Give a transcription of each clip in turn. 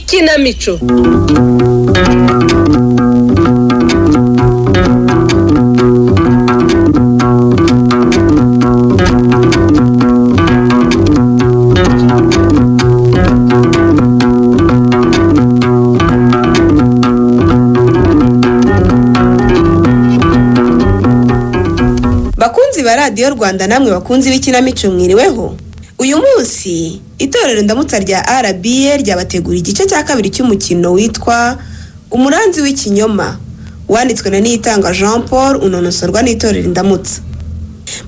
Ikinamico. Bakunzi ba Radiyo Rwanda, namwe bakunzi b'ikinamico, mwiriweho. Uyu munsi itorero Indamutsa rya RBA ryabategura igice cya kabiri cy'umukino witwa Umuranzi w'Ikinyoma, wanditswe na Niyitanga Jean Paul, unonosorwa n'itorero Indamutsa.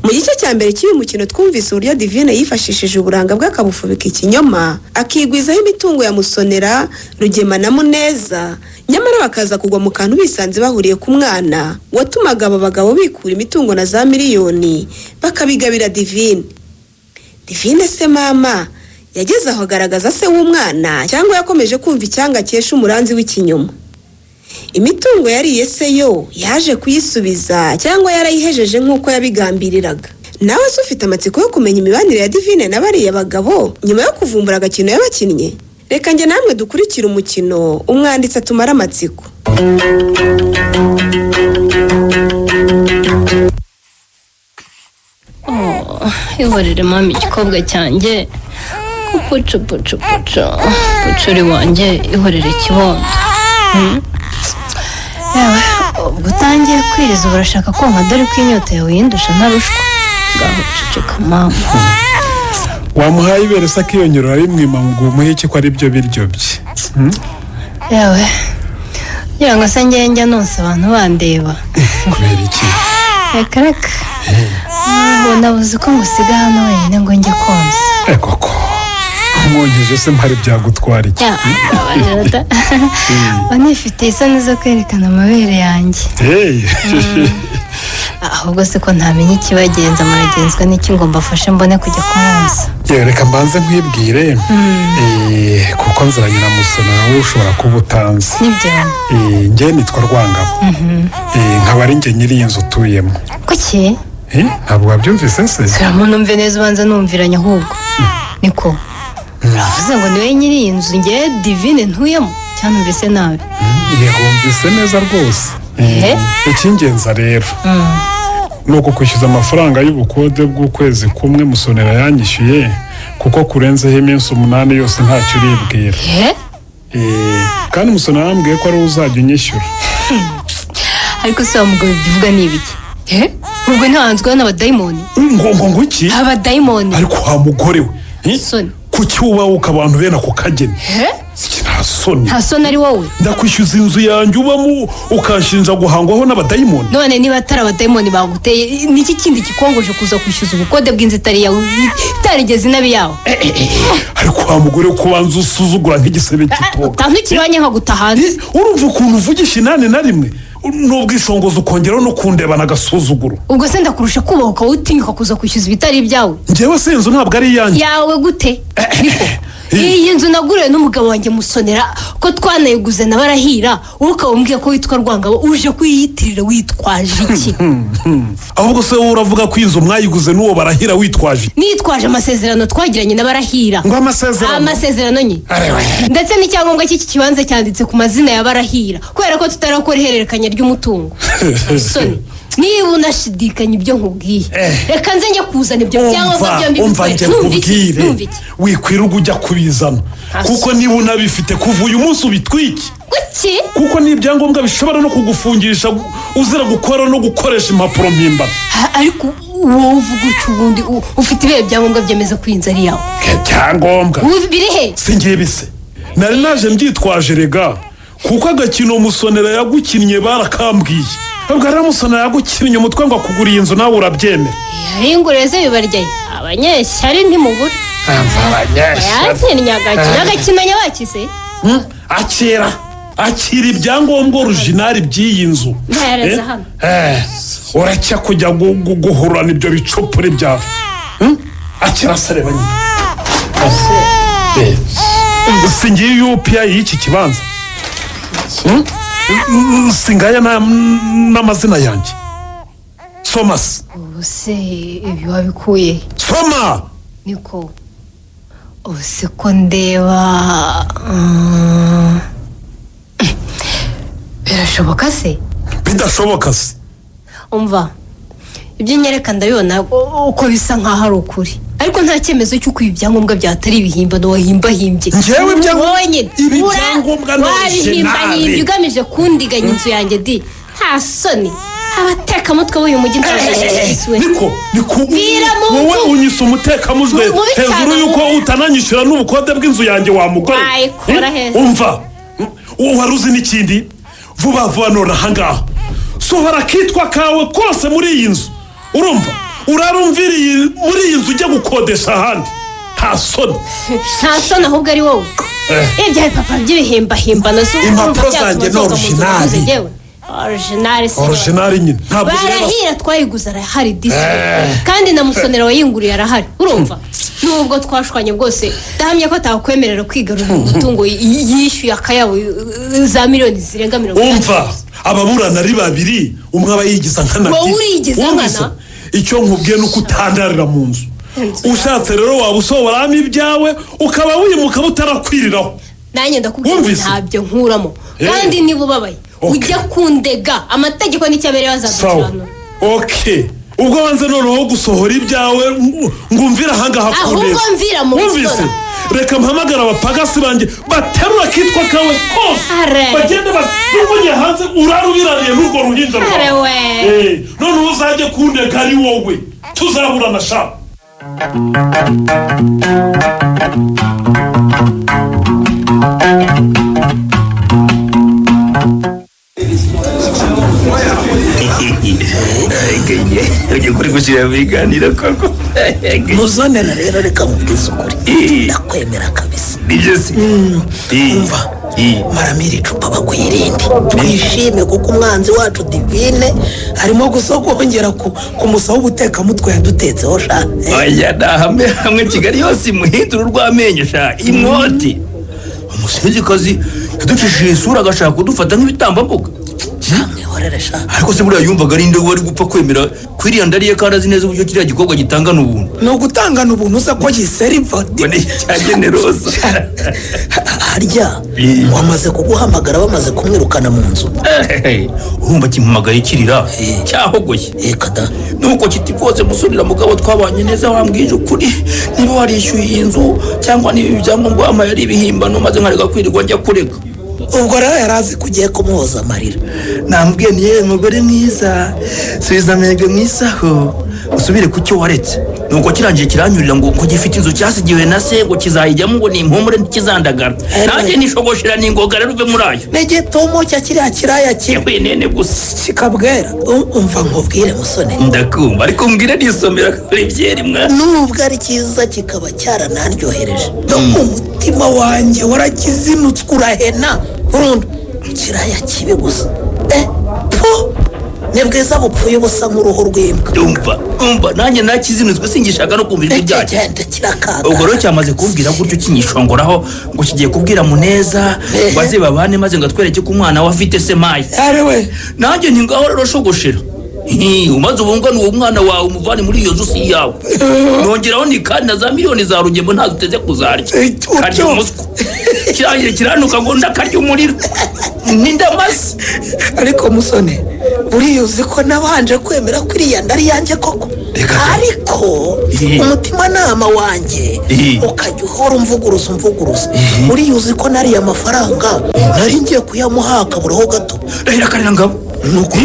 Mu gice cya mbere cy'uyu mukino twumvise uburyo Divine yifashishije uburanga bwe akabufubika ikinyoma, akigwizaho imitungo ya Musonera, Rugema na Muneza, nyamara bakaza kugwa mu kantu bisanze bahuriye ku mwana watumaga aba bagabo bikura imitungo na za miliyoni bakabigabira Divine. Divine se mama yageze aho agaragaza se w'umwana, cyangwa yakomeje kumva icyanga akesha umuranzi w'ikinyoma? Imitungo yariye se yo yaje kuyisubiza, cyangwa yarayihejeje nk'uko yabigambiriraga? Nawe se ufite amatsiko yo kumenya imibanire ya Divine na bariya bagabo nyuma yo kuvumbura agakino yabakinnye? Reka njye namwe dukurikire umukino, umwanditsi atumara amatsiko. Ihorere mama, igikobwa cyanjye, pucu pucu pucu pucuri wanjye, ihorere kibondo. Yewe, ubwo utangiye kwiriza ubu urashaka konka, dore ko inyota yawe yindusha ntarushwa. Ngaho ceceka mama. Wamuhaye ibere se akiyongera, urabimwima ngo umuhe iki ko ari byo biryo bye? Yewe, ngira ngo se njye njya nonsa abantu bandeba? Kubera iki? Reka reka, ubu nabuze uko ngusiga hano wenyine ngo njye konsa. Ego ko umwongeje se mpari byagutwara iki? Ya, abarota banifitiye isoni zo kwerekana amabere yanjye. Hey. Ahubwo se ko ntamenya ikibagenza, muragenzwa n'iki ngo mbafashe mbone kujya kumwonsa? Yewe, reka mbanze nkwibwire, kuko nziranye na Musonera, wowe ushobora kuba utanzi. Nibyo. Njye nitwa Rwangabo, nkaba ari njye nyiri iyi nzu utuyemo. Kuki? Ntabwo wabyumvise se? Turamo numve neza, ubanza numviranye ahubwo. Niko uravuze ngo niwe nyiri iyi nzu nge Divine ntuyemo, cyangwa numvise nabi? Yego, wumvise neza rwose. Eh? Icy'ingenzi rero ni ukukwishyuza amafaranga y'ubukode bw'ukwezi kumwe Musonera yanyishyuye, kuko kurenzeho iminsi 8 yose ntacyo uribwira. Eh? Kandi Musonera yambwiye ko ari we uzajya unyishyura. Ariko se wa mugabo, ibyo uvuga ni ibiki? Eh? Ubwo ntiwanzweho n'abadayimoni? Ngo iki? Abadayimoni. Ariko wa mugore we, eh? Soni. Kuki wubahuka abantu bene ako kageni? Eh? Iki nta soni? Nta soni ari wowe. Ndakwishyuza inzu yanjye ubamo, ukanshinja guhangwaho n'abadayimoni? None niba atari abadayimoni baguteye, niki kindi kikongoje kuza kwishyuza ubukode bw'inzu itari iyawe, itarigeze inabi yawe? Ariko wa mugore we, kubanza usuzugura nk'igisebe cy'itoga. Utantukira iwanjye nkaguta hanze. Urumva ukuntu uvugisha inani na rimwe n'ubwisongozi, ukongeraho no kundebana agasuzuguro? Ubwo se ndakurusha kubahuka wowe utinyuka kuza kwishyuza ibitari ibyawe? Njyewe se inzu ntabwo ari iyanjye? Yawe gute? Niko iyi nzu naguriwe n'umugabo wanjye Musonera, ko twanayiguze na Barahira, wowe ukaba umbwiye ko witwa Rwangabo, uje kuyiyitirira witwaje iki? Ahubwo se wowe uravuga ko inzu mwayiguze n'uwo Barahira witwaje iki? Nitwaje amasezerano twagiranye na Barahira. Ngo amasezerano? Amasezerano nye. Arewe. Ndetse n'icyangombwa cy'iki kibanza cyanditse ku mazina ya Barahira, kubera ko tutarakora ihererekanya ry'umutungo. Soni, niba unashidikanya ibyo nkubwiye, reka nze njye kuzana ibyo byangombwa Umva, byombi umva, bikwereke. njye Numva iki? nkubwire, Numva iki? wikwirirwa ujya kubizana, kuko niba unabifite, kuva uyu munsi ubitwike. Kuki? Kuko ni ibyangombwa bishobora no kugufungisha uzira gukora no gukoresha impapuro mpimbano. Ariko wowe uvuga utyo, ubundi ufite ibihe byangombwa byemeza ko iyi nzu ari iyawe? Ibyangombwa? Biri he? Si ngibi se nari naje mbyitwaje rega, kuko agakino Musonera yagukinnye barakambwiye. Ubwo rero Musonera yagukinnye umutwe ngo akuguriye inzu, nawe urabyemera. Yayinguriye se bibaryaye? Abanyeshyari ntimubura. Yankinnye agakino, agakino nyabakize. Akira, akira ibyangombwa original by'iyi nzu. Mpereza Eh? hano. Uracya kujya guhurana ibyo bicupuri byawe. Akira se, reba nyine. Si ngiyi UPI y'iki kibanza? Si ngaya n'amazina yanjye? Soma se. Ubu se ibi wabikuye he? Soma. Niko, ubu se ko ndeba Birashoboka se? Bidashoboka se? Umva, ibyo nyereka ndabibona uko bisa nkaho ari ukuri, ariko nta cyemezo cy'uko ibi byangombwa byatari ibihimbano wahimbahimbye. Njyewe Wowe nyine ibi byangombwa ni wabihimbahimbye original. ugamije kundiganya inzu yanjye di. Nta soni, abatekamutwe b'uyu mujyi ndabashishikariza. Niko niko. Vira mu Wowe nzu. unyise umutekamutwe Mubi cyane hejuru y'uko ahubwo. utananyishyura n'ubukode bw'inzu yanjye, wa mugore. Wayikura he? Umva, wari uzi n'ikindi? Vuba vuba none ahangaha sohora akitwa kawe kose muri iyi nzu, urumva? Urarumviriye muri iyi nzu, ujya gukodesha ahandi, nta soni. Nta soni ahubwo ari wowe. Ibya papa by'ibihimbahimbano si Impapuro zanjye ni original. Original se? Original nyine, ntabwo bireba. Barahira twayiguze arahari disi, kandi na Musonera wayinguriye arahari. Urumva, nubwo twashwanye bwose, ndahamya ko atakwemerera kwigarurira umutungo yishyuye akayabo za miliyoni zirenga 80. Umva, ababurana ari babiri, umwe aba yigiza nkana. Wowe urigiza Wumvise? nkana? Icyo nkubwiye ni uko utandarira mu nzu. Ushatse rero waba usohoramo ibyawe, ukaba wimuka butarakwiriraho. Nanjye ndakubwira ngo Wumvise? ntabyo nkuramo. Kandi niba ubabaye, ujya kundega, amategeko nicyo abereye, Sawa. azadukiranura. OK, ubwo wanze noneho gusohora ibyawe, ngumvire ahangaha ku Ahubwo neza. mvira mu Wumvise? nzora. Reka mpamagara abapagasi banjye baterura akitwa kawe kose, Are. bagende bajugunye hanze, urare ubirariye n'urwo ruhinja rwawe. Are we. Noneho uzajye kundega ari wowe tuzaburana sha. Ugiye kuri gushyira mu biganiro koko. Muzonera rero, reka nkubwize ukuri, ndakwemera kabisa. Nibyo se? Umva, maramira icupa bakwirinde, twishime, kuko umwanzi wacu Divine arimo gusogongera ku musa w'ubutekamutwe yadutetseho sha. Oya, ni hamwe hamwe Kigali yose imuhindura urw'amenyo sha, imwoti umusenzikazi yaducishije isura, agashaka kudufata nk'ibitambambuga. Mwihorere sha. Ariko se buriya yumvaga ari nde wari gupfa kwemera kwiriya ndariye, kandi azi neza uburyo kiriya gikorwa gitangana ubuntu? Ni ugutangana ubuntu uza ko giseriva. Ngo ni icya generoza. Harya wamaze kuguhamagara bamaze kumwirukana mu nzu? Urumva kimpamagaye kirira cyahogoye. Reka da. Nuko kiti: "Rwose musurira mugabo twabanye neza, wambwije ukuri niba warishyuye iyi nzu cyangwa niba ibi byangombwa wampaye ari ibihimbano, maze nkareka kwirirwa njya kurega." Ubwo rero yari azi ko ugiye kumuhoza amarira. Namubwiye ni: "Yewe mugore mwiza, subiza amerwe mu isaho, usubire ku cyo waretse." Nuko kirangiye kiranyurira ngo gifite inzu cyasigiwe na se, ngo kizayijyamo, ngo ni impumure ntikizandagara. Nanjye nishogoshera n'ingoga rero, uve muri ayo. N'igitumo cya kiriya kiraya kibi. Yewe nene gusa. Kikabwera. Umva nkubwire musone. Ndakumva, ariko mbwire nisomera kuri byeri mwa. Nubwo ari cyiza kikaba cyaranaryohereje, umutima wanjye warakizinutswe urahena burundu. Kiraya kibi gusa, po ni bwiza bupfuye ubusa nk'uruhu rw'imbwa. Umva, umva, nanjye nakizinutswe, singishaka no kumva ijwi ryacyo. Genda kirakanga. Ubwo rero cyamaze kumbwira gutyo kinyishongoraho ngo kigiye kubwira Muneza ngo aze babane, maze ngo atwereke ko umwana we afite semayi. Ari we. Nanjye nti: "Ngaho rero shogoshera. Hi, umaze ubungane uwo mwana wawe, umuvane muri iyo nzu, si iyawe." Nongeraho ni kandi na za miliyoni za Rugemo ntazo uteze kuzarya. Karya umuswa. Kirangiye kiranuka ngo ndakarya umuriro n'indamazi. Ariko musone, buriya uzi ko nabanje kwemera ko iriya nda ari iyanjye koko? Reka da. Ariko umutimanama wanjye ukajya uhora umvuguruza umvuguruza. Buriya uzi ko nariya mafaranga nari ngiye kuyamuha akaburaho gato? Rahira karira ngabo. Nuko.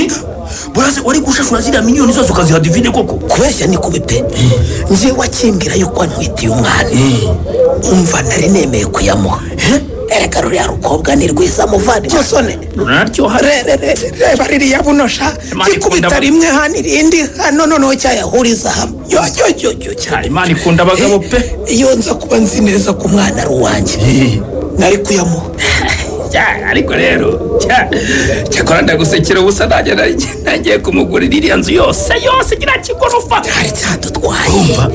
Buraze wari gushashura ziriya miliyoni zose ukaziha Divine koko? Kubeshya ni kubi pe. Njyewe akimbwira yuko antwitiye umwana, umva, nari nemeye kuyamuha. Erega ruriya rukobwa ni rwiza muvandi musone. Ruraryoha. Reba ririya bunosha. Imana ikunda Kikubita rimwe hano, irindi hano, noneho cyayahuriza hamwe, yo yo yo yo cyane. Imana ikunda abagabo pe. Iyo nza kuba nzi neza ko umwana ari uwanjye, nari kuyamuha. Cya, ariko rero cyakora ndagusekera ubusa, nanjye nari nagiye kumugurira iriya nzu yose yose, kiriya kigorofa. Hari cyadutwaye. Urumva,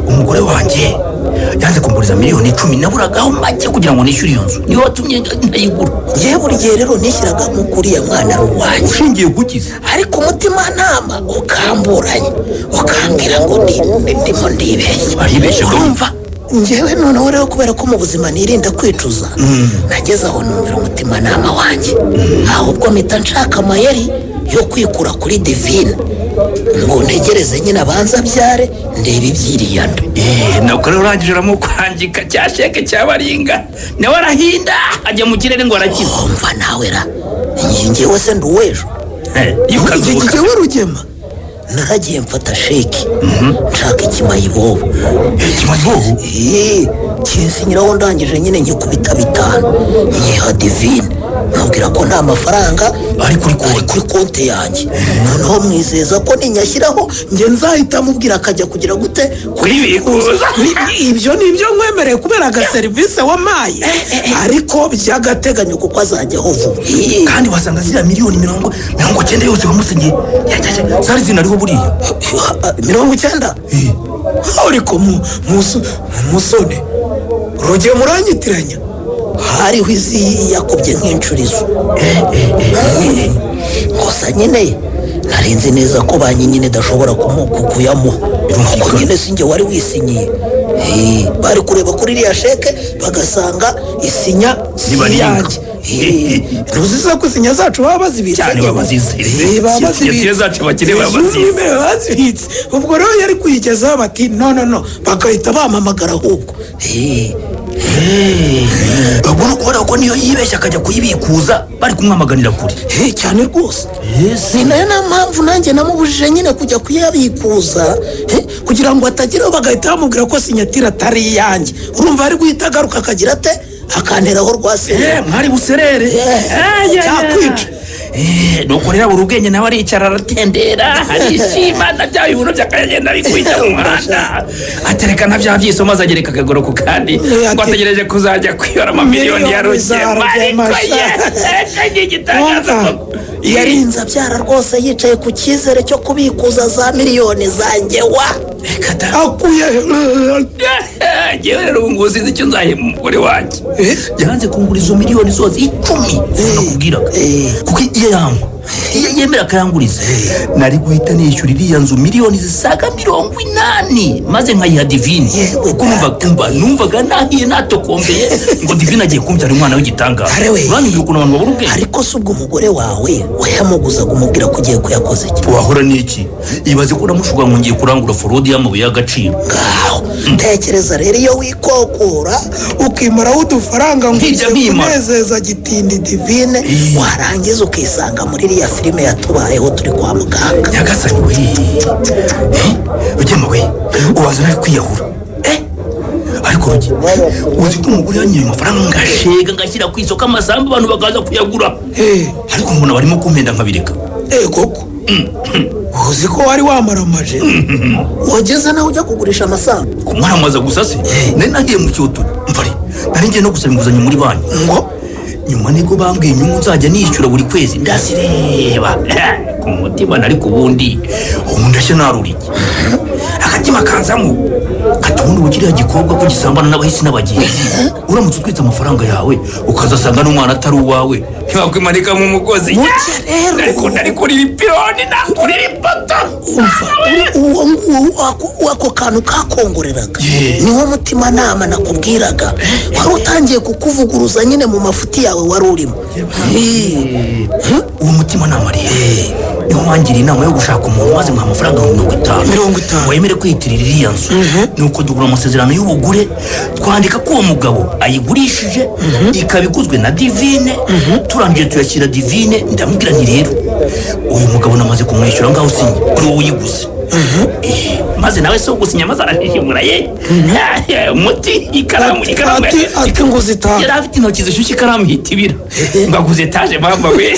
umugore wanjye yanze kunguriza miliyoni 10, naburagaho make kugira ngo nishyure iyo nzu, niwe watumye ntayigura. Ngewe buri gihe rero nishyiraga nk'uko uriya mwana ari uwanjye. Ushingiye kukiza. Ariko umutimanama ukamburanya, ukambwira ngo ndimo ndibeshya. Aribeshya ko- Urumva. Njyewe noneho rero, kubera ko mu buzima nirinda kwicuza, nageze aho numvira umutimanama wanjye, ahubwo mpita nshaka amayeri yo kwikura kuri Divine, ngo ntegereze nyine abanza abyare, ndebe iby'iriya nda. Nuko rero urangije uramukwangika cya sheke cya baringa, nawe arahinda ajya mu kirere ngo arakize. Umva nawe ra, njyewe se ndi uw'ejo? Iyo ukazuka. Njyewe Rugema naragiye mfata sheki, nshaka ikimayibobo. Ikimayibobo? Kinsinyiraho, ndangije nyine ngikubita 5, nyiha Divine, mubwira ko nta mafaranga ari kuri konti. Ari kuri konti yanjye. Noneho mwizeza ko ninyashyiraho njye nzahita mubwira akajya kugira gute? Kubikuza. Ibyo ni ibyo nkwemereye kubera agaserivisi wampaye, ariko by'agateganyo by'agateganyo, kuko azajyaho vuba. Kandi wasanga ziriya miliyoni 90 yose wamusinyiye zari zinariho buriya. 90? Ariko musone Rugema, uranyitiranya. Hariho izi yakubye nk'inshuro. Gusa nyine narinzi neza ko banki nyine idashobora kuyamuha, kuko nyine si njye wari wisinyiye. Bari kureba kuri iriya sheke bagasanga isinya si Nibaringa. iyanjye. Ntuzi se ko isinya zacu baba bazibitse? Cyane, baba bazibitse. Baba bazibitse. Signature zacu abakire baba bazibitse. Baba bazibitse. Ubwo rero yari kuyigezaho bati: "No, no, no," bagahita bampamagara ahubwo. Ubwo ni ukubona ko niyo yibeshya akajya kuyibikuza, bari kumwamaganira kure. Cyane rwose, ni nayo nta mpamvu nanjye namubujije nyine kujya kuyabikuza, kugira ngo atageraho bagahita bamubwira ko signature atari iyanjye. Urumva ari guhita agaruka akagira akagira ate? Akanteraho rwa sereri. Mwari buserere. Cyakwica. Nuko rero abura ubwenge, nawe aricara aratendera, arishima na bya bibuno by'akagenda bikwita mu muhanda, atereka na bya byiso, maze agereka akaguru ku kandi, ngo ategereje kuzajya kwiyora amamiliyoni ya Miliyoni za Rugema. Rugema, Ariko sha. ye igitangaza Wumva, koko. Yarinze abyara rwose yicaye ku cyizere cyo kubikuza za miliyoni zanjye wa. Reka da. Akuye. Ngewe rero ubu ngubu sinzi icyo nzahemba umugore wanjye. Yanze kungura izo miliyoni zose 10 nakubwiraga, kuko iyo yangwa, iyo yemera akayanguriza, nari guhita nishyura iriya nzu miliyoni zisaga 80, maze nkayiha Divine, kuko numvaga nahiye natokombeye ngo Divine agiye kumbyara umwana w'igitangaza. Are we. Uranyumvira ukuntu abantu babura ubwenge? Ariko se ubwo umugore wawe wayamuguzaga umubwira ko ugiye kuyakoza iki? Wahora n'iki? Ibaze ko namushuka ngo ngiye kurangura forodi y'amabuye y'agaciro. Ngaho tekereza rero iyo wikokora ukimaraho udufaranga ngo Nkijya ugiye nkimara. kunezeza gitindi Divine. Divine, warangiza ukisanga muri iriya filime yatubayeho turi kwa muganga. Nyagasani we! Rugema we, ubanza nari kwiyahura. Ariko Ruge, uzi ko umugore yanyoye amafaranga ngashega ngashyira ku isoko amasambu, abantu bakaza kuyagura, ariko mbona barimo kumpenda nkabireka. Koko uzi ko wari wamaramaje? Wageze nawe ujya kugurisha amasambu? Kumwaramaza gusa se? Nari nagiye mu cyoto mvare, nari ngiye no gusaba inguzanyo muri banki, ngo nyuma nibwo bambwiye inyungu nzajya nishyura buri kwezi, ndazireba ku mutima. Ariko ubundi ubu ndashya naruriye, agatima kanzamo kati: "Ubundi ubu kiriya gikobwa ko gisambana n'abahisi n'abagenzi, uramutse utwitse amafaranga yawe ukazasanga n'umwana atari uwawe, ntiwakwimanika mu mugozi?" Burya rero. Ariko nari kurira ipironi, nakurira ipoto. Umva, uwo nguwo ako kantu kakongoreraga niwo mutimanama nakubwiraga wari utangiye kukuvuguruza nyine mu mafuti yawe wari urimo. Uwo mutima nama rero niwo wangiriye inama yo gushaka umuntu, maze muha amafaranga 50. 50. Wemere kwiyitirira iriya nzu. Nuko dugura amasezerano y'ubugure, twandika ko uwo mugabo ayigurishije, ikaba iguzwe na Divine. Turangije tuyashyira Divine, ndamubwira nti: "Rero uyu mugabo namaze kumwishyura, ngaho usinye kuri wowe uyiguze." Maze nawe si ugusinya, maze arashishimura ye umuti, ikaramu, ikaramu. Ati ngo zitaha. Yari afite intoki zishyushye, ikaramu ihita ibira, ngo aguze etaje. Mama we,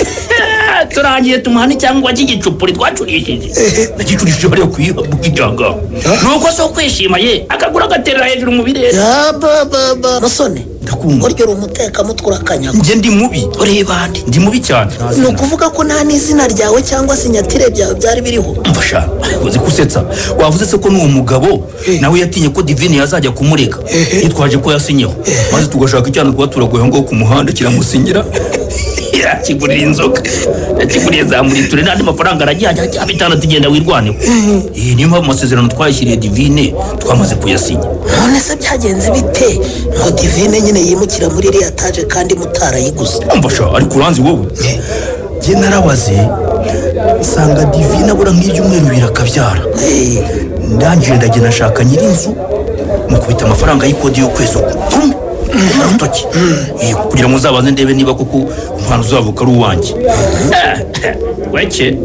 turangiye tumuha n'icyangwa cy'igicupuri twacurishije, nagicurishije hariya kuyihanga. Nuko si ukwishima ye, akagura agaterera hejuru mu birere. Ya ba ba ba, musone. Ndakumva. Burya uri umutekamutwe, urakanyaga. Njye ndi mubi. Ureba nde? Ndi mubi cyane. Ni ukuvuga ko nta n'izina ryawe cyangwa signature byawe byari biriho? Mfasha, uzi gusetsa. Wavuze se ko n'uwo mugabo nawe yatinye ko Divine yazajya kumurega yitwaje ko yasinyeho, maze tugashaka icyana kuba turagoye ngo ku muhanda kiramusinyira. Yakigurira inzoga, yakiguriye za muriture n'andi mafaranga, arajyanye ajya 5 tugenda wirwaneho. Iyi niyo mpamvu amasezerano twayashyiriye Divine twamaze kuyasinya. None se byagenze bite ngo Divine nyine yimukira muri iriya taje kandi mutarayiguze? Umva sha, ariko uranzi wowe, njye narabaze nsanga Divine abura nk'ibyumweru 2 akabyara. Ndangije ndagenda nshaka nyir'inzu, mukubita amafaranga y'ikodi y'ukwezi kumwe urutoki kugira ngo uzabanze ndebe niba koko umwana uzavuka ari uwanjye. Weke.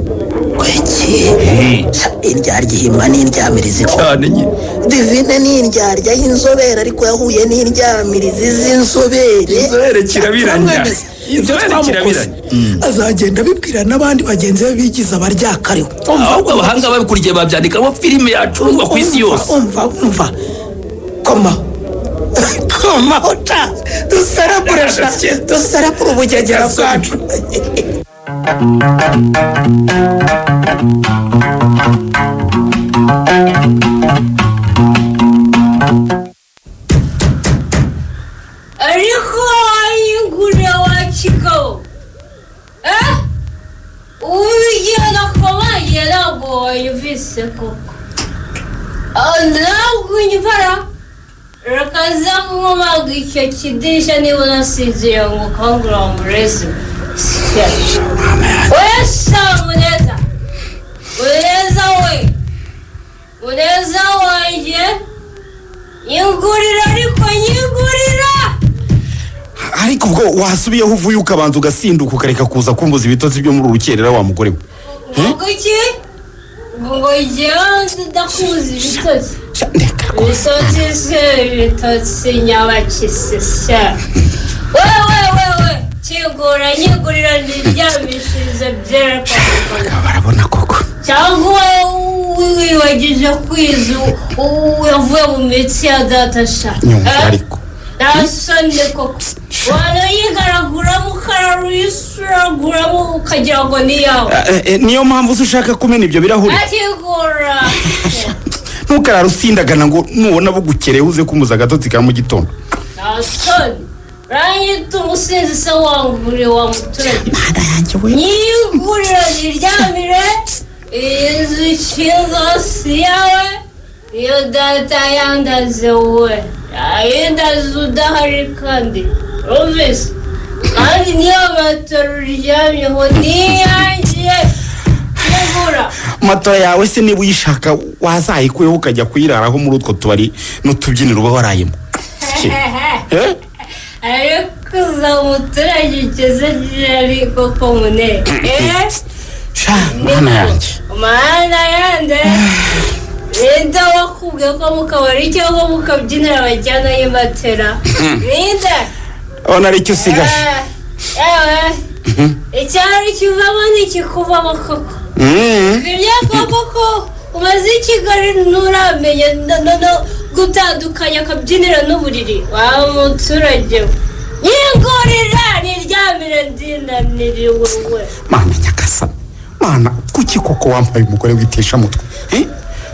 Weke. Indyarya ihimwa n'indyamirizi cyane nyine. Divine ni indyarya y'inzobere, ariko yahuye n'indyamirizi z'inzobere. Inzobere kirabiranya. Ibyo twamukoze azagenda abibwira n'abandi bagenzi be bigize abaryakariwe. Ahubwo abahanga babikurikiye babyandikamo filime yacuruzwa ku isi yose. Umva umva, koma koma uca duserebure, duserebure ubugegera bwacu. Ariko wayingurira wa kigabo, ubu nakomangiye ntabwo wayumvise koko, ntabwo unyumvara. Rekaza nkomaga icyo kidirishya niba unasinziriye ngo ukangure wa murezi we. Sha Muneza, Muneza we, Muneza wanjye, nyingurira, ariko nyingurira. Ariko ubwo wasubiyeho uvuye ukabanza ugasinduka ukareka kuza kumbuza ibitotsi byo muri urukerera wa mugore we. Ngo iki? Ngo njyewe ndakubuza ibitotsi? Ibitotsi se, ibitotsi nyabakisi se? We we we we, kingura, nyingurira, ntiryamishirize byerekana. Barabona koko. Cyangwa wibagije kwiza yavuye mu mitsi ya data sha. Nyumva ariko. Ntasoni koko, wanayigaraguramo ukararuyisuraguramo ukagira ngo ni iyawe. Niyo mpamvu se ushaka kumena ibyo birahuri? Akigura. Ntukarare usindagana ngo nubona bugukereye uze kumuza agatotsi ka mu gitondo. Ntasoni, uranyita umusinzi se wanguriye wa muturage? Nyigurira niryamire, iyi nzu ikinga si iyawe, iyo data yandaze we yayindaze udahari, kandi urumvise, kandi niyo matora uryamyeho niyanjye, nyigura. Matora yawe se niba uyishaka wazayikuyeho ukajya kuyiraraho muri utwo tubari n'utubyiniro uba warayemo? Ariko uza umuturage ugeze ryari koko mune? Mana yanjye. Mana yanjye, ninde wakubwiye ko mu kabari cyangwa mu kabyiniro bajyanayo matera? Ninde? Abona aricyo usigaje. Yewe, icyari kivamo ntikikuvamo koko. Ibyo koko ko umaze i Kigali nturamenya no gutandukanya akabyiniro n'uburiri wa muturage we. Nyingurira niryamire, ndinaniriwe we. Mana nyagasani, mana, kuki koko wampaye umugore witesha mutwe?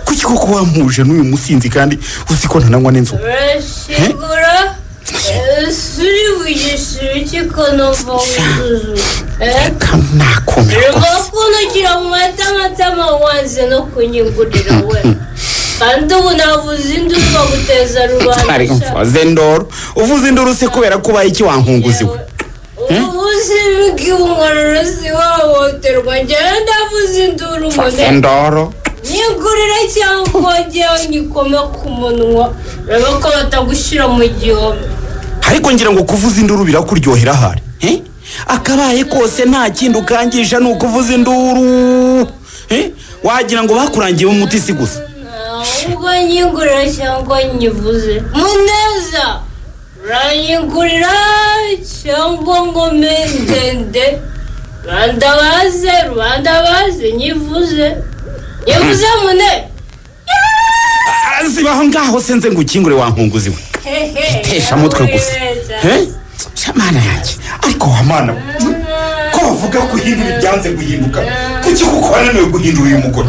Kuki koko wampuje n'uyu musinzi kandi uzi ko ntananywa n'inzoga? Urashingura uri wigisha ibiki ko numva wuzuye? Nakumira. Urimo kuntukira mu matamatama, wanze no kunyingurira we, kandi ubu navuze induru baguteza rubanda. Ariko mvuze induru, uvuze induru se kubera ko ubaye iki wankunguzi we? Ubuze bw'inkorora si wahohoterwa, njyewe ndavuze induru. Mvuze induru. Nyigurira cyangwa njyewe nyikome ku munwa, urebe ko batagushyira mu gihome. Ariko ngira ngo kuvuza induru birakuryohera ahari. Akabaye kose nta kindi ukangisha ni ukuvuza induru. Wagira ngo bakurangiye umuti si gusa. Ahubwo nyingurira cyangwa nyivuze. Muneza, uranyingurira cyangwa ngome ndende, rubanda baze, rubanda baze, nyivuze, nyivuze mune. Zibaho ngaho se nze ngo ukingure wankunguzi we. Itesha mutwe gusa. Mana yanjye, ariko wa mana ko bavuga guhindura ibyanze guhinduka, kuki kuko wananiwe guhindura uyu mugore?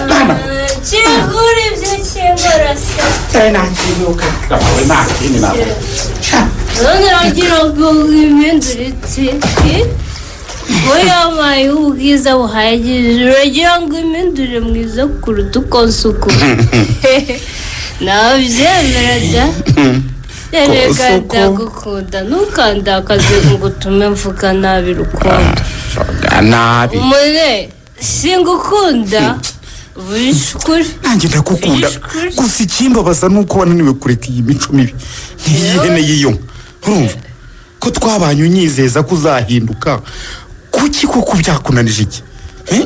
Mana. Kingura ibyo kingura se. Nakinuka nta kindi ntabwo. None uragira ngo impindure iti? We yampaye ubwiza buhagije, uragira ngo impindure mwiza kuruta uko nsuku. Nabyemera da. Erega Suku. ndagukunda, ntukandakaze ngo utume mvuga nabi Rukundo. Nabi. Mure, singukunda, vugisha ukuri. Nanjye ndagukunda. Vugisha ukuri. Gusa ikimbabaza ni uko wananiwe kureka iyi mico mibi nk'iy'ihene y'iyo nka. Urumva ko twabanye unyizeza ko uzahinduka, kuki koko byakunanije iki? Eh?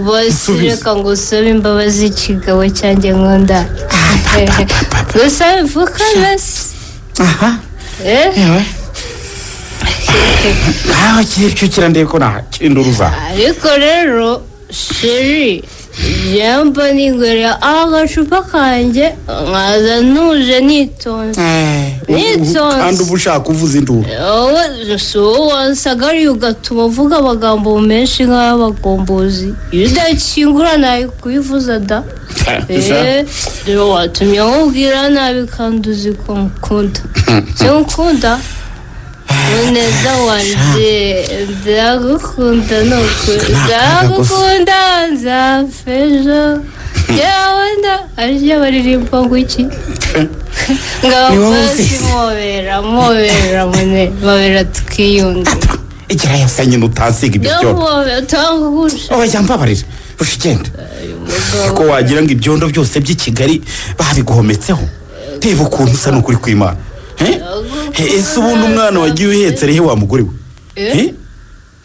Bose. Nsubize. Reka ngo usabe imbabazi ikigabo cyanjye nkunda, gusa mvuka basi. Aha. Eh? Yewe, nkaho kiricukira, ndebe ko ntakinduruza. Ariko rero chéri, yamba nigwerera agacupa kanjye nkaza ntuje, nitonze nitonze. Kandi uba ushaka uvuza induru. Wowe si wowe wansagariye ugatuma uvuga amagambo menshi nk'ay'abagombozi. Iyo udakingura nawe kubivuza da. Dore watumye nkubwira nabi kandi uzi ko nkukunda. Sinkukunda, Muneza wanjye? Ndagukunda ni ukuri. Ni akaga gusa. Ndagukunda, nzapfa ejo yewe nda arya baririmba ngo iki? Ni wowe Ngaho uzizi. mobera, mobera mune, mobera tukiyunga. Igira yose nyine, utansiga ibyo byondo. Mobera utangusha. Oya, mbabarira, rusha igenda ko wagira ngo ibyondo byose by'i Kigali babiguhometseho. Reba ukuntu usa n'ukuri kw'Imana. Eh? Ese ubundi umwana wagiye uhetse arihe, wa mugore we? Eh?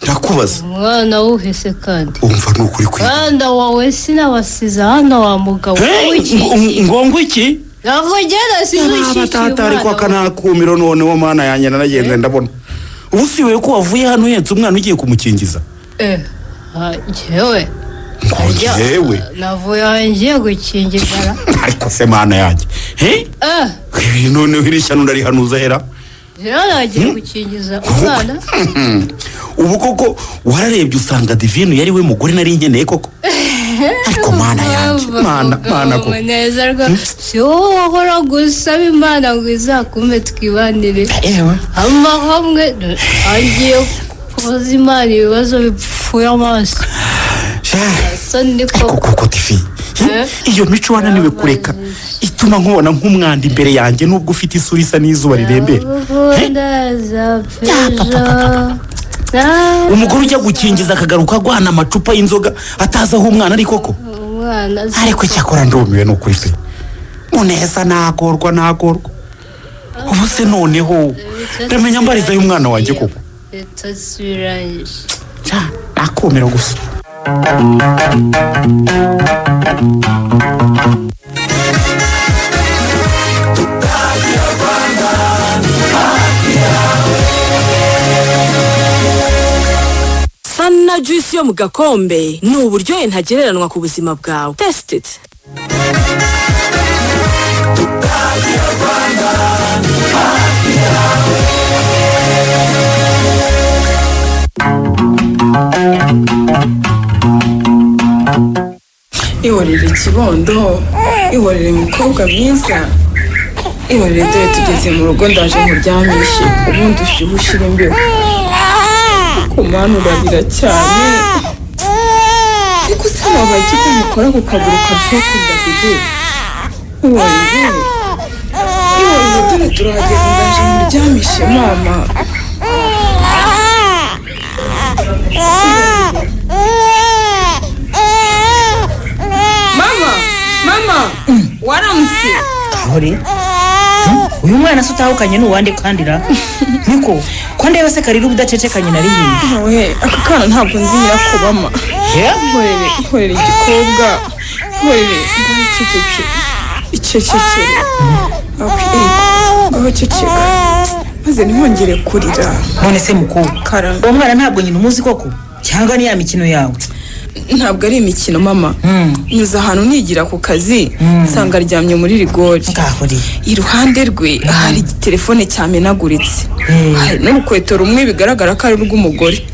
Ndakubaza. Umwana wuhese kandi? Umva, ni ukuri kw'Imana. Mwana wawe sinabasiza hano, wa mugabo. Eh, ngo iki? Ntabwo ngenda size ushikiye. Abatata, ariko umwana aka nakumiro noneho, mana yanjye, naragenze ndabona ubu si wowe ko wavuye hano uhetse umwana ugiye kumukingiza? Eh, njyewe? Ngo njyewe? Navuye aho ngiye gukingiza. Ariko se mana yanjye, Eh? Eh. Noneho iri shyano ndarihanuza hera. Rero nagiye gukingiza umwana. Ubu koko wararebye usanga Divine yari we mugore nari nkeneye koko? Ariko mana yanjye, mana, mana koko. Muneza rwose, si wowe wahora gusaba Imana ngo izakume twibanire? Ewe. Amahomwe agiye kubaza Imana ibibazo bipfuye amaso. Sha. So niko. Ariko koko Divi, Eh? iyo mico wananiwe kureka ituma nkubona nk'umwanda imbere yanjye, nubwo ufite isura isa n'izuba rirembera. Ndagukunda zapfa ejo. Umugore ujya gukingiza akagaruka agwana amacupa y'inzoga atazi aho umwana ari koko? Umwana. Ariko cyakora ndumiwe, ni ukuri pe. Muneza, nagorwa, nagorwa. Ubu se noneho ndamenya mbariza y'umwana wanjye koko? Ibitotsi birangije. Cya, nakumira gusa. Sana juice yo mu gakombe ni uburyohe ntagereranywa ku buzima bwawe. Taste it. Ihorere ikibondo, ihorere mukobwa mwiza, ihorere. Dore tugeze mu rugo, ndaje nkuryamishe ubundi ushyuhe ushire imbeho. Ku mana, urarira cyane. Ariko se wabaye iki ko mukora ku kaguru karushaho kurira? Bebe, ihorere, ihorere, dore turahageze, ndaje nkuryamishe mama. Mama, mama, waramutse. Kahore, uyu mwana se utahukanye ni uwande? Kandi ra niko ko ndeba se karira ubudacecekanye na rihinda? We, aka kana ntabwo nzi nyirakubama. Ihorere, ihorere igikobwa, ihorere. Ngaho iceceke, icecekere. Ngaho ceceka maze ntihongere kurira. None se mukobwa, Karame. uwo mwana ntabwo nyina umuzi koko, cyangwa ni ya mikino yawe? Ntabwo ari imikino mama. Nyuze ahantu nigira ku kazi, nsanga aryamye muri rigori. Ngahore. Iruhande rwe hari igitelefone cyamenaguritse, hari n'urukweto rumwe bigaragara ko ari urw'umugore.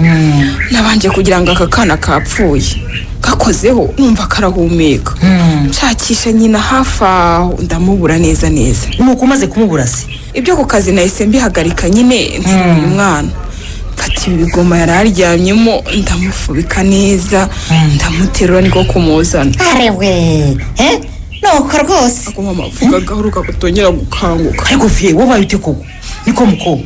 Nabanje kugira ngo aka kana kapfuye, gakozeho numva karahumeka. Nshakisha nyina hafi aho ndamubura neza neza. Nuko umaze kumubura se? Ibyo ku kazi nahise mbihagarika nyine, nteruye umwana mfata Ibi bigoma yari aryamyemo, ndamufubika neza, ndamuterura, niko kumuzana. Arewe, nuko rwose. Ako mama, vuga gahoro kakutongera gukanguka. Ariko fiye, wowe ute koko? Niko mukobwa,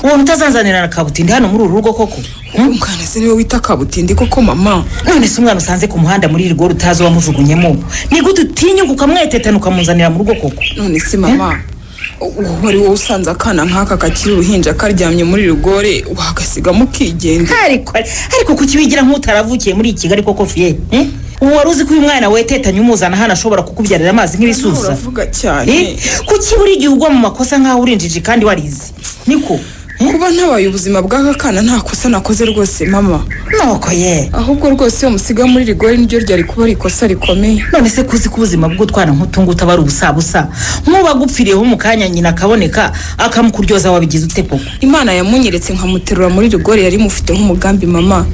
ubona utazanzanira na kabutindi hano muri uru rugo koko? Umwana se niwe wita kabutindi koko mama? None se umwana usanze ku muhanda muri iri rigori utazi wamujugunyemo, ni gute utinyuka ukamwetetana ukamuzanira mu rugo koko? None se mama, wowe ari wowe usanze akana nk'aka kakiri uruhinja karyamye muri rigore, wagasigamo ukigendera? Ariko kuki wigira nk'utaravukiye muri Kigali koko fiye, eh? Ubu wari uzi ko uyu mwana wetetanye umuzana hano ashobora kukubyarira amazi nk'ibisusa? Uravuga cyane. Kuki buri gihe ugwa mu makosa nk'aho uri injiji kandi warize? Niko. Kuba ntabaye ubuzima bw'aka kana nta kosa nakoze rwose mama. Nuko ye. Ahubwo rwose iyo musiga muri rigore niryo ryari kuba ari ikosa rikomeye. None se kuzi ko ubuzima bw'utwana nk'utungu utaba ari ubusabusa, nk'uba agupfiriyeho mu kanya nyina akaboneka akamukuryoza, wabigize ute koko? Imana yamunyeretse nkamuterura muri rigore yari imufite nk'umugambi mama.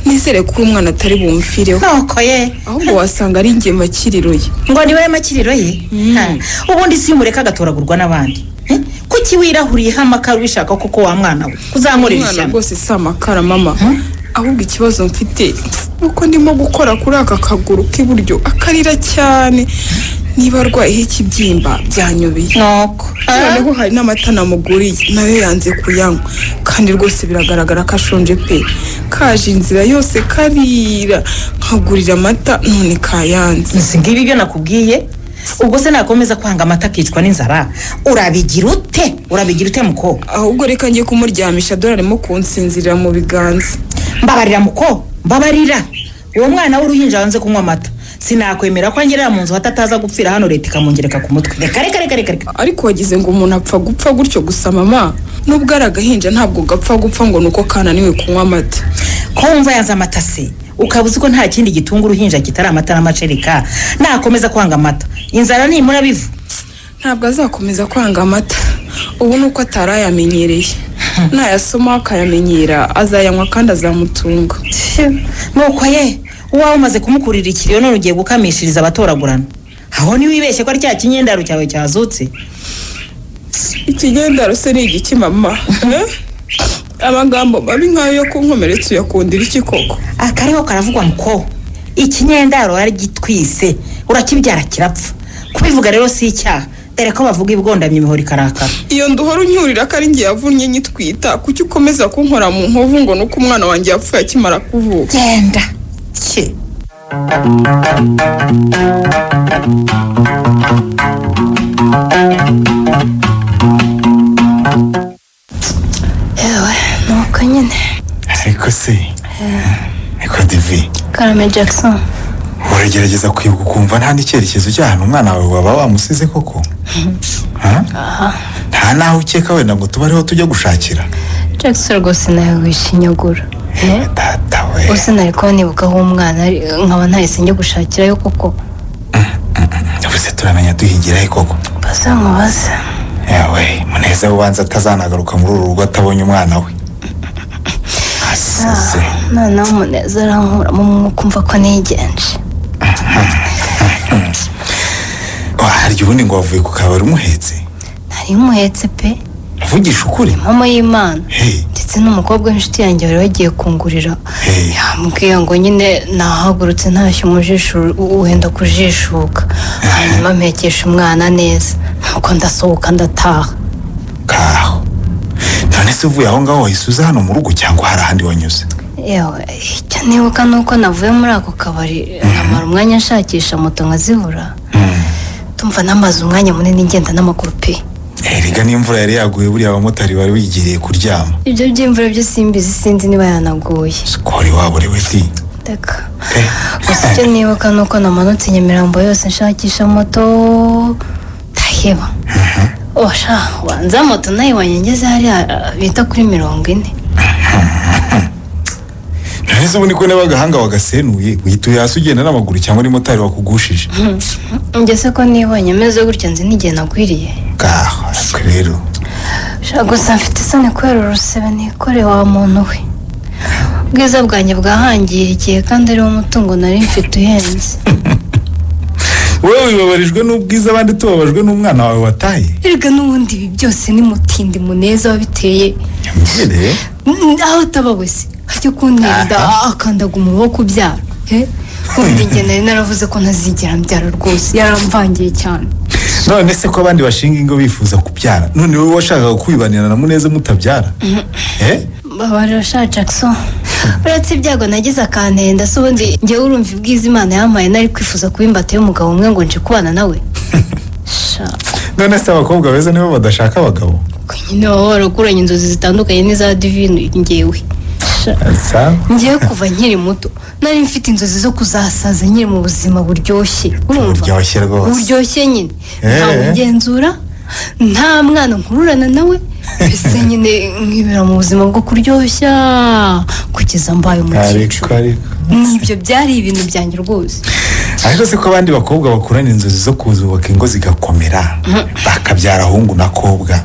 Nizere ko uyu mwana atari bumfireho. Nuko ye. Ahubwo wasanga ari njye makiriro ye. Ngo ni wowe makiriro ye? Ha, ubundi si umureka agatoragurwa n'abandi? Kuki wirahuriyeho amakara ubishaka koko wa mwana we kuzankorera Umwana ishyano? rwose si amakara mama, ahubwo ikibazo mfite uko ndimo gukora kuri aka kaguru k'iburyo akarira cyane. Niba arwayeho ikibyimba byanyobeye. Nuko. Noneho hari n'amata namuguriye nayo yanze kuyanywa, kandi rwose biragaragara ko ashonje pe. Kaje inzira yose karira, nkagurira amata none kayanze. Si ngibi ibyo nakubwiye? Ubwo se nakomeza kwanga amata akicwa n'inzara, urabigira ute? Urabigira ute muko? Ahubwo reka njye kumuryamisha, dore arimo kunsinzirira mu biganza. Mbabarira muko, mbabarira. Uwo mwana w'uruhinja wanze kunywa amata, sinakwemera ko angerera mu nzu hato ataza gupfira hano, leta ikamungereka ku mutwe. Reka reka reka reka reka. Ariko wagize ngo umuntu apfa gupfa gutyo gusa mama? Nubwo ari agahinja ntabwo gapfa gupfa ngo ni uko kananiwe kunywa amata. Ko wumva yanze amata se, ukaba uzi ko nta kindi gitunga uruhinja kitari amata n'amashereka, nakomeza kwanga amata inzara nimura bivu? Ntabwo azakomeza kwanga amata, ubu ni uko atari ayamenyereye. Nayasoma akayamenyera azayanywa kandi azamutunga. Nuko ye, uwawe umaze kumukurira ikiriyo none ugiye gukamishiriza abatoragurana. Aho ntiwibeshye ko ari cya kinyendaro cyawe cyazutse? Ikigendaro se ni igiki mama? Eh? Amagambo mabi nk'ayo yo kunkomeretsa uyakundira iki koko? Akariho karavugwa muko. Ikinyendaro waragitwise urakibyara kirapfa. Kubivuga rero si icyaha, dore ko bavuga ibigondamye imihoro ikarakara. Iyo nduhora unyurira ko ari njye yavunnye nyitwita, kuki ukomeza kunkora mu nkovu ngo nuko umwana wanjye yapfuye akimara kuvuka? Genda ki. Yewe, nuko nyine. Ariko se, niko Divi? Karame Jackson. Uragerageza kwibuka ukumva nta n'icyerekezo cy'ahantu umwana wawe waba wamusize koko? Ha? Aha. Nta n'aho ukeka wenda ngo tube ariho tujya gushakira? Jackson rwose nawe wishinyagura. Data we. Ubuse nari kuba nibuka aho umwana ari nkaba ntahise njya gushakirayo koko? Ubuse turamenya duhigira he koko? Baza nkubaze. Yawe, Muneza ubanza atazanagaruka muri uru rugo atabonye umwana we. Asase. Noneho Muneza arankuramo umwuka, umva ko nigenje. Harya ubundi ngo wavuye ku kabari umuhetse? Nari muhetse pe. Uvugisha ukuri? Mama y'Imana. Hey. Ndetse n'umukobwa w'inshuti yanjye wari wagiye kungurira yambwiye ngo nyine nahagurutse ntashye umujisho wenda kujishuka, hanyuma mpekesha umwana neza, nuko ndasohoka ndataha. Kaho none se uvuye aho ngaho wahise uza hano mu rugo cyangwa hari ahandi wanyuze? Yewe, icyo nibuka ni uko navuye muri ako kabari nkamara umwanya nshakisha moto nkazibura, tumva namaze umwanya munini ngenda n'amaguru pe. Erega n'imvura yari yaguye, buriya abamotari bari bigiriye kuryama. Ibyo by'imvura byo simbizi, sinzi niba yanaguye. Ko wari waborewe di. Reka, gusa icyo nibuka ni uko namanutse Nyamirambo yose nshakisha moto ndaheba. Osha wanza moto nayibonye ngeze hariya bita kuri 40. None se ubundi ko niba agahanga wagasenuye, wituye hasi ugenda n'amaguru cyangwa ni motari wakugushije? Njye se ko nibonye meze gutya nzi n'igihe nagwiriye? Kaho ariko rero. Sha gusa mfite isoni kubera urusebe nikore wa muntu we. Ubwiza bwanjye bwahangirikiye kandi ariwo mutungo nari mfite uhenze. Wowe wibabarijwe n'ubwiza, abandi tubabajwe n'umwana wawe wataye. Erega n'ubundi ibi byose ni mutindi Muneza wabiteye. Nyamugere. Aho utaba wese ajya kuntera inda akandaga umuruho wo kubyara. Ubundi njye nari naravuze ko ntazigera mbyara rwose, yaramvangiye cyane. None se ko abandi bashinga ingo bifuza kubyara, none wowe washakaga kwibanira na Muneza mutabyara? Babarira sha Jackson, uretse ibyago nagize akantenda se, ubundi njyewe urumva ibwiza Imana yampaye nari kwifuza kuba imbata y'umugabo umwe ngo nje kubana nawe? Sha. None se abakobwa beza nibo badashaka abagabo? Nyine baba barakuranye inzozi zitandukanye n'iza Divine. Ngewe Sha. Sawa. Ngewe kuva nkiri muto nari mfite inzozi zo kuzasaza nkiri mu buzima buryoshye, urumva? Buryoshye rwose. Buryoshye nyine, ntawe ungenzura, nta mwana nkururana nawe, mbese nyine nkibera mu buzima bwo kuryoshya kugeza mbaye umukecuru. Ariko ariko Nibyo byari ibintu byanjye rwose. Ariko se ko abandi bakobwa bakurana inzozi zo kuzubaka ingo zigakomera, bakabyara ahungu n'akobwa,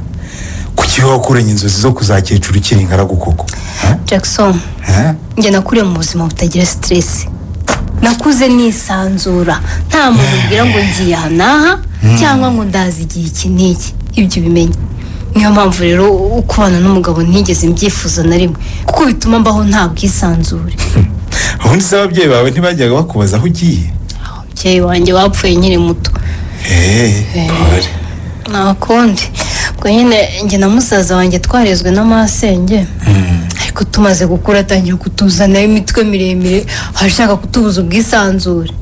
kuki wowe wakuranye inzozi zo kuzakecura ukiri ingaragu koko? Jackson, njye nakuriye mu buzima butagira stress, nakuze nisanzura, nta muntu ubwira ngo ngiye aha n'aha cyangwa ngo ndazi igihe iki n'iki, ibyo ubimenye. Niyo mpamvu rero kubana n'umugabo ntigeze mbyifuza na rimwe, kuko bituma mbaho nta bwisanzure. Ubundi se ababyeyi bawe ntibajyaga bakubaza aho ugiye? Ababyeyi banjye bapfuye nkiri muto. Pole. Nta kundi, ubwo nyine njye na musaza wanjye twarezwe n'amasenge, ariko tumaze gukura atangira kutuzanaho imitwe miremire, ashaka kutubuza ubwisanzure.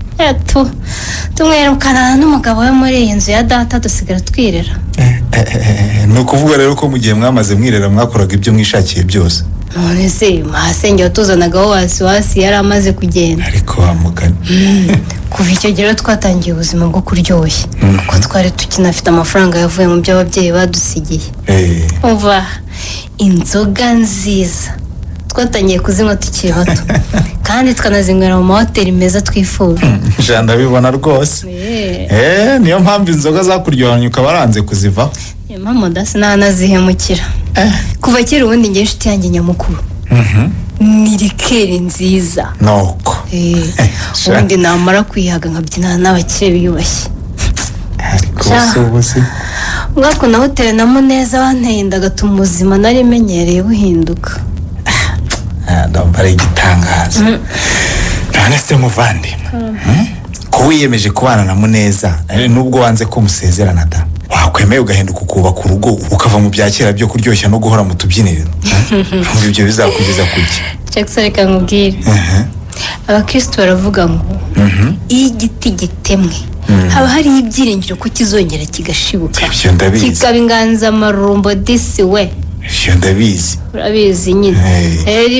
Tumwerukana n'umugabo we muri iyi nzu ya data, dusigara twirera. Ni ukuvuga rero ko mu gihe mwamaze mwirera mwakoraga ibyo mwishakiye byose? None se masenge watuzanagaho wasiwasi yari amaze kugenda. Ariko wa mugani. Kuva icyo gihe rero twatangiye ubuzima bwo kuryoshya, kuko twari tukinafite amafaranga yavuye mu byo ababyeyi badusigiye. Umva, inzoga nziza twatangiye kuzinywa tukiri bato, kandi tukanazinywera mu mahoteli meza twifuza. Sha, ndabibona rwose. Niyo mpamvu inzoga zakuryohanye ukaba waranze kuzivaho. Niyo mpamvu dasi ntanazihemukira kuva kera. Ubundi njye inshuti yanjye nyamukuru ni liqueur nziza. Nuko. Ubundi namara kwihaga nkabyinana n'abakire biyubashye. Ariko Sha. se ubu se Mwako na hoteli na Muneza wanteye inda agatuma ubuzima nari menyereye buhinduka. Ndumva ari igitangaza. None se muvandimwe, ko wiyemeje kubana na Muneza, nubwo wanze ko musezerana da, wakwemeye ugahinduka ukubaka urugo, ukava mu bya kera byo kuryoshya no guhora mu tubyiniriro? Ngo ibyo bizakugeza kuki? Jackson, reka nkubwire, abakristo baravuga ngo iyo igiti gitemwe haba hariho ibyiringiro ko kizongera kigashibuka, Ibyo ndabizi. kikaba inganzamarumbo disi we. Ibyo ndabizi. Urabizi nyine. Rero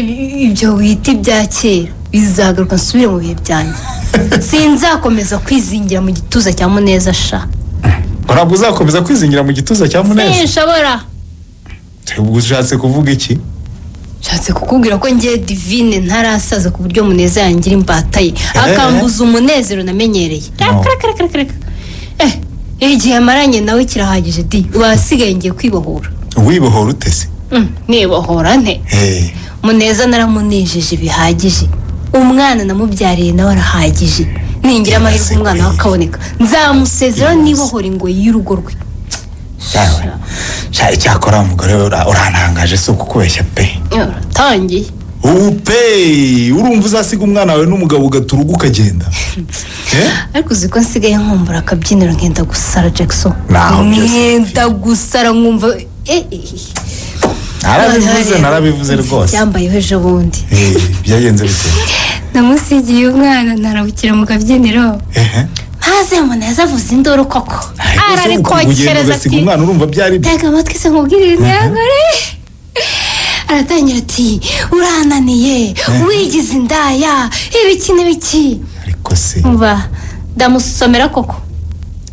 ibyo wita ibya kera bizagaruka, nsubire mu bihe byanjye. Sinzakomeza kwizingira mu gituza cya Muneza sha. Ngo ntabwo uzakomeza kwizingira mu gituza cya Muneza? Sinshobora. Ubwo ushatse kuvuga iki? Nshatse kukubwira ko ngiye Divine ntarasaza ku buryo Muneza yangira imbata ye, akambuza umunezero namenyereye. No. Reka reka reka reka, igihe maranye nawe kirahagije di, wasigaye ngiye kwibohora. Wibohora ute se? Nibohora nte? Muneza naramunejeje bihagije, umwana namubyariye nawe arahagije. Ningira amahirwe umwana we akaboneka, nzamusezeraho nibohora ingoyi y'urugo rwe. Yawe. Sha, icyakora wa mugore we urantangaje, si ukukubeshya pe. Uratangiye. Ubu pe, urumva uzasiga umwana wawe n'umugabo ugata urugo ukagenda? Ariko uzi ko nsigaye nkumbura akabyiniro, nkenda gusara Jackson? Naho byose. Nkenda gusara nkumva Narabivuze, narabivuze rwose. Byambayeho ejo bundi. Byagenze bite? Namusigiye umwana ntarabukira mu kabyiniro, Ehe. maze Muneza avuza induru koko. Ariko se ugenda Ararikokereza ugasiga ati umwana, urumva byari byo? Tega amatwi se nkubwire ibintu yankoreye. Aratangira ati: "Urananiye, wigize indaya, ibiki n'ibiki." Ariko se Umva, ndamusomera koko.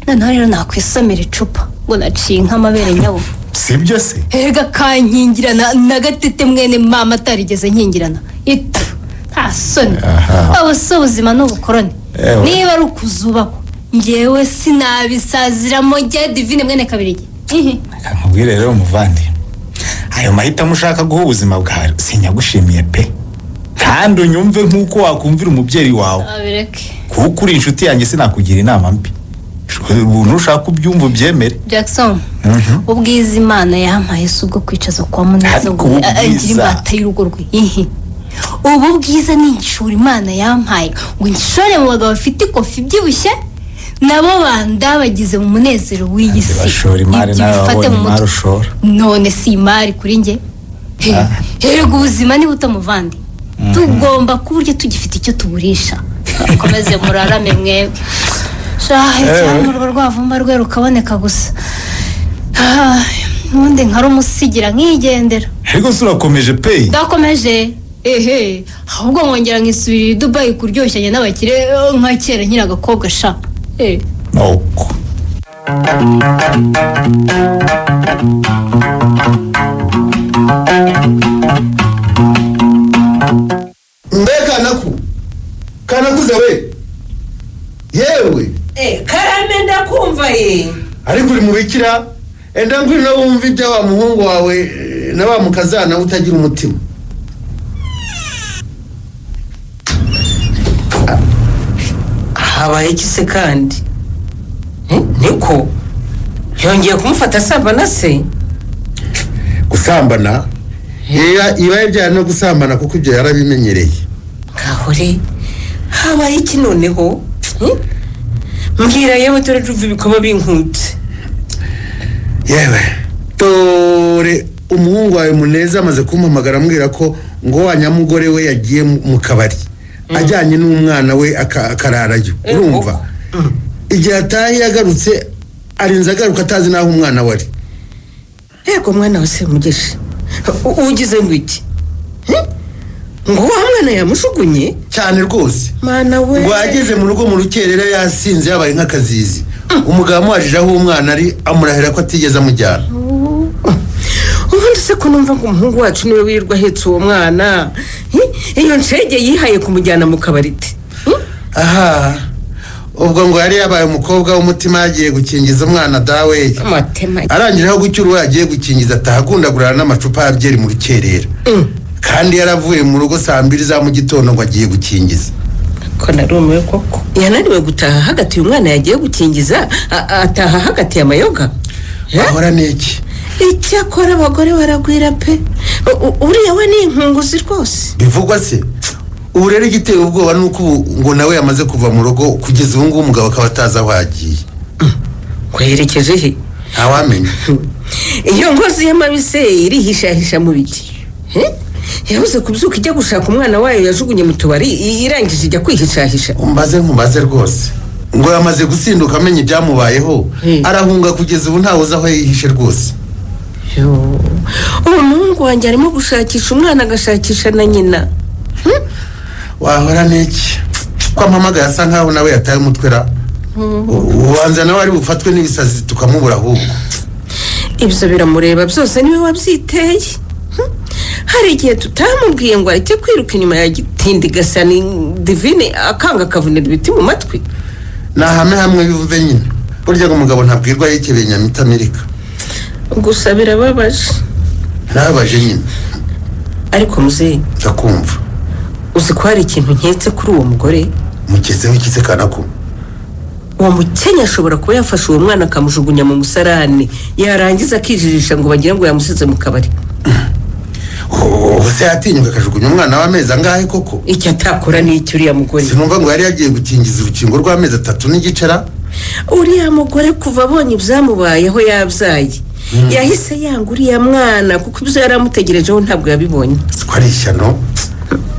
Noneho rero nakwisomera icupa ngo naciye nk'amabere nyabo. Si byo se? Erega kankingirana na gatete mwene mama atarigeze nkingirana. Itu nta soni. Aha. Ubu si ubuzima, ni ubukoroni. Ewe. Niba ari ukuzubakwa, ngewe sinabisaziramo, njye Divine mwene Kabirigi. Ihi. Nkubwire rero muvandi, ayo mahitamo ushaka guha ubuzima bwawe sinyagushimiye pe, kandi unyumve nk'uko wakumvira umubyeyi wawe. Abireke. Kuko uri inshuti yanjye, sinakugira inama mbi. Ubu nushaka ubyumva ubyemere. Jackson, ubwiza Imana yampaye si ubwo kwicaza kwa Muneza Ariko ngo ubu agire bwiza- imbata y'urugo rwe. Ihi, ubu bwiza ni igishoro Imana yampaye ngo nshore mu bagabo bafite ikofi ibyibushye, nabo bandabagize mu munezero w'iyi si. Bashora imari. Ibyo Nawe bifate wabonye mu imari mutwe. ushora. None si imari kuri njye? Herega ubuzima ni buto, muvandi. Tugomba kuba buryo tugifite icyo tugurisha. Mukomeze murarame mwebwe shahe. Ewe. Cyangwa urwo rwavumba rwe rukaboneka gusa. Ah, ubundi nkarumusigira nkigendera. Ariko se urakomeje pe? Ndakomeje ehe, ahubwo nkongera nkisubirira i Dubayi kuryoshanya n'abakire, nka kera nkiri agakobwa sha. Eh. Nuko. Mbe Kanaku, Kanakuze we, yewe! Karame, ndakumva ye. Ariko uri mu bikira, enda ngwino wumve ibya wa muhungu wawe na wa mukazana utagira umutima. Habaye iki se kandi? Niko yongeye kumufata asambana se? Gusambana? Iba ibyaha no gusambana, kuko ibyo yarabimenyereye. Ngahore, habaye iki noneho? Mbwira yewe, dore ndumva ibikoba binkutse. Yewe, dore umuhungu wawe Muneza amaze kumpamagara ambwira ko ngo wa nyamugore we yagiye mu kabari ajyanye n'umwana we, akararayo. Urumva, igihe atahe yagarutse arinze agaruka atazi n'aho umwana we ari. Yego mwana wa Semugeshi, ugize ngo iki? Ngo wa mwana yamushugunye? Cyane rwose. Mana we! Ngo ageze mu rugo mu rukerera yasinze, yabaye nk'akazizi. Umugabo amubajije aho umwana ari, amurahira ko atigeze amujyana. Ubundi se ko numva ngo umuhungu wacu niwe wirirwa ahetse uwo mwana? Iyo nshege yihaye kumujyana mu kabari te? Aha, ubwo ngo yari yabaye umukobwa w'umutima, yagiye gukingiza umwana dawe. Amatema! Arangije aho gucyura uwo yagiye gukingiza, ataha agundagurana n'amacupa ya byeri mu rukerera, kandi yaravuye mu rugo saa 2 za mu gitondo ngo agiye gukingiza. Ko narumiwe koko! Yananiwe gutaha hagati uyu mwana yagiye gukingiza, ataha hagati amayoga. Ahora n'iki? Icyakora abagore baragwira pe! Uriya we ni inkunguzi rwose. Bivugwa se? Ubu rero igiteye ubwoba ni uko ubu ngo nawe yamaze kuva mu rugo, kugeza ubu ngubu umugabo akaba atazi aho yagiye. Ngo yerekeje he? Ntawamenya. Iyo nkozi y'amabise irihishahisha mu biti. Yabuze kubyuka ijya gushaka umwana wayo yajugunye mu tubari, irangije ijya kwihishahisha. Umbaze nkubaze rwose, ngo yamaze gusinduka amenya ibyamubayeho, arahunga, kugeza ubu ntawe uzi aho yihishe rwose. Uwo muhungu wanjye arimo gushakisha umwana, agashakisha na nyina. Wahora n'iki ko ampamagaye asa nkaho nawe yataye umutwe ra? Ubanza nawe ari bufatwe n'ibisazi tukamubura ahubwo. Ibyo biramureba byose, niwe wabyiteye. Hari igihe tutamubwiye ngo areke kwiruka inyuma ya gitindi gasani Divine, akanga akavunira ibiti mu matwi. Ni ahame hamwe bivuve nyine, burya ngo umugabo ntabwirwa yikebeye nyamitamirika. Gusa birababaje. Ntababaje nyine. Ariko muzehe, Ndakumva. uzi ko hari ikintu nketse kuri uwo mugore? Mugezeho ikize, Kanako? Uwo mukenya ashobora kuba yafashe uwo mwana akamujugunya mu musarani, yarangiza akijijisha ngo bagire ngo yamusize mu kabari. Ubu se yatinyuka akajugunya umwana w'amezi angahe koko? Icyo atakora ni icyo uriya mugore. Sinumva ngo yari yagiye gukingiza urukingo rw'amezi 3 n'igice ra? Uriya mugore kuva abonye ibyamubayeho yabyaye, yahise yanga uriya mwana, kuko ibyo yari amutegerejeho ntabwo yabibonye. Ko ari ishyano!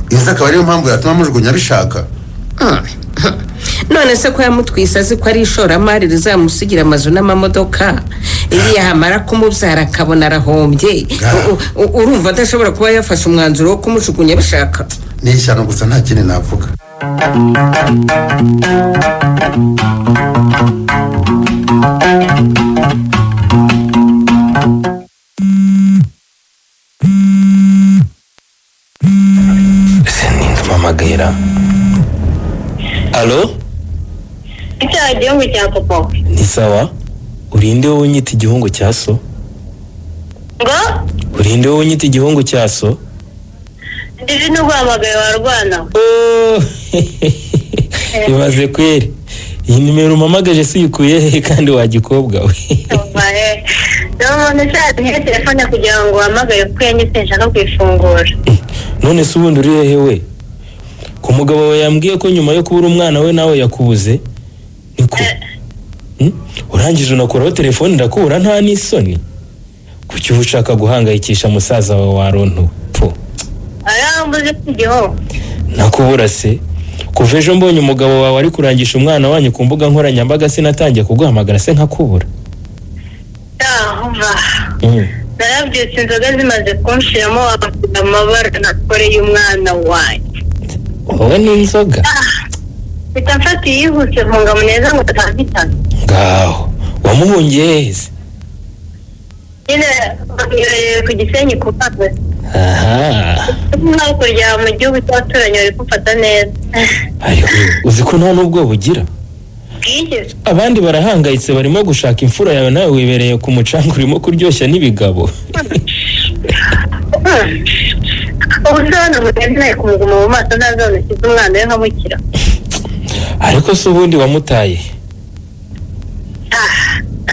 Iyo akaba ariyo mpamvu yatuma amujugunya abishaka. None se ko yamutwise azi ko ari ishoramari rizamusigira amazu n'amamodoka, iyo yamara kumubyara akabona arahombye, urumva adashobora kuba yafashe umwanzuro wo kumujugunya abishaka? Ni ishyano gusa, nta kindi navuga. Ese ninde umpamagara? Alo? Icyaha gihungu cya papa. Ni sawa, urinde wowe unyita igihungu cya so? Ngo? Urinde wowe unyita igihungu cya so? Ndizi n'uguhamagaye warwana. Oh, ibaze kweri. Iyi nimero umpamagaje si uyikuye he kandi wa gikobwa we? Ni umuntu ushaka niyo telefone kugira ngo uhamagare kuko yanyise nshaka kuyifungura. None se ubundi uri hehe we? Ku mugabo wawe yambwiye ko nyuma yo kubura umwana we nawe yakubuze, niko? Urangije unakuraho telefone ndakubura, nta n'isoni? Kuki uba ushaka guhangayikisha musaza wawe wa runtu po? Arambuze ku giho. Nakubura se? Kuva ejo mbonye umugabo wawe ari kurangisha umwana wanyu ku mbuga nkoranyambaga, sinatangiye kuguhamagara se nkakubura? Umva, narabyutse inzoga zimaze kunshiramo, amabara nakoreye umwana wanjye. Wowe n'inzoga? Mpita mfata iyihuse mpunga Muneza ngo atahitana. Ngaho wamuhungiye hehe se? Nyine bamwibereye ku Gisenyi ku mazi. Aha. Hakurya mu gihugu cy'abaturanyi bari kumfata neza. Ariko uzi ko nta n'ubwo bugira? Bwigeze. Abandi barahangayitse barimo gushaka imfura yawe, nawe wibereye ku mucanga urimo kuryoshya n'ibigabo. Ubu se hano Muneza nawe kumuguma mu maso ntazabona ukize umwana we nkamukira. Ariko se ubundi wamutaye?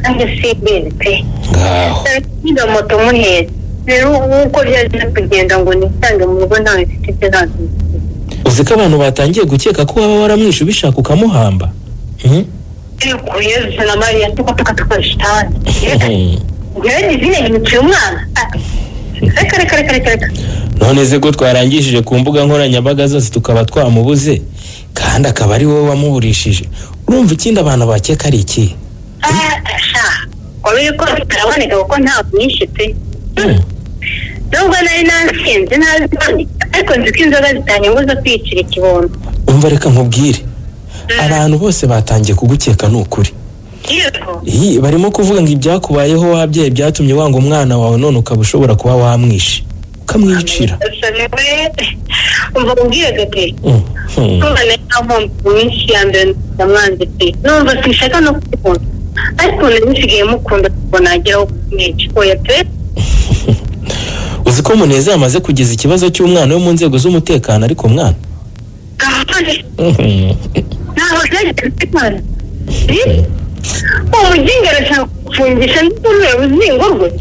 Nanjye simbizi pe. Ngaho. Niga moto muhetse rero, uko byaje kugenda ngo nisange mu rugo ntawe mfite ibyo ntazi. Uzi ko abantu batangiye gukeka ko waba waramwishe ubishaka ukamuhamba? Ariko Yezu na Mariya, tuka tuka tuka shitani! Ngewe nizine yiciye umwana? Ah, reka reka reka reka reka. None se ko twarangishije ku mbuga nkoranyambaga zose tukaba twamubuze, kandi akaba ari wowe wamuburishije, urumva ikindi abantu bakeka ari iki? Ah, sha wabiri ko bitaraboneka kuko ntabwo nishe pe, nubwo nari nasinze ntazi, ariko nzi ko inzoga zitanyunguza kwiyicira ikibondo. Umva, reka nkubwire, abantu bose batangiye kugukeka, ni ukuri. Yego. Iyi, barimo kuvuga ngo ibyakubayeho wabyaye byatumye wanga umwana wawe, none ukaba ushobora kuba wamwishe ukamwicira. Gusa niwe, umva ubwire gake. Kumva nari nahomba mu minsi ya mbere ndamwanze pe, numva sinshaka no kumukunda, ariko nari nsigaye mukunda ngo nageraho kumwica, oya pe. Uzi ko Muneza yamaze kugeza ikibazo cy'umwana we mu nzego z'umutekano? Ariko mwana. Ntabwo byagenze mwana, uwo muginga arashaka gufungisha n'ururiya ruzingo rwe.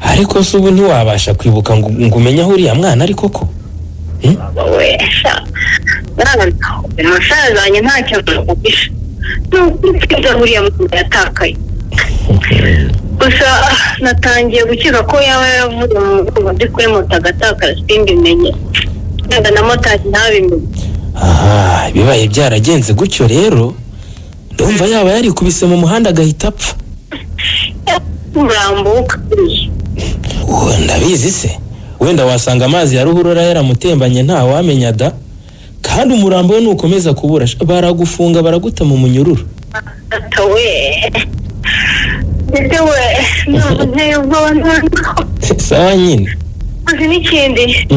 Ariko se ubu ntiwabasha kwibuka ngo umenye aho uriya mwana ari koko? We sha mwana, umusaza wanjye ntacyo amugisha, ni ukuri twiza buriya mwana yatakaye gusa. Natangiye gukeka ko yaba yaravuye mu rwego rwo kuri moto agatakara, simbimenye, wenda na motari ntabimenye. Aha, bibaye byaragenze gutyo rero, ndumva yaba yarikubise mu muhanda agahita apfa. Umurambo ukwiye. Uwo ndabizi se, wenda wasanga amazi ya ruhurura yaramutembanye, ntawamenya da. Kandi umurambo we nukomeza kubura, baragufunga baraguta mu munyururu. Data we, ndetse we ntabwo nteye ubwoba noneho. Sawa nyine. Uzi n'ikindi?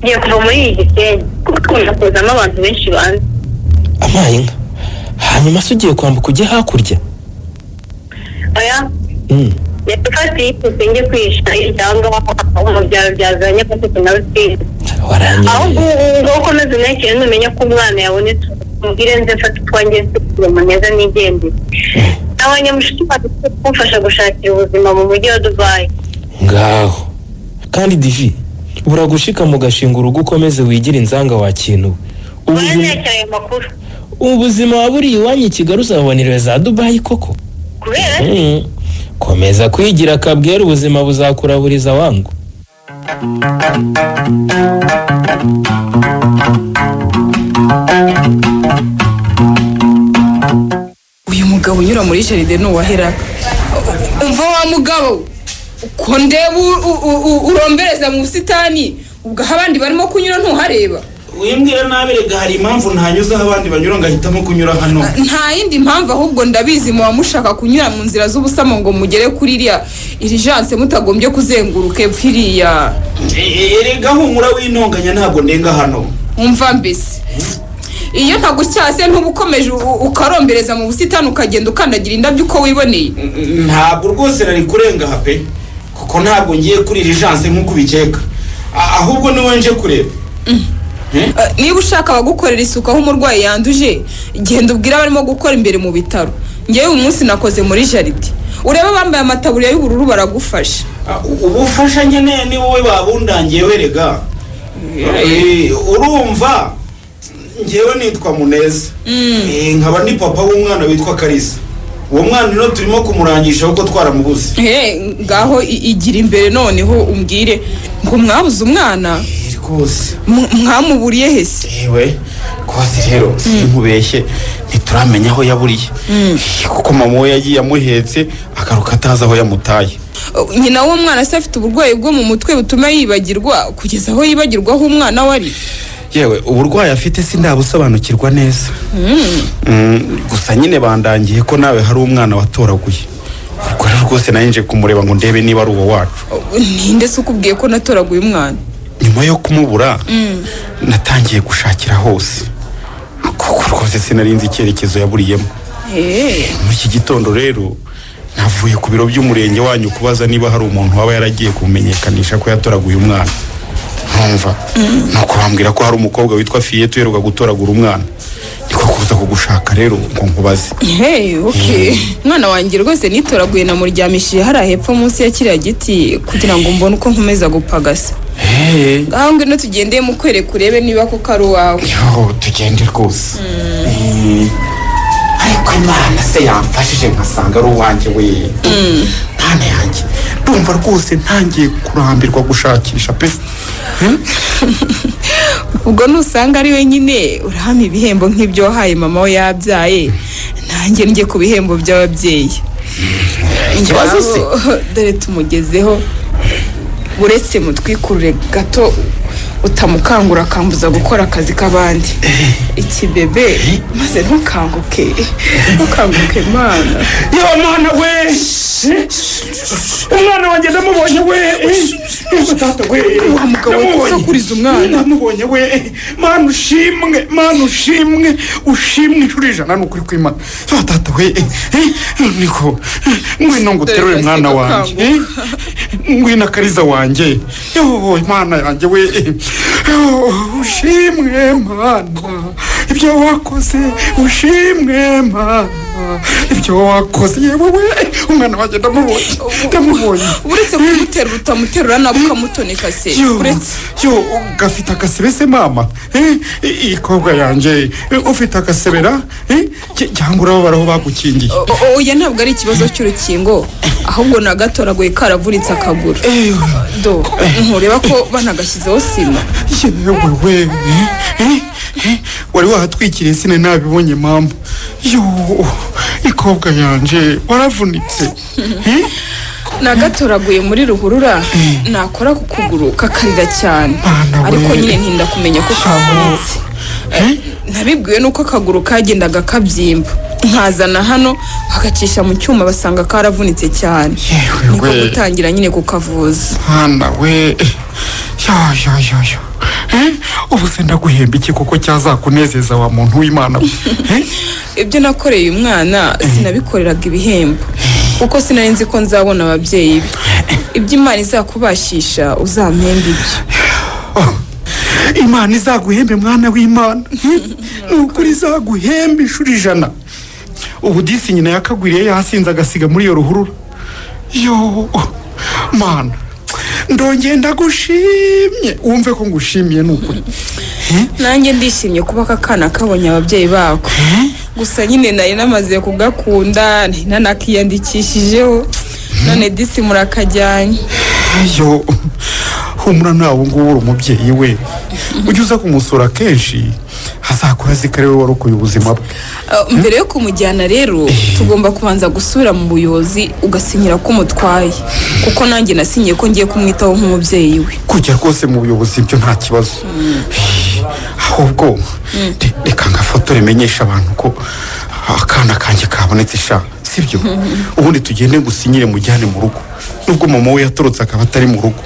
Ngiye kuva muri iyi Gisenyi kuko ikunda kuzamo abantu benshi banze. Amaye inka! Hanyuma se ugiye kwambuka ujye hakurya? Oya. Yafata yihuse njye kwihisha cyangwa mu byaro bya za Nyamasheke na Rusizi. Waranyereye. Ahubwo ngo ukomeze unakire, numenya ko umwana yabonetse umbwire nze mfate utwanjye nsubire Muneza nigendere. Nabonye mushiki wanjye kumfasha gushakira ubuzima mu mujyi wa Dubayi. Ngaho kandi divi, buragushika mu gashinga urugo, ukomeze wigire inzanga wa kintu we. Ubuzima Baranakira ayo makuru. Ubuzima waba uri iwanyu i Kigali uzabonera za Dubayi koko? Kubera? Komeza kwigira akabwera, ubuzima buzakuraburiza wangu. Uyu mugabo unyura muri jaride ni uwaheraka. Umva wa mugabo, ko ndeba urombereza mu busitani, ubwo aho abandi barimo kunyura ntuhareba? Wimbwira nabi rega, hari impamvu ntanyuze aho abandi banyura ngahitamo kunyura hano. Nta yindi mpamvu, ahubwo ndabizi muba mushaka kunyura mu nzira z'ubusamo ngo mugere kuri iriya irijanse mutagombye kuzenguruka epfo iriya. Erega humura w'intonganya, ntabwo ndenga hano. Umva mbese, iyo ntagucyase ntuba ukomeje ukarombereza mu busitani, ukagenda ukandagira indabyo uko wiboneye? Ntabwo rwose nari kurenga aha pe, kuko ntabwo ngiye kuri irijanse nk'uko ubikeka. Ahubwo niwe nje kureba. Niba ushaka abagukorera isuku aho umurwayi yanduje, genda ubwire abarimo gukora imbere mu bitaro. Ngewe uyu munsi nakoze muri jaride, urebe abambaye amataburiya y'ubururu baragufasha. Ubufasha nyine ni wowe babundangiye werega. Urumva ngewe nitwa Muneza, nkaba ni papa w'umwana witwa Karisa. Uwo mwana rero turimo kumurangisha kuko twaramubuze. Ngaho igira imbere noneho umbwire ngo mwabuze umwana. Rwose. Mwamuburiye hese? Yewe rwose rero sinkubeshye, ntituramenya aho yaburiye, kuko mama we yagiye amuhetse agaruka atazi aho yamutaye. Nyina w'uwo mwana se afite uburwayi bwo mu mutwe butuma yibagirwa kugeza aho yibagirwa aho umwana we ari? Yewe, uburwayi afite sindabusobanukirwa neza. Gusa nyine bandangiye ko nawe hari umwana watoraguye. Ubwo rero rwose nari nje kumureba ngo ndebe niba ari uwo wacu. Ninde se ukubwiye ko natoraguye umwana? Nyuma yo kumubura natangiye gushakira hose, kuko rwose sinari nzi icyerekezo yaburiyemo. Muri iki gitondo rero navuye ku biro by'umurenge wanyu kubaza niba hari umuntu waba yaragiye kumumenyekanisha ko yatoraguye umwana. Ntumva nuko bambwira ko hari umukobwa witwa Fiyete uheruka gutoragura umwana. Niko kuza kugushaka rero ngo nkubaze. Hey, okay. Umwana wanjye rwose nitoraguye, namuryamishije hariya hepfo munsi ya kiriya giti kugira ngo mbone uko nkomeza gupagasa. Ngaho ngwino tugendeye mu kwereka urebe niba koko ari uwawe. Yo, tugende rwose. Ariko Imana se yamfashije nkasanga ari uwanjye we. Mana yanjye, ndumva rwose ntangiye kurambirwa gushakisha pe. Ubwo nusanga ari we nyine urahama ibihembo nk'ibyo wahaye mama we yabyaye, nanjye njye ku bihembo by'ababyeyi. Ikibazo se? Ngaho, dore tumugezeho, uretse mutwikurure gato utamukangura akambuza gukora akazi k'abandi. Iki bebe, maze ntukanguke, ntukanguke mana. Yo mana we, umwana wanjye ndamubonye we. Tata we, wa mugabo we, kusakuriza umwana. Ndamubonye we. Mana ushimwe, mana ushimwe, ushimwe inshuro 100 ni ukuri kw'Imana. Yo tata we, niko ngwino nguterure mwana wanjye, ngwino Akariza wanjye. Yo Mana yanjye we, ushimwe Mana ibyo wakoze, ushimwe Mana ibyo wakoze. Yewe we, umwana wanjye ndamubonye, ndamubonye. Uretse kumuterura utamuterura nawe ukamutoneka se. Uretse yo gafite akasebe se mama? Ikobwa yanjye ufite akasebera cyangwa urababara aho bagukingiye? Oya, ntabwo ari ikibazo cy'urukingo, ahubwo nagatoraguye karavunitse akaguru. Do ntureba ko banagashyizeho sima? Yewe we, wari wahatwikiriye sine nabibonye mama. Yo ikobwa yanjye waravunitse. Nagatoraguye muri ruhurura, nakora ku kuguru kakarira cyane, ariko nyine ntinda kumenya ko kavunitse. Nabibwiwe nuko akaguru kagendaga kabyimba, nkazana hano bagacisha mu cyuma basanga karavunitse cyane, niko gutangira nyine kukavuza. Hana we, yo yo yo yo, ubu se ndaguhemba iki kuko cyazakunezeza wa muntu w'Imana we? Ibyo nakoreye uyu mwana sinabikoreraga ibihembo, kuko sinari nzi ko nzabona ababyeyi be. Ibyo Imana izakubashisha uzampembe ibyo. Imana izaguhembe mwana w'Imana, ni ukuri izaguhembe inshuro 100. Ubu disi nyina yakagwiriye yasinze agasiga muri iyo ruhurura. Yo mana, ndongeye ndagushimye, wumve ko ngushimiye ni ukuri. Nanjye ndishimye kuba aka kana kabonye ababyeyi bako. Gusa nyine nari namaze kugakunda, nari nanakiyandikishijeho, none disi murakajyanye. Yo humura, nawe ngubu uri umubyeyi we, ujye uza kumusura kenshi, azakora azi ko ari we warokoye ubuzima bwe. Mbere yo kumujyana rero tugomba kubanza gusubira mu buyobozi ugasinyira ko umutwaye, kuko nanjye nasinyiye ko ngiye kumwitaho nk'umubyeyi we. Kujya rwose mu buyobozi ibyo nta kibazo, ahubwo reka ngafotore menyesha abantu ko akana kanjye kabonetse sha, sibyo? Ubundi tugende gusinyire mujyane mu rugo, nubwo mama we yatorotse akaba atari mu rugo,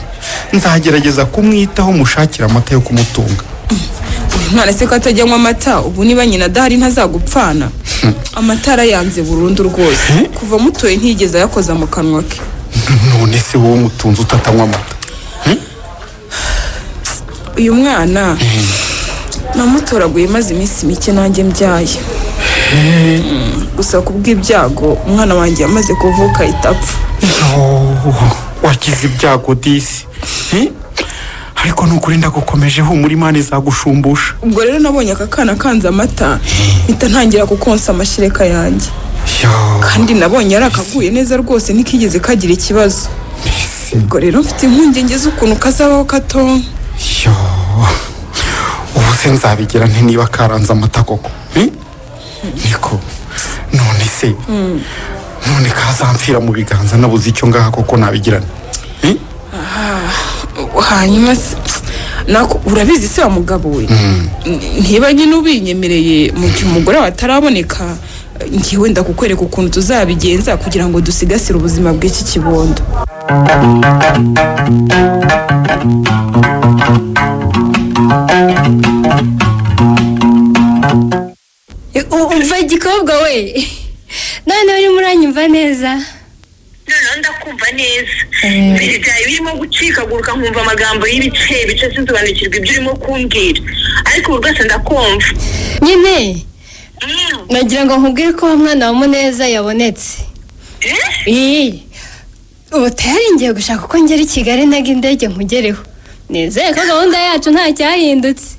nzagerageza kumwitaho mushakira amata yo kumutunga. Uyu mwana se ko atajya anywa amata, ubu niba nyina adahari ntazagupfana? Amata arayanze burundu rwose, kuva mutoye ntiyigeze ayakoza mu kanwa ke. None se wowe umutunzi utatanywa amata? Uyu mwana Namutoraguye maze iminsi mike nanjye mbyaye. Gusa kubw'ibyago umwana wanjye yamaze kuvuka ahita apfa. Yoo, wagize ibyago disi. Eh? Ariko nukuri ndagukomeje, humura, Imana izagushumbusha. Ubwo rero nabonye aka kana kanze amata, mpita ntangira kukonsa amashereka yanjye. Yoo. Kandi nabonye ari akaguye neza rwose, ntikigeze kagira ikibazo. Ubwo rero mfite impungenge z'ukuntu kazabaho katonka. Yoo. Ubu se nzabigira nte niba karanze amata koko? Eh? Niko none se, none kazamfira mu biganza nabuze icyo ngaha koko, nabigirana? Hanyuma se nako urabizi se wa mugabo we, ntiba nyine ubinyemereye, mu gihe umugore wawe ataraboneka, ngiye wenda kukwereka ukuntu tuzabigenza kugira ngo dusigasire ubuzima bw'iki kibondo. Umva igikobwa we, noneho urimo uranyumva neza? Noneho ndakumva neza. Mbere byari birimo gucikaguruka, nkumva amagambo y'ibice bice, sinsobanukirwa ibyo urimo kumbwira, ariko ubu rwose ndakumva. Nyine nagira ngo nkubwire ko wa mwana wa Muneza yabonetse. Iyi ubu tayari ngiye gushaka uko ngera i Kigali ntaga indege nkugereho. Nizeye ko gahunda yacu nta cyahindutse.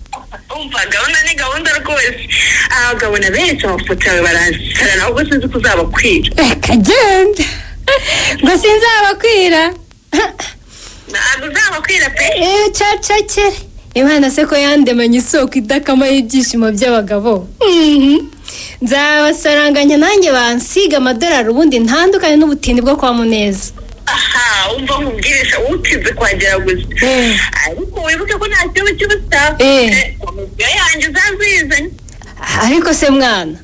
Umva, gahunda ni gahunda rwose. Abagabo na benshi amafoto yawe baransara, nawe ubwo sinzi ko uzabakwira. Reka genda, ngo sinzabakwira? Ntabwo uzabakwira pe. Cacakere, Imana se ko yandemanye isoko idakama y'ibyishimo by'abagabo. Nzabasaranganya nanjye bansiga amadolari, ubundi ntandukane n'ubutindi bwo kwa Muneza. Aha, umva nkubwirisha, utinze kuhagera gusa, ariko wibuke ko nta kibazo cy'ubusa. Komisiyo yanjye uzazizanye. Ariko se mwana,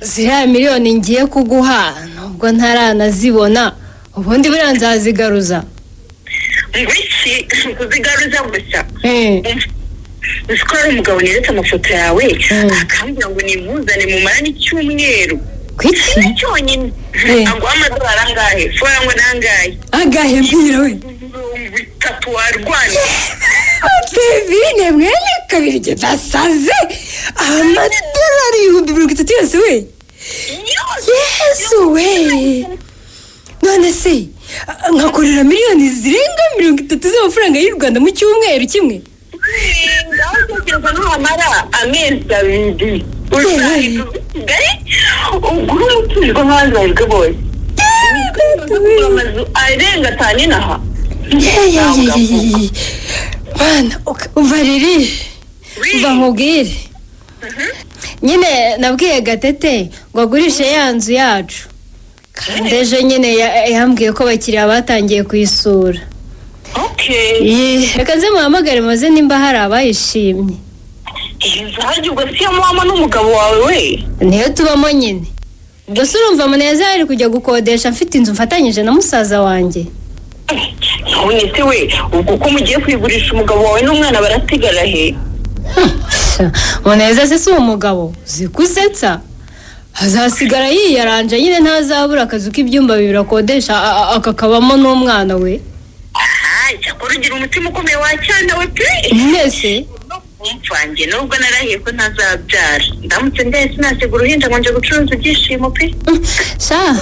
ziriya miliyoni ngiye kuguha, nubwo ntaranazibona, ubundi buriya nzazigaruza? Ngo iki? Kuzigaruza gusa? Uzi ko hari umugabo neretse amafoto yawe, akambwira ngo nimuzane mumarane icyumweru Kuki? cyonyine, aguha amadolari angahe? Fora ngo ni angahe? Angahe? Mbwira we. 30 warwana. Devine mwene kabiri, njye nasaze! Amadolari 30,000 yose we! Yesu we! None se nkakorera miliyoni zirenga 30 z'amafaranga y'u Rwanda mu cyumweru kimwe? Ngaho tekereza, nuhamara amezi 2 uzahita uva i Kigali ugure umuturirwa nk'abandi bahirwe bose, kugura amazu arenga 5 inaha. Mana, umva riri, umva nkubwire nyine, nabwiye Gatete ngo agurishe ya nzu yacu, kandi ejo nyine yambwiye ko abakiriya batangiye kuyisura. Ye, reka nze muhamagare maze nimba hari abayishimye. Iyi nzu harya ubwo si iyo mubamo n'umugabo wawe we? Niyo tubamo nyine. Ubwo se urumva Muneza yari kujya gukodesha mfite inzu mfatanyije na musaza wanjye? None se we, ubwo ko mugiye kuyigurisha, umugabo wawe n'umwana barasigara he? Muneza se si umugabo zikusetsa? Azasigara yiyaranje nyine, ntazabura akazu k'ibyumba bibiri akodesha, akakabamo n'umwana we. Aha, cyakora ugira umutima ukomeye wa cyana we pe. Mwese. Umvange, nubwo narahiye ko ntazabyara, ndamutse ndetse sinasiga uruhinja ngo nje gucuruza ibyishimo pe. Sha,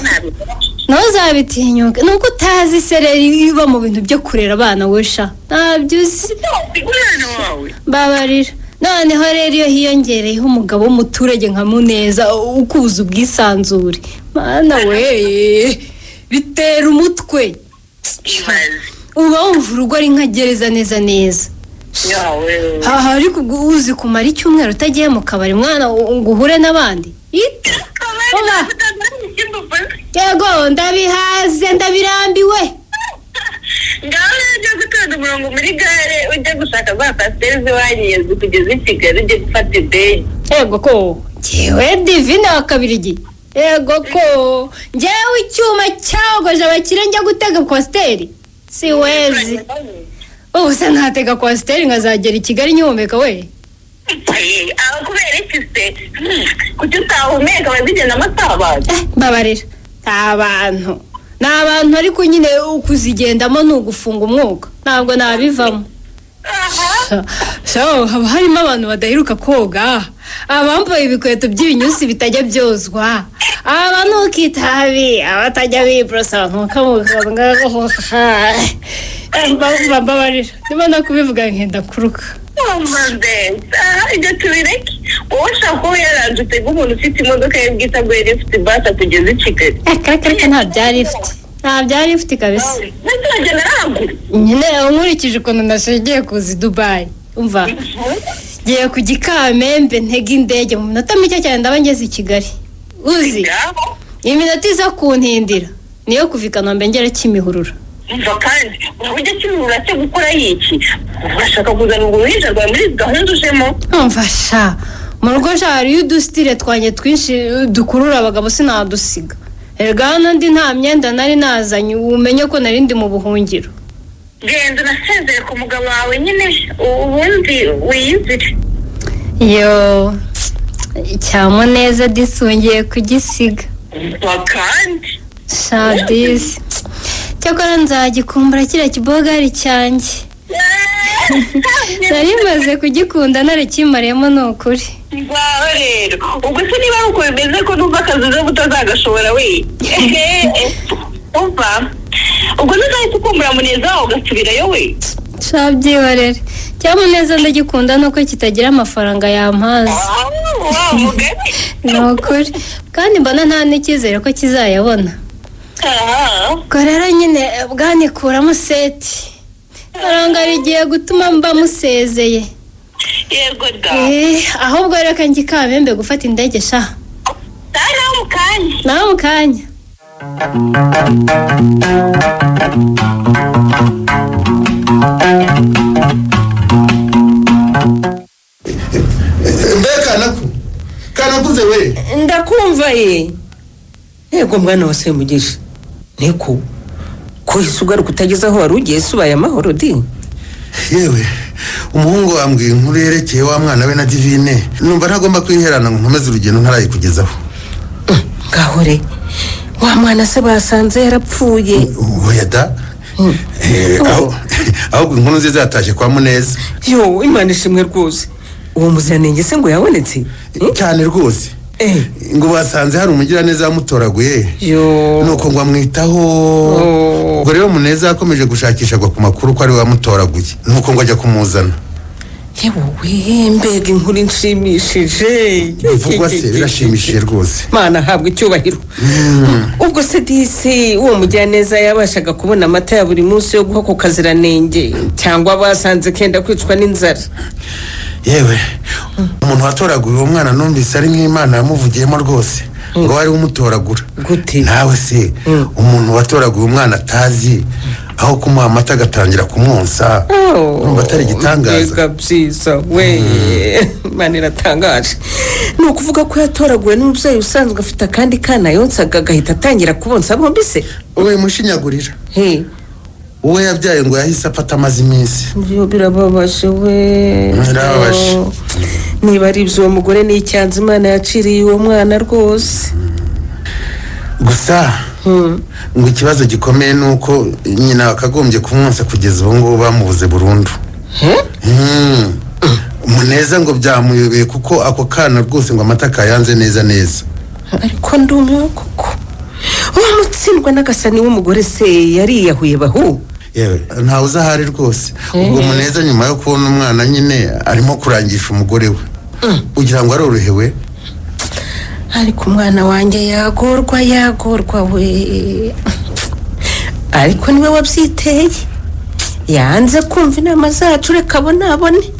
ntuzabitinyuke, nuko utazi isereri iba mu bintu byo kurera abana we sha, ntabyo uzi. Umwana wawe. Mbabarira. Noneho rero iyo hiyongereyeho umugabo w'umuturage nka Muneza ukuza ubwisanzure, mana we, bitera umutwe. Uba wumva urugo ari nka gereza neza neza. Aha ariko ubwo uzi kumara icyumweru utagiye mu kabari mwana, ngo uhure n'abandi? Ita! Oba! Yego, ndabihaze, ndabirambiwe. Ngaho rero ujya gutonda umurongo muri gare, ujya gushaka za kwasiteri z'iwanyu zikugeza i Kigali, ujye gufata indege. Yego ko njyewe Divine wa Kabirigi, yego ko njyewe icyuma cyagoje abakire njya gutega kwasiteri? Si wezi, ubu se ntatega kwasiteri nkazagera i Kigali nyihumeka we? Aho kubera iki se? Kuki utahumeka bazigendamo si abantu? Mbabarira, nta bantu, ni abantu, ariko nyine kuzigendamo ni ugufunga umwuka, ntabwo nabivamo. Sha haba harimo abantu badaheruka koga, abambaye ibikweto by'ibinyusi bitajya byozwa, abanuka itabi, abatajya biborosa, mbabarira niba nakubivuga nkenda kuruka. Ibyo tubireke, wowe ushaka kuba yaranje utega umuntu ufite imodoka ye bwite aguhe lifuti basi atugeze i Kigali. Reka nta bya lifuti, nta bya lifuti kabisa. Ntazagenda aragura. Nyine nkurikije ukuntu nashingiye kuza i Dubayi, umva ngiye ku Gikamembe ntega indege mu minota mike cyane ndaba ngeze i Kigali. Uzi iminota iza kuntindira niyo kuva i Kanombe ngera Kimihurura. Umva kandi uraba ujya Kimihurura cyo gukora iki? Urashaka kuzana urwo ruhinja rwawe muri izi gahunda ujemo? Umva sha, mu rugo sha hariyo udusitire twanjye twinshi dukurura abagabo, sinadusiga. Erega hano ndi nta myenda nari nazanye, umenye ko nari ndi mu buhungiro. Genda unasezere ku mugabo wawe nyine, ubundi wiyizire. Yo cyamuneza disungiye kugisiga. Umva kandi sha disi, cyakora nzagikumbura kiriya kibogari cyanjye. Nari maze kugikunda narakimariyemo ni ukuri. Ngaho rero, ubwo se niba ari uko bimeze, ko numva akazi uza utazagashobora we? Umva, ubwo ntuzahita ukumbura Muneza wawe ugasubirayo we? Sha byihorere, cyamuneza ndagikunda nuko kitagira amafaranga yampaza. Ni ukuri kandi mbona nta n'icyizere ko kizayabona. Ubwo rero nyine bwanikuramo seti, ifaranga rigiye gutuma mba musezeye. Yego da. Ahubwo reka njye i Kamembe gufata indege sha. Nawe mu kanya. Nawe mu kanya. Mbe Kanaku, Kanakuze we! Ndakumva ye. Yego mwana wa Semugisha, niko kuhise ugaruka utageze aho wari ugiye se ubaye amahoro di? Yewe, umuhungu wambwiye inkuru yerekeye wa mwana we na Divine, numva ntagomba kwiherana ngo nkomeze urugendo ntarayikugezaho. Ngaho re, wa mwana se basanze yarapfuye? Oya da. Ahubwo inkuru nziza yatashye kwa Muneza. Yo, Imana ishimwe rwose. Uwo muziranenge se ngo yabonetse? Cyane rwose. Ngo basanze hari umugiraneza wamutoraguye, nuko ngo amwitaho. Ubwo rero Muneza yakomeje gushakisha agwa ku makuru ko ari we wamutoraguye, nuko ngo ajya kumuzana. Yewe, mbega inkuru inshimishije! Bivugwa se, birashimishije rwose. Mana ahabwa icyubahiro. Ubwo se disi uwo mugiraneza yabashaga kubona amata ya buri munsi yo guha ku kaziranenge, cyangwa basanze kenda kwicwa n'inzara? Yewe, umuntu watoraguye uwo mwana numvise ari nk'Imana yamuvugiyemo rwose, ngo wari umutoragura. Gute? Nawe se umuntu watoraguye umwana atazi, aho kumuha amata agatangira kumwonsa, urumva atari igitangaza? Mbega byiza we! Imana iratangaje. Ni ukuvuga ko yatoraguwe n'umubyeyi usanzwe afite akandi kana yonsaga, agahita atangira kubonsa bombi se? We mushinyagurira, uwo yabyaye ngo yahise afata amaze iminsi. Byo birababaje we. Birababaje. Niba ari ibyo, uwo mugore ni icyanzu Imana yaciriye uwo mwana rwose. Gusa ngo ikibazo gikomeye ni uko nyina wakagombye kumwonsa kugeza ubu ngubu bamubuze burundu. Muneza ngo byamuyobeye, kuko ako kana rwose ngo amata kayanze neza neza. Ariko ndumiwe koko, uwo mutsindwa n'agasani w'umugore se yariyahuye bahu? Yewe, ntawe uzi ahari rwose. Ubwo Muneza nyuma yo kubona umwana nyine arimo kurangisha umugore we, ugira ngo arorohewe. Ariko umwana wanjye yagorwa, yagorwa we! Ariko niwe wabyiteye, yanze kumva inama zacu, reka abone.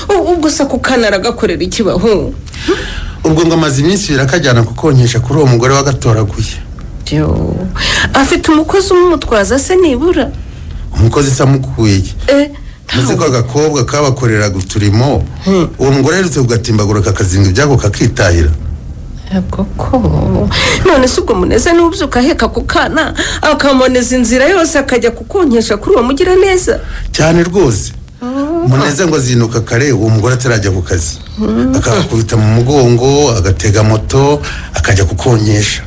Ubwo se ako kana aragakorera iki bahu? Ubwo ngo amaze iminsi ibiri akajyana kukonkesha kuri uwo mugore wagatoraguye. Yo, afite umukozi umumutwaza se nibura? Umukozi se amukuye? Uzi ko agakobwa kabakoreraga uturimo, uwo mugore aherutse kugatimbagura kakazinga ibyako kakitahira. Koko none se ubwo Muneza niwe ubyuka aheka ku kana akamoneza inzira yose akajya kukonkesha kuri uwo mugiraneza? Cyane rwose. Muneza ngo azinduka kare uwo mugore atarajya ku kazi, akakubita mu mugongo, agatega moto akajya kukonkesha.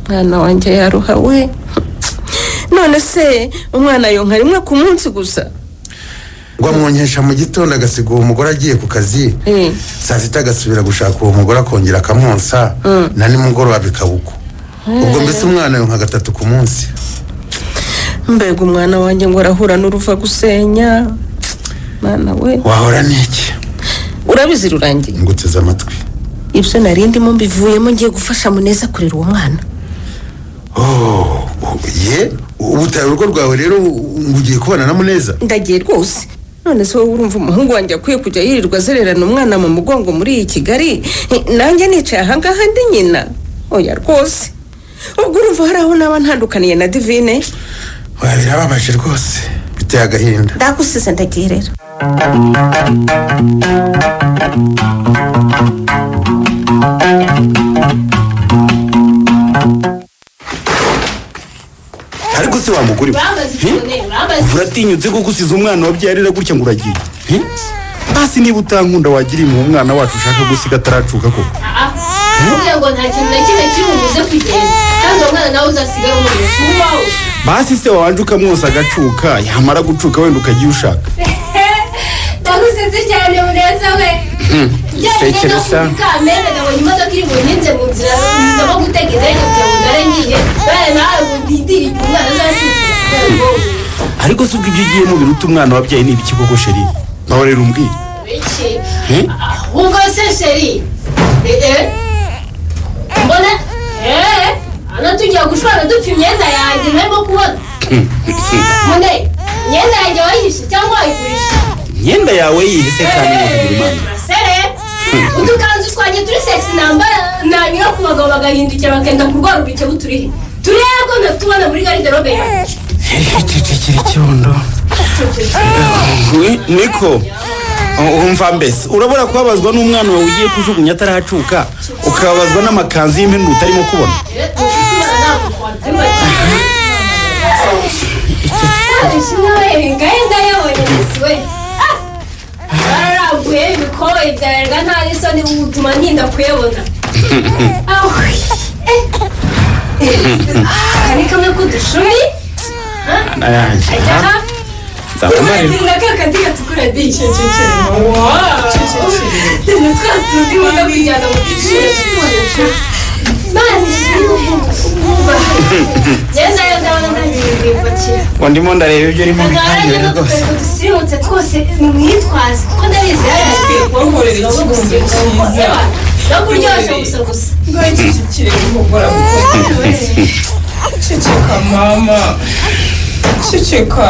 Mwana wanjye yaruha we! None se umwana yonka rimwe ku munsi gusa? Ngo amwonkesha mu gitondo, agasiga uwo mugore agiye ku kazi, saa sita agasubira gushaka uwo mugore, akongera akamwonsa, na nimugoroba bikaba uko. Ubwo mbese umwana yonka gatatu ku munsi. Mbega umwana wanjye ngo arahura n'uruva gusenya! Mwana we! Wahora n'iki? Urabizi Rurangiye? Nguteze amatwi. Ibyo nari ndimo mbivuyemo, ngiye gufasha Muneza kurera uwo mwana. Oh, ye, ubu utaye urugo rwawe rero ngo ugiye kubana na Muneza? Ndagiye rwose. None se wowe urumva umuhungu wanjye akwiye kujya yirirwa azererana umwana mu mugongo muri iyi Kigali, nanjye nicaye ahangaha ndi nyina? Oya rwose. Ubwo urumva hari aho naba ntandukaniye na Divine? Oya, birababaje rwose, biteye agahinda. Ndagusize, ndagiye rero. Ariko se wa mugore we, uratinyutse ko gusiza umwana wabyarira gutya ngo uragiye? Basi niba utankunda, wagira impuhwe umwana wacu ushaka gusiga ataracuka koko. Kugira ngo nta kintu na kimwe kiri bubuze kugenda, kandi uwo mwana nawe uzasigara umuriro si uwawe. Basi se wabanje ukamwosa agacuka, yamara gucuka wenda ukagiye ushaka. Ndagusetse cyane, Muneza we. Sekereza. Kamere, nabonye imodoka iri buninze mu nzira, ndimo gutega indege kugira ngo ndare ngiye bane nawe ngo ndindire igihe umwana azacukira. Ariko se ubwo ibyo ugiyemo biruta umwana wabyaye ni ibiki koko, chérie? Nawe rero umbwire. Iki ahubwo se, chérie, mbona hano tugiye gushwana dupfa imyenda yanjye ntarimo kubona. Mune, imyenda yanjye wayihishe cyangwa wayigurisha? Imyenda yawe yihise kandi ngo Imana. Sere udukanzu twanjye turi sexy nambara nanyura ku bagabo bagahindukira bakenda kurwara ubukebe, turihe? Turebe ko ntatubona muri garde-robe yanjye. Cecekera ikibondo. Niko umva, mbese urabura kubabazwa n'umwana wawe ugiye kujugunya ataracuka, ukababazwa n'amakanzu y'impenure utarimo kubona? Bararambuye ibikoboyi byawe nta n'isoni, utuma ntinda kuyabona. Aka ni kamwe k'udushumi. Nzaba mbarirwa. Ka kandi gatukura di ni twa tundi nkunda kujyana mu giciro. Mani ngenda yo, ndabona ntangiye kwipakira. Ngo ndimo ndareba ibyo urimo ntarajya bitangira rwose. N'udukarito dusirimutse twose mwitwaze, kuko ndabizi Wankorera ikibondo cyiza. No kuryoshya gusa gusa. Ngwacecekere guhogora gukora. Ceceka mama, ceceka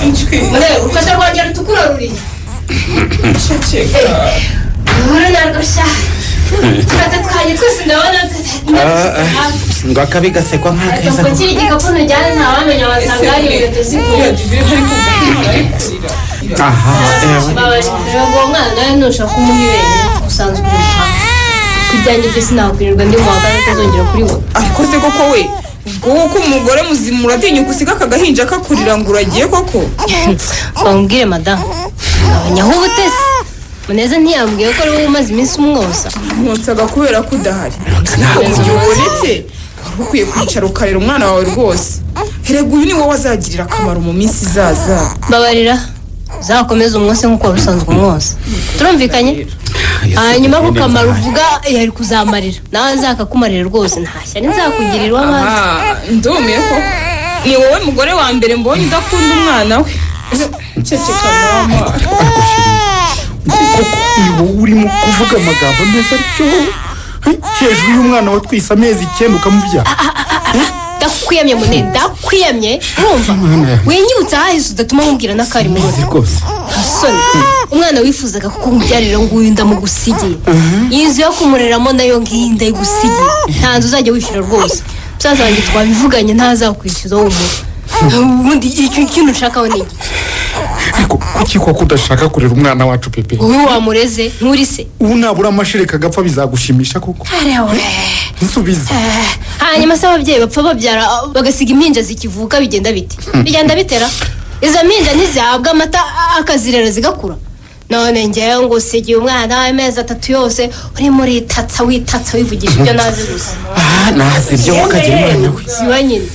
ncwi. Mure, urukata rwanjye rutukura ruriye? Ceceka. Uru narwo sha, uturata twanjye twose ndabona. Ngo akabi gasekwa nk'akeza. Ubwo kiri igikapu ntujyane, ntawamenya, wasanga hari inkweto ziguye. Aha, ewe. Babarira ngo uwo mwana nawe nushaka kumuha ibere, usanzwe uri umuhanga. Ku ibyanjye byo sinakwirirwa ndi mu wa kane utazongera kuribona. Ariko se koko we, ubwo koko umugore muzima uratinyuka usiga aka gahinja kakurira ngo uragiye koko? Bamubwire madamu, gabanyaho ubutesi. Muneza ntiyambwiye ko ari wowe umaze iminsi umwoza? Mwonsaga kubera ko udahari. Ariko mu gihe ubonetse wari ukwiye kwicara ukarera umwana wawe rwose. Erega uyu ni wowe azagirira akamaro mu minsi izaza. Mbabarira, uzakomeze umwose nk'uko wari usanzwe umwoza, turumvikanye? Hanyuma ku kamaro uvuga yari kuzamarira, nawe azakakumarira rwose, nta shyari nzakugirira iw'abandi. Aha, ndumiye koko. Ni wowe mugore wa mbere mbonye udakunda umwana we. Ceceka mama. Koko ni wowe urimo kuvuga amagambo meza atyo hejuru y'umwana watwise amezi 9 ukamubyara? Ndakwiyamye mune, ndakwiyamye, urumva? Winyibutsa ahahise udatuma nkubwira n'akari mu rugo. Rwose. Soni, umwana wifuzaga kuko umubyarira nguyu ndamugusigiye. Iyi nzu yo kumureramo nayo ngiyi ndayigusigiye. Nta nzu uzajya wishyura rwose, musaza wanjye twabivuganye, ntazakwishyuza wowe. Ubundi icyo kintu ushakaho ni iki? Ariko kuki koko udashaka kurera umwana wacu pepe? Wowe wamureze nturi se? Ubu nabura amashereka agapfa bizagushimisha koko? Arewe. Nsubiza. Hanyuma se ababyeyi bapfa babyara bagasiga impinja zikivuka, bigenda bite? Bigenda bitera izo mpinja ntizihabwa amata akazirera zigakura? None ngewe ngo usigiye umwana w'amezi 3 yose, urimo uritatsa witatsa wivugisha ibyo nazi gusa. Ah, nazi ibyo wakagira umwana we. Ziba nyine.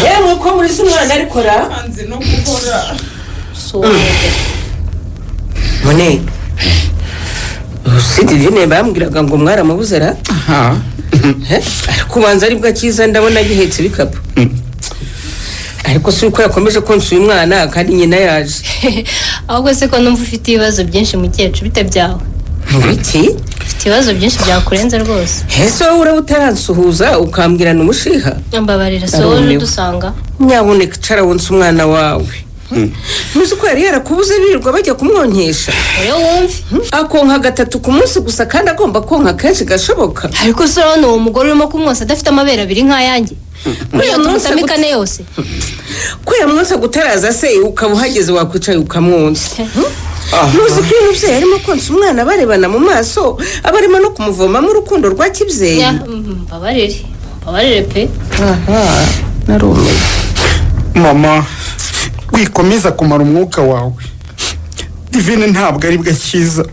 Yewe, uko muri se umwana ariko ra? No guhora. Mune, si Divine bambwiraga ngo mwaramubuze ra? Ariko ubanza aribwo akiza, ndabona agihetse ibikapu. Ariko si uko yakomeje konsa uyu mwana kandi nyina yaje. Ahubwo se ko numva ufite ibibazo byinshi, mukecuru, bite byawe? Iki? Ufite ibibazo byinshi byakurenze rwose. Ese wowe uraba utaransuhuza ukambwirana umushiha? Mbabarira, si wowe udusanga. Nyabuneka icara wonsa umwana wawe. Ntuzi ko yari yarakubuze birirwa bajya kumwonkesha? Rero wumve. Akonka gatatu ku munsi gusa kandi agomba konka kenshi gashoboka. Ariko se urabona uwo mugore urimo kumwosa adafite amabere abiri nk'ayanjye? Kuriya munsi Tumutame kane yose. Kuriya munsi agutaraza se ukaba uhageze wakwicaye ukamwonsa? Ntuzi ko iyo umubyeyi arimo konsa umwana barebana mu maso aba arimo no kumuvomamo urukundo rwa kibyeyi? Mbabarire, mbabarire pe. Aha, narumiwe. Mama, wikomeza kumara umwuka wawe. Divine ntabwo ari bwo akiza,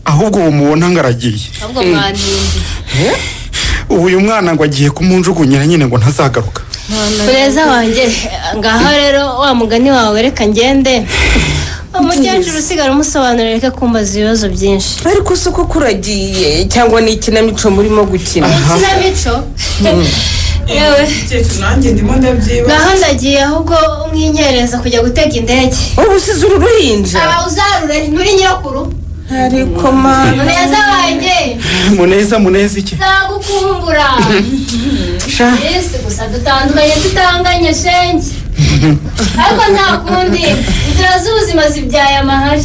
ahubwo uwo mubona ngo aragiye. Ahubwo mwantindiye. Ubu uyu mwana ngo agiye kumunjugunyira nyine ngo ntazagaruka. Pereza wanjye, ngaho rero wa mugani wawe, reka ngende. Umukecuru usigara umusobanurira, reka kumbaza ibibazo byinshi. Ariko si uko kuragiye cyangwa ni ikinamico murimo gukina? Ikinamico yewe. Nanjye ndimo ndabyiba. Ngaho ndagiye, ahubwo nkinyereza kujya gutega indege. Ubu usize uru ruhinja? Aba uzarure, nturi nyirakuru. Ariko mana. Muneza wanjye. Muneza, Muneza iki? Nzagukumbura. Ese gusa dutandukanye tutanganye shenge, ariko nta kundi, inzira z'ubuzima zibyaye amahari.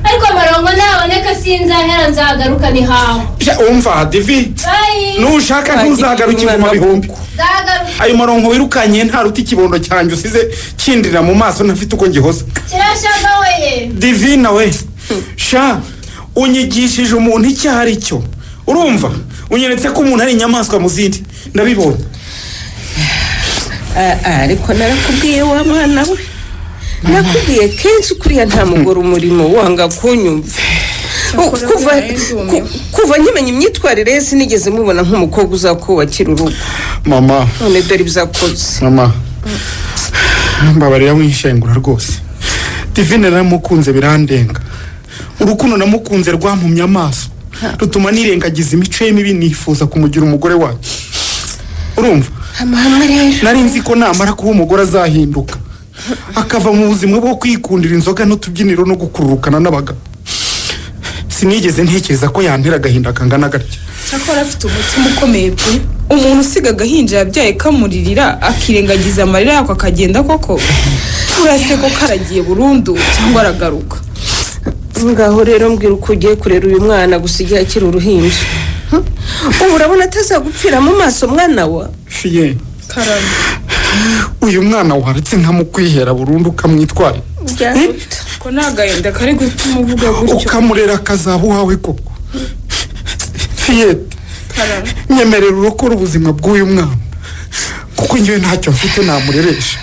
Ariko amarongo naboneka sinzahera, nzagaruka ni hawe. Umva Divi, Bye. nushaka ntuzagarukire mu bihumbi. Nzagaruka. Ayo maronko wirukanye ntaruta ikibondo cyanjye usize kindira mu maso ntafite uko ngihoza. Kirashaka weye. Divina we, sha unyigishije umuntu icyo ari cyo. Urumva unyeretse ko umuntu ari inyamaswa mu zindi, ndabibonye. Ariko narakubwiye wa mwana we, nakubwiye kenshi kuriya nta mugore umurimo wanga kunyumva. Kuva nkimenya imyitwarire ye sinigeze mubona nk'umukobwa uzakubakira urugo. Mama. None dore ibyakoze. Mama, mbabarira wishengura rwose. Divine naramukunze birandenga. Urukundo namukunze rwampumye amaso, rutuma nirengagiza imico ye mibi, nifuza kumugira umugore wacu. Urumva, nari nzi ko namara kuba umugore azahinduka akava mu buzima bwo kwikundira inzoga n'utubyiniro no gukururukana n'abagabo. Sinigeze ntekereza ko yantera agahinda kangana gatya. Cyakora afite umutima ukomeye pe. Umuntu usiga agahinja yabyaye kamuririra akirengagiza amarira yako akagenda koko? Urase ko karagiye burundu cyangwa aragaruka? Ngaho rero mbwira uko ugiye kurera uyu mwana gusa igihe akiri uruhinja. Ubu urabona atazagupfira mu maso mwana wa? Fiye, Karame. uyu mwana waretse nkamukwihera burundu ukamwitwara, Ko nta gahinda kari gutuma uvuga gutyo. ukamurera akazaba uwawe koko. Fiyete, Karame. nyemerera urokora ubuzima bw'uyu mwana, kuko njyewe ntacyo mfite namureresha.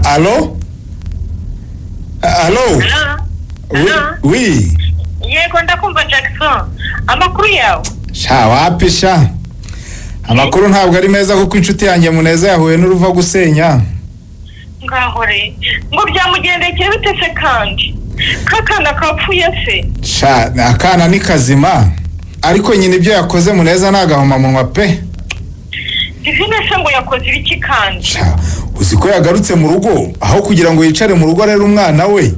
Alo? Alo? Oui. Yego, ndakumva Jackson, amakuru yawe? Sha wapi sha. Amakuru ntabwo ari meza kuko inshuti yanjye Muneza yahuye n'uruva gusenya. Ngaho re, ngo byamugendekeye bite se kandi kakana kapfuye se? Sha akana ni kazima. Ariko nyine ibyo yakoze Muneza nagahomamunwa pe. Divine se ngo yakoze ibiki kandi? Uzi ko yagarutse mu rugo aho kugira ngo yicare mu rugo arere umwana we,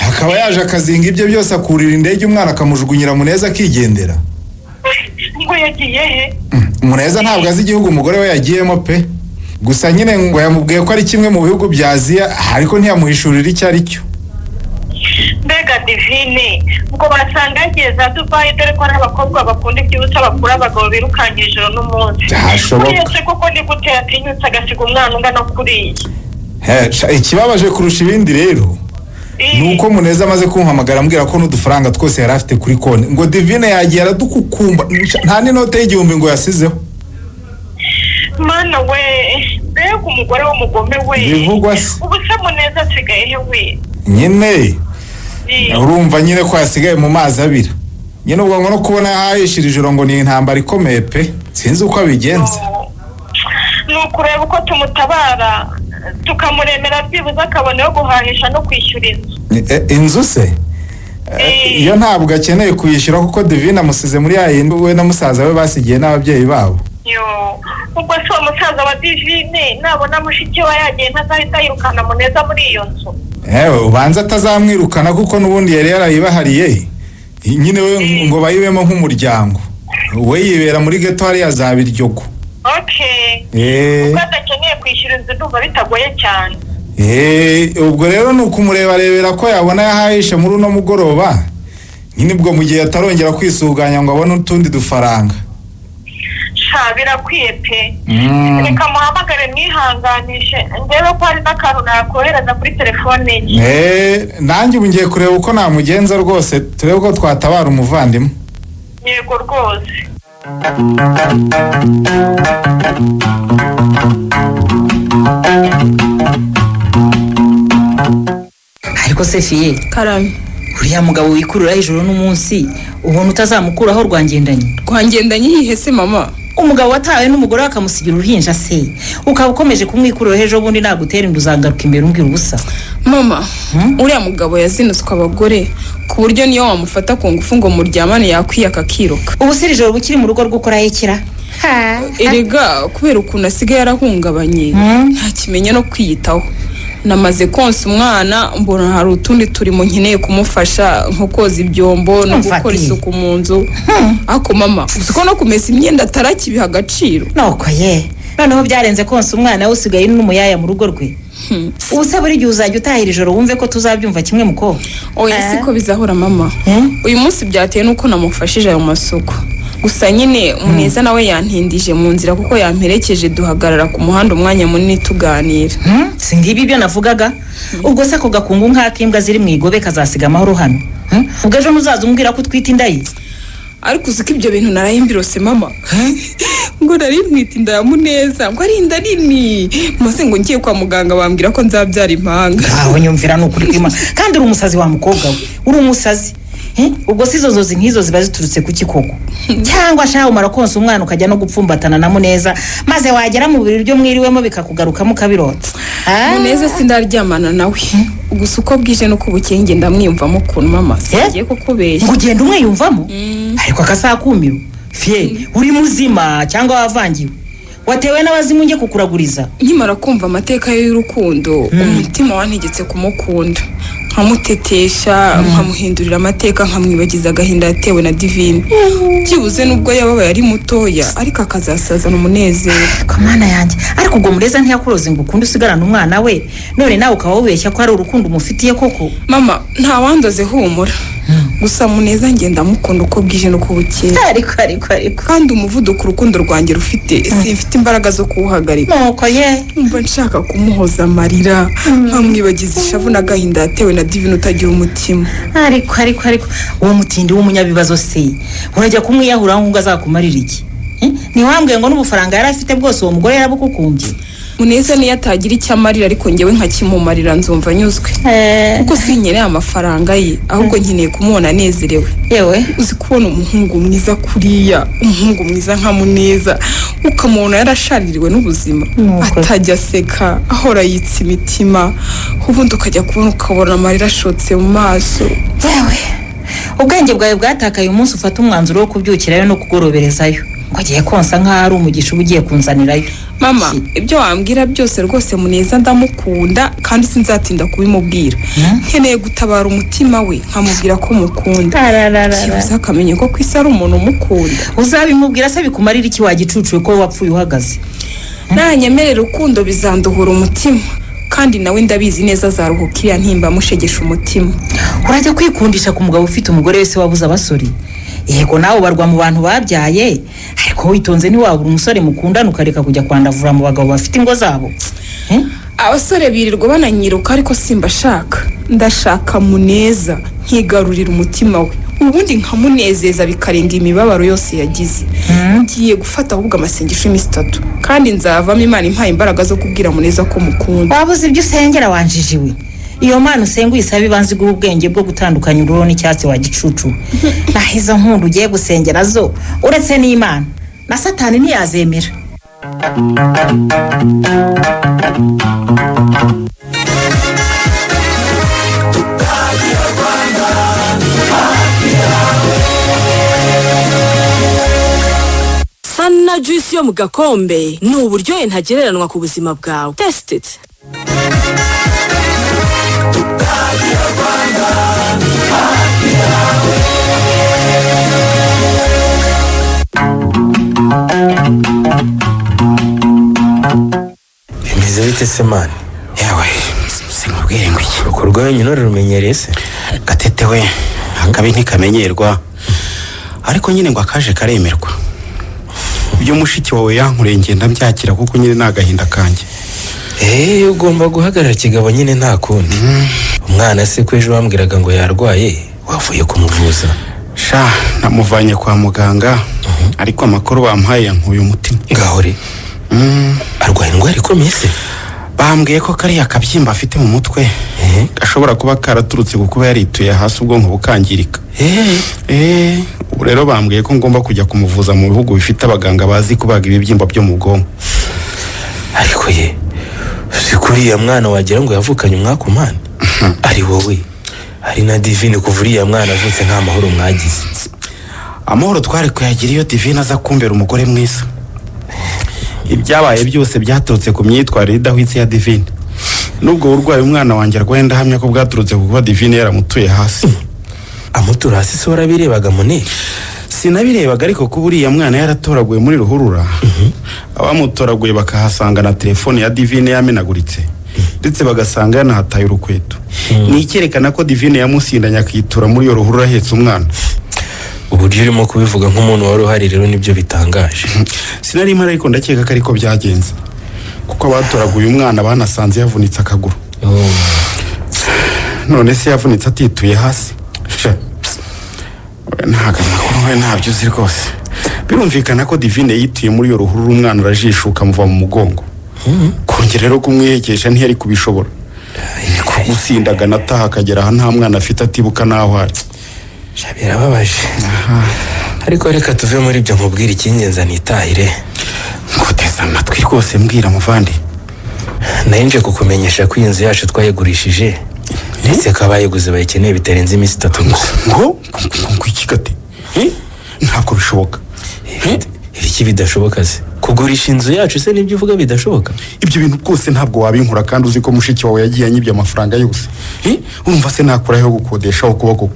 akaba yaje akazinga ibye byose akurira indege umwana akamujugunyira Muneza akigendera. Ngo yagiye he? Muneza ntabwo azi igihugu umugore we yagiyemo pe. Gusa nyine ngo yamubwiye ko ari kimwe mu bihugu bya Aziya, ariko ntiyamuhishurira icyo ari cyo. Mbega Divine, ngo basanga yagiye za Dubayi, dore ko ari abakobwa bakunda iby'ubusa bakura abagabo birukanka ijoro n'umunsi. Byashoboka. Buriya se koko ni gute yatinyutse agasiga umwana ungana kuriya? Ikibabaje kurusha ibindi rero ni uko Muneza amaze kumpamagara ambwira ko n'udufaranga twose yari afite kuri konti ngo Divine yagiye aradukukumba, nta n'inote y'1000 ngo yasizeho. Mana we, mbega umugore w'umugome we. Bivugwa se. Ubu se Muneza asigaye he we? Nyine urumva nyine ko yasigaye mu mazi abira nyine, ubwo ngo no kubona yahahishira ijoro ngo ni intambara ikomeye pe, sinzi uko abigenza. Ni ukureba uko tumutabara, tukamuremera byibuze akabona yo guhahisha no kwishyura inzu. Inzu se? Iyo ntabwo akeneye kuyishyura kuko Divine amusize muri ya yindi we na musaza we basigiye n'ababyeyi babo. Yo, ubwo si uwo musaza wa Divine nabona mushiki we yagiye ntazahita yirukana Muneza muri iyo nzu? Ewe, ubanza atazamwirukana kuko n'ubundi yari yarayibahariye nyine we ngo bayibemo nk'umuryango. We yibera muri geto hariya za Biryogo. Okay. Ubwo adakeneye kwishyura inzu ndumva bitagoye cyane. Ubwo rero ni ukumurebarebera ko yabona yahahishe muri uno mugoroba nyine, ubwo mu gihe atarongera kwisuganya ngo abone utundi dufaranga. Sha, birakwiye pe. Reka muhamagare mwihanganishe, ndebe ko hari n'akantu nakohereza kuri telefone ye. Nanjye ubu ngiye kureba uko namugenza rwose, turebe ko twatabara umuvandimwe. Yego rwose. Ariko se fiye? Karame. Uriya mugabo wikurura ijoro n'umunsi, ubona utazamukuraho rwangendanye? Rwangendanye yihe se mama? Umugabo watawe n'umugore we akamusigira uruhinja se, ukaba ukomeje kumwikurura, ejo bundi nagutera inda uzagaruka imbere umbwira ubusa. Mama, uriya mugabo yazinutswe abagore ku buryo niyo wamufata ku ngufu ngo muryamane yakwiyaka akiruka. Ubu se iri joro ukiri mu rugo rw'ukora yekira? Erega kubera ukuntu asigaye yarahungabanye, ntakimenya no kwiyitaho. Namaze konsa umwana, mbona hari utundi turimo nkeneye kumufasha, nko koza ibyombo no Mfati. gukora isuku mu nzu. Ariko mama, uzi ko no kumesa imyenda atarakibiha agaciro? Nuko ye, noneho byarenze konsa umwana we, usigaye n'umuyaya mu rugo rwe. Ubu se buri gihe uzajya utahira ijoro wumve ko tuzabyumva kimwe mukobwa? Oya, siko bizahora mama. Uyu munsi byatewe n'uko namufashije ayo masuku. Gusa nyine Muneza nawe yantindije mu nzira kuko yamperekeje, duhagarara ku muhanda umwanya munini tuganira. Si ngibi ibyo navugaga? Ubwo se ako gakungu nk'ak'imbwa ziri mu igobe kazasiga amahoro hano? Ubwo ejo ntuzaza umbwira ko utwite inda ye? Ariko uzi ko ibyo bintu naraye mbirose mama, ngo nari ntwite inda ya Muneza, ngo ari inda nini, maze ngo ngiye kwa muganga bambwira ko nzabyara impanga. Aho nyumvira, ni ukuri kw'Imana, kandi uri umusazi wa mukobwa we, uri umusazi. Ubwo si izo nzozi nk'izo ziba ziturutse kuki koko? Cyangwa shaho umara konsa umwana ukajya no gupfumbatana na Muneza, maze wagera mu birori byo mwiriwemo bikakugarukamo ukabirota? Muneza sindaryamana nawe, gusa uko bwije n'uko bukeye ngenda mwiyumvamo ukuntu mama, singiye kukubeshya. Ngo ugenda umwiyumvamo? Ariko akasakumiro fye, uri muzima cyangwa wavangiwe, watewe n'abazimu njye kukuraguriza? Nkimara kumva amateka ye y'urukundo, umutima wantegetse kumukunda, nkamutetesha, nkamuhindurira amateka, nkamwibagiza agahinda yatewe na Divine. Byibuze nubwo yababaye ari mutoya, ariko akazasazana umunezero. Mana yanjye, ariko ubwo Muneza ntiyakuroze ngo ukunde usigarane umwana we, none nawe ukaba wubeshya ko ari urukundo umufitiye koko? Mama, ntawandoze, humura. Gusa Muneza ngenda mukunda uko bwije n'uko bukeye. Ariko ariko ariko kandi umuvuduko urukundo rwanjye rufite, simfite imbaraga zo kuwuhagarika. Nuko ye. Mba nshaka kumuhoza amarira, nkamwibagiza ishavu n'agahinda yatewe na Divine utagira umutima. Ariko ariko ariko uwo mutindi w'umunyabibazo se, urajya kumwiyahura ngo azakumarira iki? Ntiwambwiye ngo n'ubufaranga yari afite bwose uwo mugore yarabukukumbye? Muneza niyo atagira icyo amarira, ariko ngewe nkakimumarira nzumva anyuzwe, kuko sinkeneye amafaranga ye, ahubwo nkeneye kumubona anezerewe. Yewe. Uzi kubona umuhungu mwiza kuriya, umuhungu mwiza nka Muneza, ukamubona yarashaririwe n'ubuzima, atajya aseka, ahora yitsa imitima, ubundi ukajya kubona ukabona amarira ashotse mu maso. Yewe, ubwenge bwawe bwatakaye umunsi ufata umwanzuro wo kubyukirayo no kugoroberezayo ngo agiye konsa nk'aho ari umugisha uba ugiye kunzanirayo. Mama, ibyo wambwira byose rwose Muneza ndamukunda, kandi sinzatinda kubimubwira. Nkeneye gutabara umutima we, nkamubwira ko mukunda, byibuze akamenya ko ku isi ari umuntu umukunda. Uzabimubwira se bikumarira iki, wagicucuye ko wapfuye uhagaze? Nanyemerera urukundo bizanduhura umutima, kandi nawe ndabizi neza azaruhuka iriya ntimba amushegesha umutima. Urajya kwikundisha ku mugabo ufite umugore wese wabuze abasore? Yego, nawe ubarwa mu bantu babyaye, ariko witonze ntiwabura umusore mukundana ukareka kujya kwandavura mu bagabo bafite ingo zabo. Abasore birirwa bananyiruka, ariko simbashaka. Ndashaka Muneza, nkigarurira umutima we, ubundi nkamunezeza bikarenga imibabaro yose yagize. Ngiye gufata ahubwo amasengesho y'iminsi 3, kandi nzavamo Imana impaye imbaraga zo kubwira Muneza ko mukunda. Wabuze ibyo usengera wanjijiwe? Iyo mana usenga uyisaba ibanza iguha ubwenge bwo gutandukanya ururo n'icyatsi, wa gicucu. Naho izo nkunda ugiye gusengera zo, uretse n'Imana na Satani ntiyazemera. Sana juice yo mu gakombe ni uburyohe ntagereranywa ku buzima bwawe. Test it. Bimeze bite se mani? Yewe, sinkubwire ngo iki. Urugo wenyine urumenyereye se? Gatete we, akabi ntikamenyerwa, ariko nyine ngo akaje karemerwa. Ibyo mushiki wawe yankoreye ngenda mbyakira kuko nyine ni agahinda kanjye. Ugomba guhagarara kigabo nyine, nta kundi. Umwana se ko ejo wambwiraga ngo yarwaye, wavuye kumuvuza? Sha, namuvanye kwa muganga, ariko amakuru bampaye yankuye umutima. Ngaho re, arwaye indwara ikomeye se? Bambwiye ko kariya kabyimba afite mu mutwe gashobora kuba karaturutse ku kuba yarituye hasi ubwonko bukangirika. Ubu rero bambwiye ko ngomba kujya kumuvuza mu bihugu bifite abaganga bazi kubaga ibibyimba byo mu bwonko. Ariko ye, uzi ko uriya mwana wagira ngo yavukanye umwaka umana? Ari wowe, ari na Divine, kuva uriya mwana avutse nta mahoro mwagize. Amahoro twari kuyagira iyo Divine aza kumbera umugore mwiza. Ibyabaye byose byaturutse ku myitwarire idahwitse ya Divine. Nubwo burwayi umwana wanjye arwaye ndahamya ko bwaturutse ku kuba Divine yaramutuye hasi. Amutura hasi se warabirebaga mune? Sinabirebaga, ariko kuba uriya mwana yaratoraguye muri ruhurura, abamutoraguye bakahasanga na telefone ya Divine yamenaguritse, ndetse bagasanga yanahataye urukweto, ni icyerekana ko Divine yamusindanye akitura muri iyo ruhurura ahetse umwana. Uburyo urimo kubivuga nk'umuntu wari uhari rero nibyo bitangaje. Sinari mpari, ariko ndakeka ko ariko byagenze, kuko abatoraguye umwana banasanze yavunitse akaguru. None se yavunitse atituye hasi? Sha, ntabwo amakuru we ntabyo uzi rwose. Birumvikana ko Divine yituye muri iyo ruhurura, umwana arajishuka amuva mu mugongo. Kongera rero kumwihekesha ntiyari kubishobora, niko gusindagana ataha akagera aha nta mwana afite, atibuka n'aho ari. Sha, birababaje, ariko reka tuve muri ibyo nkubwire icy'ingenzi nitahire. Nguteze amatwi rwose, mbwira muvandi. Nari kukumenyesha ko iyi nzu yacu twayigurishije, ndetse ko abayiguze bayikeneye bitarenze iminsi 3 gusa. Ngo iki gate? Ntabwo bishoboka. Ibiki bidashoboka se? Kugurisha inzu yacu se nibyo uvuga bidashoboka? Ibyo bintu rwose ntabwo wabinkora, kandi uzi ko mushiki wawe yagiye anyibye amafaranga yose. Urumva se nakuraho gukodesha aho kuba koko?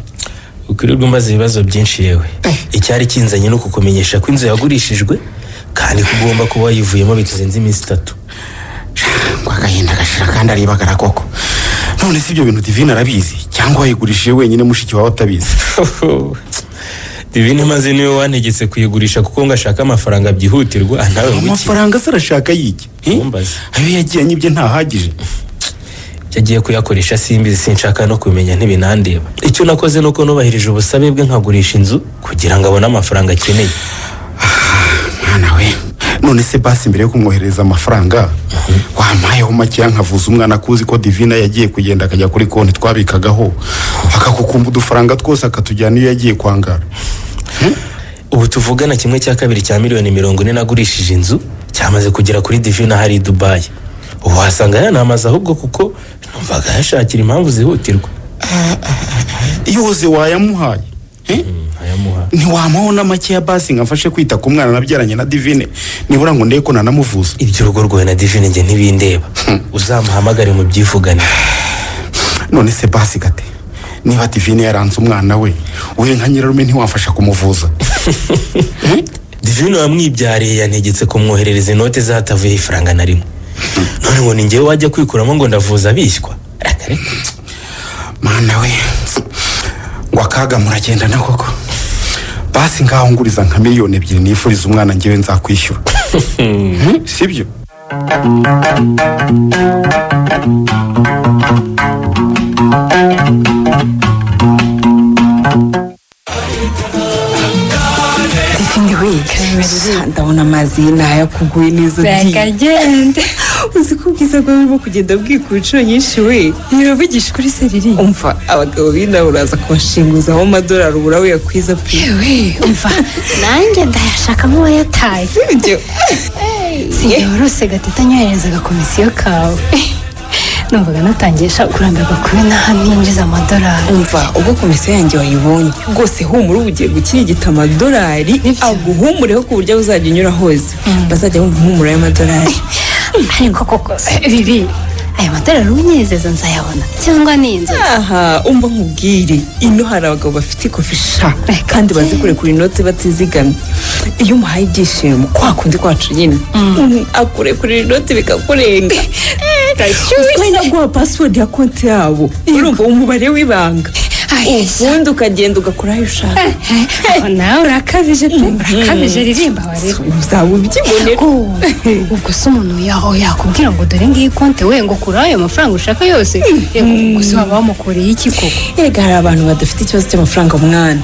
Ukwirirwa umbaza ibibazo byinshi yewe. Icyari kinzanye ni ukukumenyesha ko inzu yagurishijwe, kandi ko ugomba kuba wayivuyemo bitarenze iminsi 3. Ngo agahinda gashira kandi aribagara koko. None si ibyo bintu Divine arabizi, cyangwa wayigurishije wenyine mushiki wawe atabizi? Divine maze niwe wantegetse kuyigurisha kuko ngo ashaka amafaranga byihutirwa. Nawe ngo iki? Amafaranga se arashaka yiki? Ayo yagiye anyibye ntahagije. Yagiye kuyakoresha simbizi, sinshaka no kumenya, ntibinandeba. Icyo nakoze nuko nubahirije ubusabe bwe nkagurisha inzu kugira ngo abone amafaranga akeneye. Mwana we, none se basi mbere yo kumwoherereza amafaranga wampayeho makeya nkavuza umwana, ko uzi ko Divine yagiye kugenda akajya kuri konti twabikagaho akakukumba udufaranga twose akatujyana iyo yagiye kwangara. Ubu tuvugana 1/2 cya 40 miliyoni nagurishije inzu cyamaze kugera kuri Divine ahari i Dubai. Ubu wasanga yanamaze ahubwo, kuko numvaga yashakira impamvu zihutirwa. Yose wayamuhaye? Ntiwampaho na makeya basi nkafashe kwita ku mwana nabyaranye na Divine, nibura ngo ndebe ko nanamuvuza? Iby'urugo rwawe na Divine njye ntibindeba, uzamuhamagare mu byivuganire. None se basi gate, niba Divine yaranze umwana we, we nka nyirarume ntiwamfasha kumuvuza? Divine wamwibyariye yantegetse kumwoherereza inote zatavuyeho ifaranga na rimwe, none ngo ni njyewe wajya kwikuramo ngo ndavuza abishywa? Reka reka. Mana we, ngo akaga muragendana koko. Basi ngaho nguriza nka 2 miliyoni nifuriza umwana, njyewe nzakwishyura. Sibyo? Divine we, ndabona amazi y'inaha neza. Reka gende. Uzi ko ubwiza bwawe burimo kugenda bwikura inshuro nyinshi we. Uravugisha kuri seriri. Umva, abagabo b'inaha uraza kubashinguzaho amadolari ubura yakwiza pe. Yewe, umva, nanjye ndayashaka nk'uwayataye. Sibyo? Sinyorose gateta anyohereza agakomisiyo kawe. Numvaga natangiye kurambirwa kuba inaha ninjiza amadolari. Umva, ubwo komisiyo yanjye wayibonye rwose, humura, uba ugiye gukirigita amadolari aguhumureho ku buryo uzajya unyura hose bazajya bumva impumuro y'amadolari. Ariko koko bibi, aya madolari unyizeza nzayabona cyangwa ni inzozi? Aha, umva nkubwire, ino hari abagabo bafite ikofi sha, kandi bazi kurekura inoti batizigamye. Iyo umuhaye ibyishimo kwa kundi kwacu nyine, akurekurira inoti bikakurenga. Wenda guha password ya konti yabo, urumva, umubare w'ibanga, ubundi ukagenda ugakora ayo ushaka. Nawe urakabije pe, urakabije. Ririmba wareba. Uzaba ubyibonera. Ubwo se umuntu yaho yakubwira ngo dore ngiyi konti we, ngo kura ayo mafaranga ushaka yose, gusa waba wamukoreye iki koko? Erega hari abantu badafite ikibazo cy'amafaranga mwana.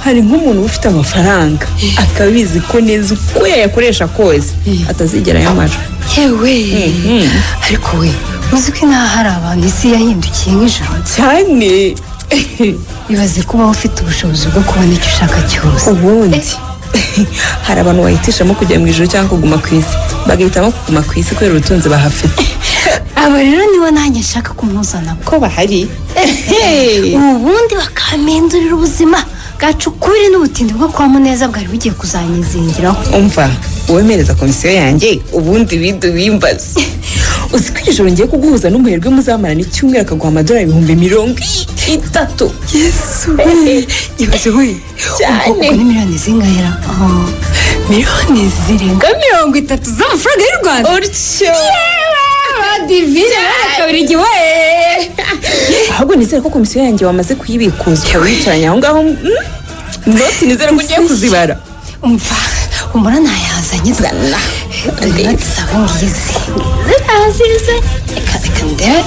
Hari nk'umuntu uba ufite amafaranga akabizi ko neza uko yayakoresha kose atazigera ayamara. Yewe, ariko we, uzi ko inaha hari abantu isi yahindukiye nk'ijoro? Cyane. Ibaze kuba ufite ubushobozi bwo kubona icyo ushaka cyose. Ubundi hari abantu bahitishamo kujya mu ijoro cyangwa kuguma ku isi, bagahitamo kuguma ku isi kubera ubutunzi bahafite. Aba rero nibo nanjye nshaka kumuzana. Ko bahari. Ubundi bakampindurira ubuzima bwacu ukubiri n'ubutindi bwo kwa Muneza bwari bugiye kuzanyizingiraho. Umva, uwemereza komisiyo yanjye, ubundi ibindi wimbaze. Uzi ko iri joro ngiye kuguhuza n'umuherwe muzamarana icyumweru, akaguha amadolari 30,000? Yesu we, ibaze we! Cyane. Ubwo ni miliyoni zingahera? Miliyoni zirenga 30 z'amafaranga y'u Rwanda. Utyo. Divine kabiri igiwe. Ahubwo nizere ko komisiyo yanjye wamaze kuyibikuza, ukaba wicaranye aho ngaho. Noti nizere ko ugiye kuzibara. Umva, humura, nayazanye. Zana. Dore inoti zawe ngizi, zirazize. Reka, reka ndebe.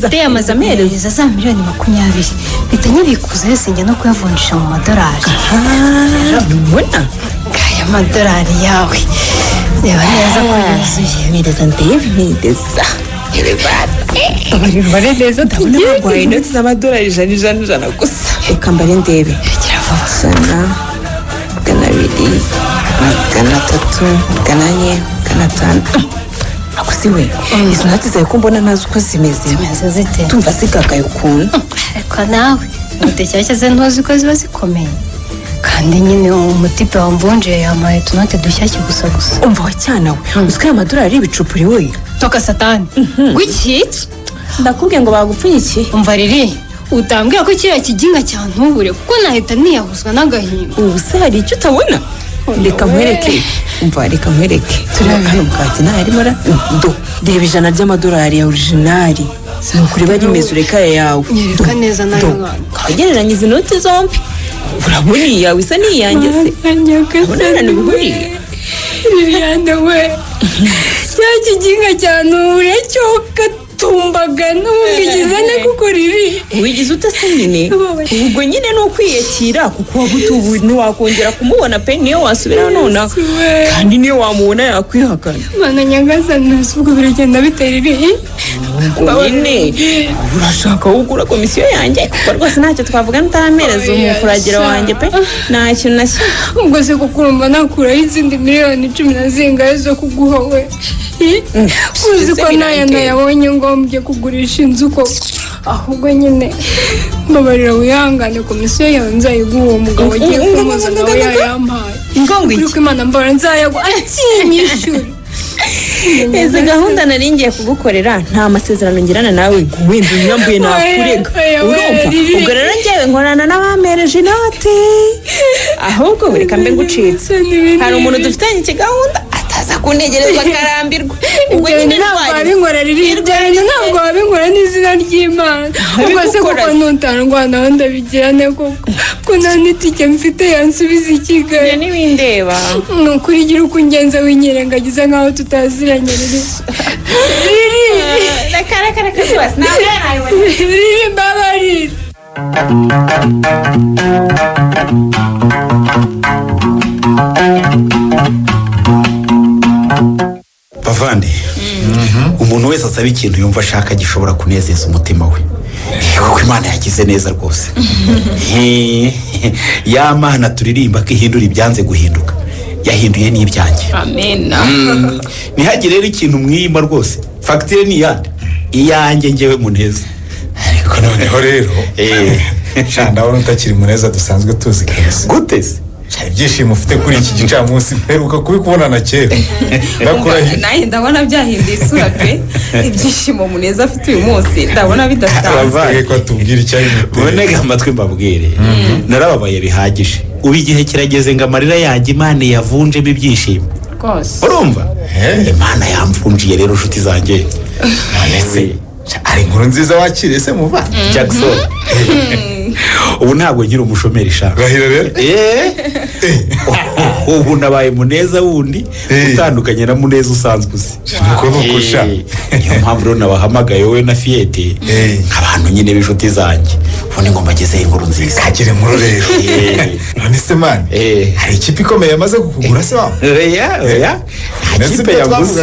Tete yamaze amereza za miliyoni 20, mpita nyibikuza yose, njya no kuyavunjisha mu madolari. Ntubona? Ngaya amadolari yawe, reba neza ko yuzuye. Mereza ndebe, mereza. Ubare neza. Ndabona baguhaye inoti z'amadolari 100, 100, 100 gusa. Reka mbare ndebe: 100, 200, 300, 400, 500. Ako si we, izo noti zawe ko mbona ntazi uko zimeze? Zimeze zite? Tumva zigagaye ukuntu. Ariko nawe inote nshyashya ze ntuzi ko ziba zikomeye, kandi nyine umutipe wamvunjiye yampaye utunote dushyashya gusa gusa. Umva wa cyana we, uzi ko aya madolari ari ibicupuri we? Toka satani! Wiki? Ndakubwiye ngo bagupfunyikiye. Umva riri, utambwira ko kiriya kiginga cyantubure, kuko nahita niyahuzwa n'agahinda. Ubu se hari icyo utabona? Reka nkwereke, umva, reka nkwereke. Tureba hano mukati ntayarimo ra. Do, reba 100 ry'amadolari ya original, ni ukureba rimeze, ureka aya yawe. Nyereka neza nayo. Do. Mwana. Ugereranya izi noti zombi, urabona iyi yawe isa n'iyanjye se? Urabona ahantu bihuriye? Liliane we, cya kiginga cyantubure cyo gatumbaga n'ubundi ne kuko riri. Wigize ute se nyine? Ubwo nyine ni ukwiyakira, kuko wagutubu ntiwakongera kumubona pe, niyo wasubira nonaha, kandi niyo wamubona yakwihakana. Mana nyagasani, ubwo biragenda bitera iri. Ubwo nyine urashaka wowe ugura komisiyo yanjye, kuko rwose ntacyo twavuga ntaramereza umukuragiro wanjye pe, nta kintu na kimwe. Ubwo se kuko urumva nakuraho izindi miliyoni cumi na zingahe zo kuguha we? Uzi ko naya nayabonye ngombye kugurisha inzu koko? Ahubwo nyine mbabarira wihangane, komisiyo yawe nzayiguha uwo mugabo agiye kumuza nawe yayampaye. Ngo Kuri ko Imana, mbabara, nzayagwa akinyishyura. Izi gahunda nari ngiye kugukorera, nta masezerano ngirana nawe ngo wenda unyambuye nakurega. Oya, oya, Urumva? Riri. Ubwo rero ngewe nkorana n'abamereje inoti. Ahubwo reka mbe ngucitse, hari umuntu dufitanye ikigahunda ataza kuntegereza akarambirwa. Ubwo Ibyo nyine bintu ntabwo ntwarize. wabinkora riri, ibyo bintu ntabwo wabinkora n'izina ry'Imana. Ubwo se Ntabigukora kuko se. ntutarwanaho ndabigirane koko, ko nta n'itike mfite yansubiza i Kigali? Ibyo ntibindeba. Ni ukuri, gira uko ungenza winyirengagiza nkaho tutaziranye riri. Riri. Reka, reka, reka rwose, ntabwo nabibona. Riri, mbabarira. Bavandi, umuntu wese asaba ikintu yumva ashaka gishobora kunezeza umutima we, kuko Imana yagize neza rwose. Ya Mana turirimba ko ihindura ibyanze guhinduka, yahinduye n'ibyanjye. Amena. Ntihagire rero ikintu mwiyima rwose. Fagitire ni iyande? Iyanjye ngewe Muneza. Ariko noneho rero sha, ndabona utakiri Muneza dusanzwe tuzi kabisa. Gute se? Ibyishimo ufite kuri iki gicamunsi mperuka kubikubonana kera, ndakurahiye. Nanjye ndabona byahinduye isura pe. Ibyishimo Muneza afite uyu munsi ndabona bidasanzwe. Ko atubwira icyabimuteye. Mubonege amatwi mbabwire, narababaye bihagije. Ubu igihe kirageze ngo amarira yanjye Imana yavunjemo ibyishimo. Rwose. Urumva, Imana yamvunjiye rero, nshuti zanjye. None se ari inkuru nziza wakiriye se muva? Jackson, ubu ntabwo nkiri umushomeri sha. Rahira rero. Ubu nabaye Muneza wundi utandukanye na Muneza usanzwe uzi. Nuko sha. Niyo mpamvu rero nabahamagaye wowe na Fiyete nk'abantu nyine b'inshuti zanjye, ubundi ngo mbagezeho inkuru nziza. Kagira inkuru rero. None se man, hari ikipe ikomeye yamaze kukugura se wa? Oya, oya, nta kipe yanguze.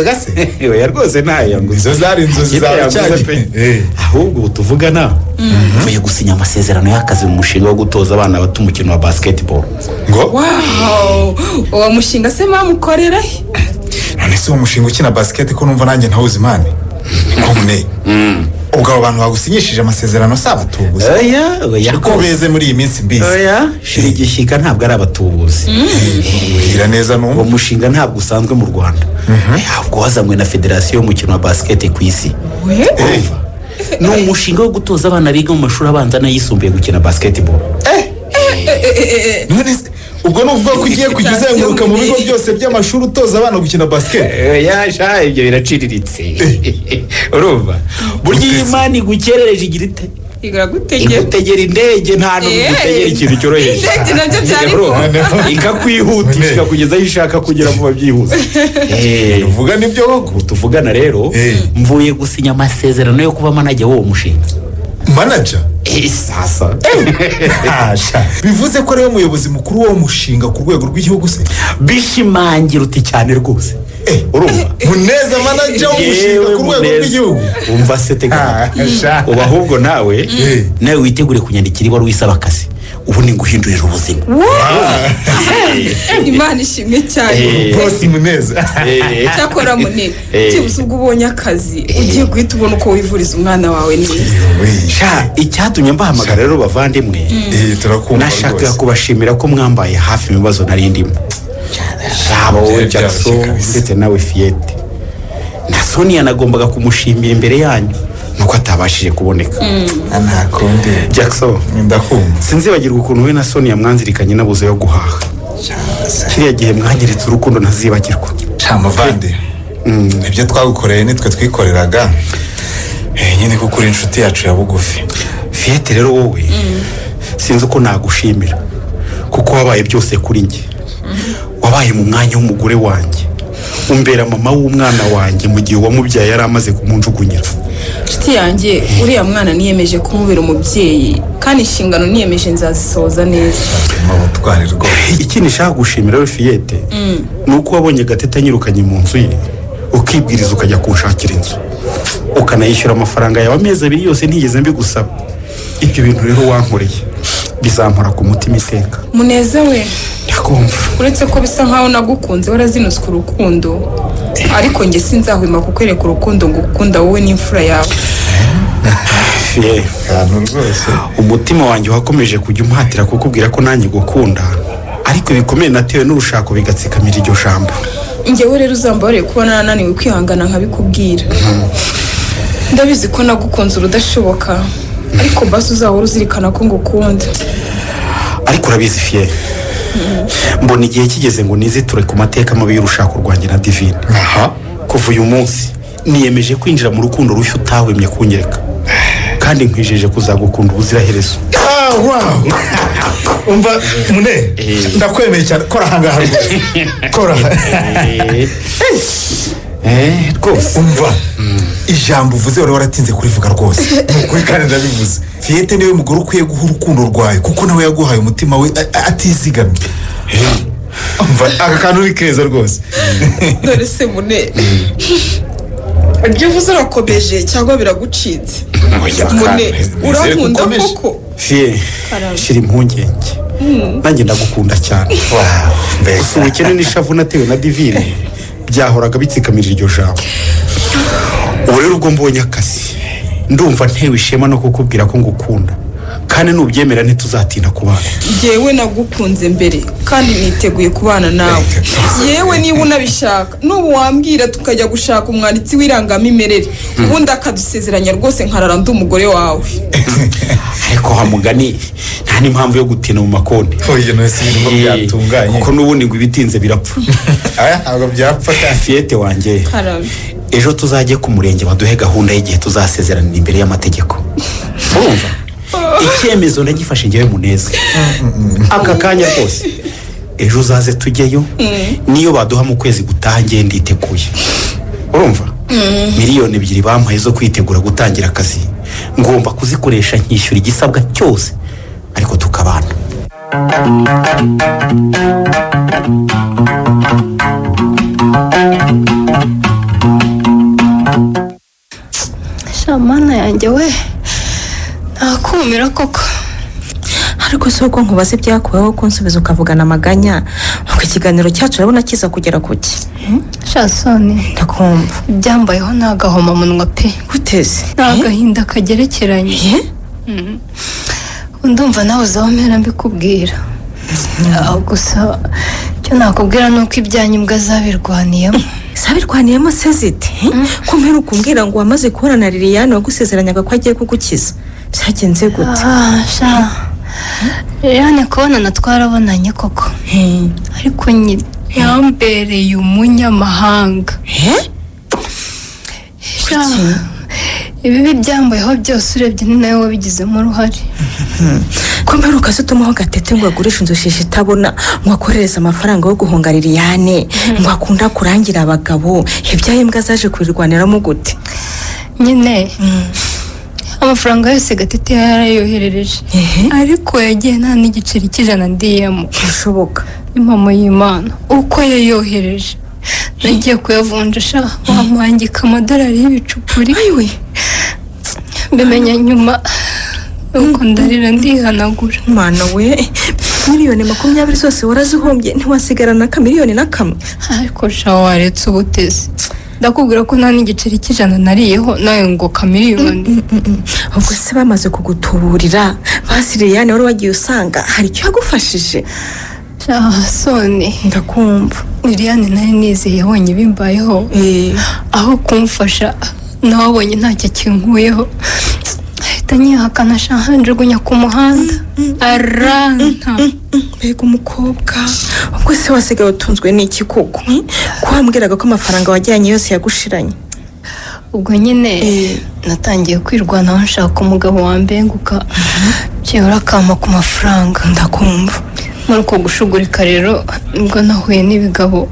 Oya rwose, ntayo yanguze. Izo zari inzozi Nta kipe zawe yanguze cyane. pe. Ahubwo ubu tuvugana mvuye gusinya amasezerano y'akazi mu mushinga wo gutoza abana bato umukino wa basketball. Ngo? Wow, uwo mushinga se mamukorera he? None se uwo mushinga ukina basiketi ko numva nanjye ntawuzi man? Niko mune, ubwo abo bantu bagusinyishije amasezerano si abatubuzi? Oya, oya. Ko beze muri iyi minsi mbizi. Oya, shira igishyika, ntabwo ari abatubuzi. Mbwira neza numva. Uwo mushinga ntabwo usanzwe mu Rwanda, ahubwo wazanywe na federasiyo y'umukino wa basiketi ku isi. Urumva? Ni umushinga wo gutoza abana biga mu mashuri abanza n'ayisumbuye gukina basketball. None se ubwo ni ukuvuga ko ugiye kujya uzenguruka mu bigo byose by'amashuri utoza abana gukina basiketi? Ya sha, ibyo biraciriritse. Urumva, burya iyo Imana igukerereje igira ite? Iragutegera. Igutegera indege. Nta n'ubwo igutegera ikintu cyoroheje. Indege nabyo byari. Urumva? Ikakwihutisha, ikakugeza aho ishaka kugera vuba byihuse. Uvuga nibyo koko? Tuvugana rero mvuye gusinya amasezerano yo kuba manager w'uwo mushinga. Manager? Sasa. Bivuze ko ariwe muyobozi mukuru w'uwo mushinga ku rwego rw'igihugu se? Bishimangira uti cyane rwose. Urumva? Muneza manager w'umushinga Yewe ku rwego Muneza. rw'igihugu. Umva se, tega amatwi. Ubu ahubwo nawe witegure kunyandikira ibaruwa isaba akazi, ubu ni nguhindurira ubuzima. Imana ishimwe cyane. Boss Muneza. Cyakora munini, byibuze ubwo ubonye akazi ugiye guhita ubona uko wivuriza umwana wawe neza. Sha, icyatumye mbahamagara rero bavandimwe, turakumva. Nashakaga Rwose. kubashimira ko mwambaye hafi mu bibazo nari ndimo, yaba wowe Byari Jackson byoroshye kabisa. ndetse nawe Fiyete na Sonia. Nagombaga kumushimira imbere yanyu nuko atabashije kuboneka. Nta kundi. Jackson, ndakumva. Sinzibagirwa ukuntu we na Sonia mwanzirikanye nabuze yo guhaha kiriya gihe. Mwangiritse urukundo ntazibagirwa. Sha muvandi, ibyo twagukoreye nitwe twikoreraga. Nyine kuko uri inshuti yacu ya bugufi. Fiyete rero, wowe sinzi uko nagushimira kuko wabaye byose kuri njye. Wabaye mu mwanya w'umugore wanjye, umbera mama w'umwana wanjye mu gihe uwamubyaye yari amaze kumunjugunyira. Inshuti yanjye, uriya mwana niyemeje kumubera umubyeyi, kandi inshingano niyemeje nzazisohoza neza. Ubutwari rwose. Ikindi nshaka gushimira rero Fiyete, ni uko wabonye Gatete anyirukanye mu nzu ye, ukibwiriza ukajya kunshakira inzu, ukanayishyura amafaranga yawe amezi 2 yose ntigeze mbigusaba. Ibyo bintu rero wankoreye bizampora ku mutima iteka. Muneza we. Ndakumva. Uretse ko bisa nkaho nagukunze warazinutswe urukundo, ariko njye sinzahwema kukwereka urukundo ngukunda wowe n'imfura yawe. Fiye, umutima wanjye wakomeje kujya umuhatira kukubwira ko nanjye gukunda, ariko ibikomere natewe n'urushako bigatsikamira iryo jambo. Njyewe rero uzambabarire kuba narananiwe kwihangana nkabikubwira. Ndabizi ko nagukunze urudashoboka, ariko basi uzahora uzirikana ko ngukunda. Ariko urabizi Fiye, mbona igihe kigeze ngo niziture ku mateka mabi y'urushako rwanjye na Divine. Kuva uyu munsi niyemeje kwinjira mu rukundo rushya utahwemye kunyereka, kandi nkwijeje kuzagukunda ubuziraherezo. Wow, umva mune, ndakwemeye cyane. Kora ahangaha rwose, kora. Rwose. Umva, ijambo uvuze wari waratinze kurivuga rwose, ni ukuri kandi ndabivuze. Fiyete niwe mugore ukwiye guha urukundo rwawe, kuko nawe yaguhaye umutima we atizigamye. Umva, aka kantu ni keza rwose. Dore se mune, ibyo uvuze urakomeje cyangwa biragucitse? Mune, urankunda koko? Fiye, shira impungenge, nanjye ndagukunda cyane. Gusa ubukene n'ishavu natewe na Divine byahoraga bitsikamira iryo jambo. Ubu rero ubwo mbonye akazi, ndumva ntewe ishema no kukubwira ko ngukunda, kandi nubyemera ntituzatinda kubana. Njyewe nagukunze mbere kandi niteguye kubana nawe. Yewe, niba unabishaka n'ubu wambwira tukajya gushaka umwanditsi w'irangamimerere, ubundi akadusezeranya rwose, nkarara ndi umugore wawe. Ariko wa mugani nta n'impamvu yo gutina mu makonti byatunganye. Kuko n'ubundi ngo ibitinze birapfa. Ntabwo byapfa. Fiyete wanjye, Karame. ejo tuzajye ku murenge baduhe gahunda y'igihe tuzasezeranira imbere y'amategeko. Urumva, icyemezo ndagifashe ngewe Muneza aka kanya rwose. Ejo uzaze tujyeyo. Niyo baduha mu kwezi gutaha, ngewe nditeguye. Urumva, 2 miliyoni bampaye zo kwitegura gutangira akazi ngomba kuzikoresha nkishyura igisabwa cyose, ariko tukabana. Shamana yanjye we, ntakumira koko. Ariko si uko nkubaza ibyakubayeho kunsubiza ukavugana amaganya, ubwo ikiganiro cyacu urabona kiza kugera ku ki? Shasoni. Ndakumva. Ibyambayeho ni agahomamunwa pe. Guteze? Ni agahinda kagerekeranye. Ndumva nawe uzaho mpera mbikubwira. Gusa icyo nakubwira ni uko ibyanyu imbwa zabirwaniyemo. Zabirwaniyemo se zite? Ko mperuka umbwira ngo wamaze kubona na Liliane wagusezeranyaga ko agiye kugukiza, byagenze gute? Ah, sha Liliane kubonana twarabonanye koko, ariko nyine yambereye umunyamahanga. Sha, ibibi byambayeho byose urebye ni nawe wabigizemo uruhare. Ko mperuka se utumaho Gatete ngo agurishe inzu shishi itabona, ngo akohereze amafaranga yo guhunga Liliane, ngo akunda kurangira abagabo, ibyaye imbwa zaje kubirwaniramo gute? Nyine amafaranga yose Gatete yarayoherereje, ariko yagiye nta n'igiceri cy'ijana ndiyemo. Bishoboka? Impamo y'Imana, uko yayohereje nagiye kuyavunjisha bampangika amadolari y'ibicupuri, mbimenya nyuma, nuko ndarira ndihanagura. Mana we, 20 miliyoni zose warazihombye, ntiwasigarana akamiliyoni na kamwe? Ariko sha, waretse ubutezi, ndakubwira ko nta n'igiceri cy'ijana nariyeho, nawe ngo kamiliyoni. Ubwo se bamaze kugutuburira, basi Liliane wari wagiye usanga hari icyo yagufashije? Sha Soni. Ndakumva. Liliane nari nizeye yabonye bimbayeho, aho kumfasha nawe abonye ntacyo kinkuyeho ahita anyihakana sha, njugunya ku muhanda aranta. Mbega umukobwa! Ubwo se wasigaye utunzwe n'iki koko? Ko wambwiraga ko amafaranga wajyanye yose yagushiranye? Ubwo nyine natangiye kwirwanaho nshaka umugabo wambenguka byibura akampa ku mafaranga. Ndakumva. Muri uko gushugurika rero nibwo nahuye n'ibigabo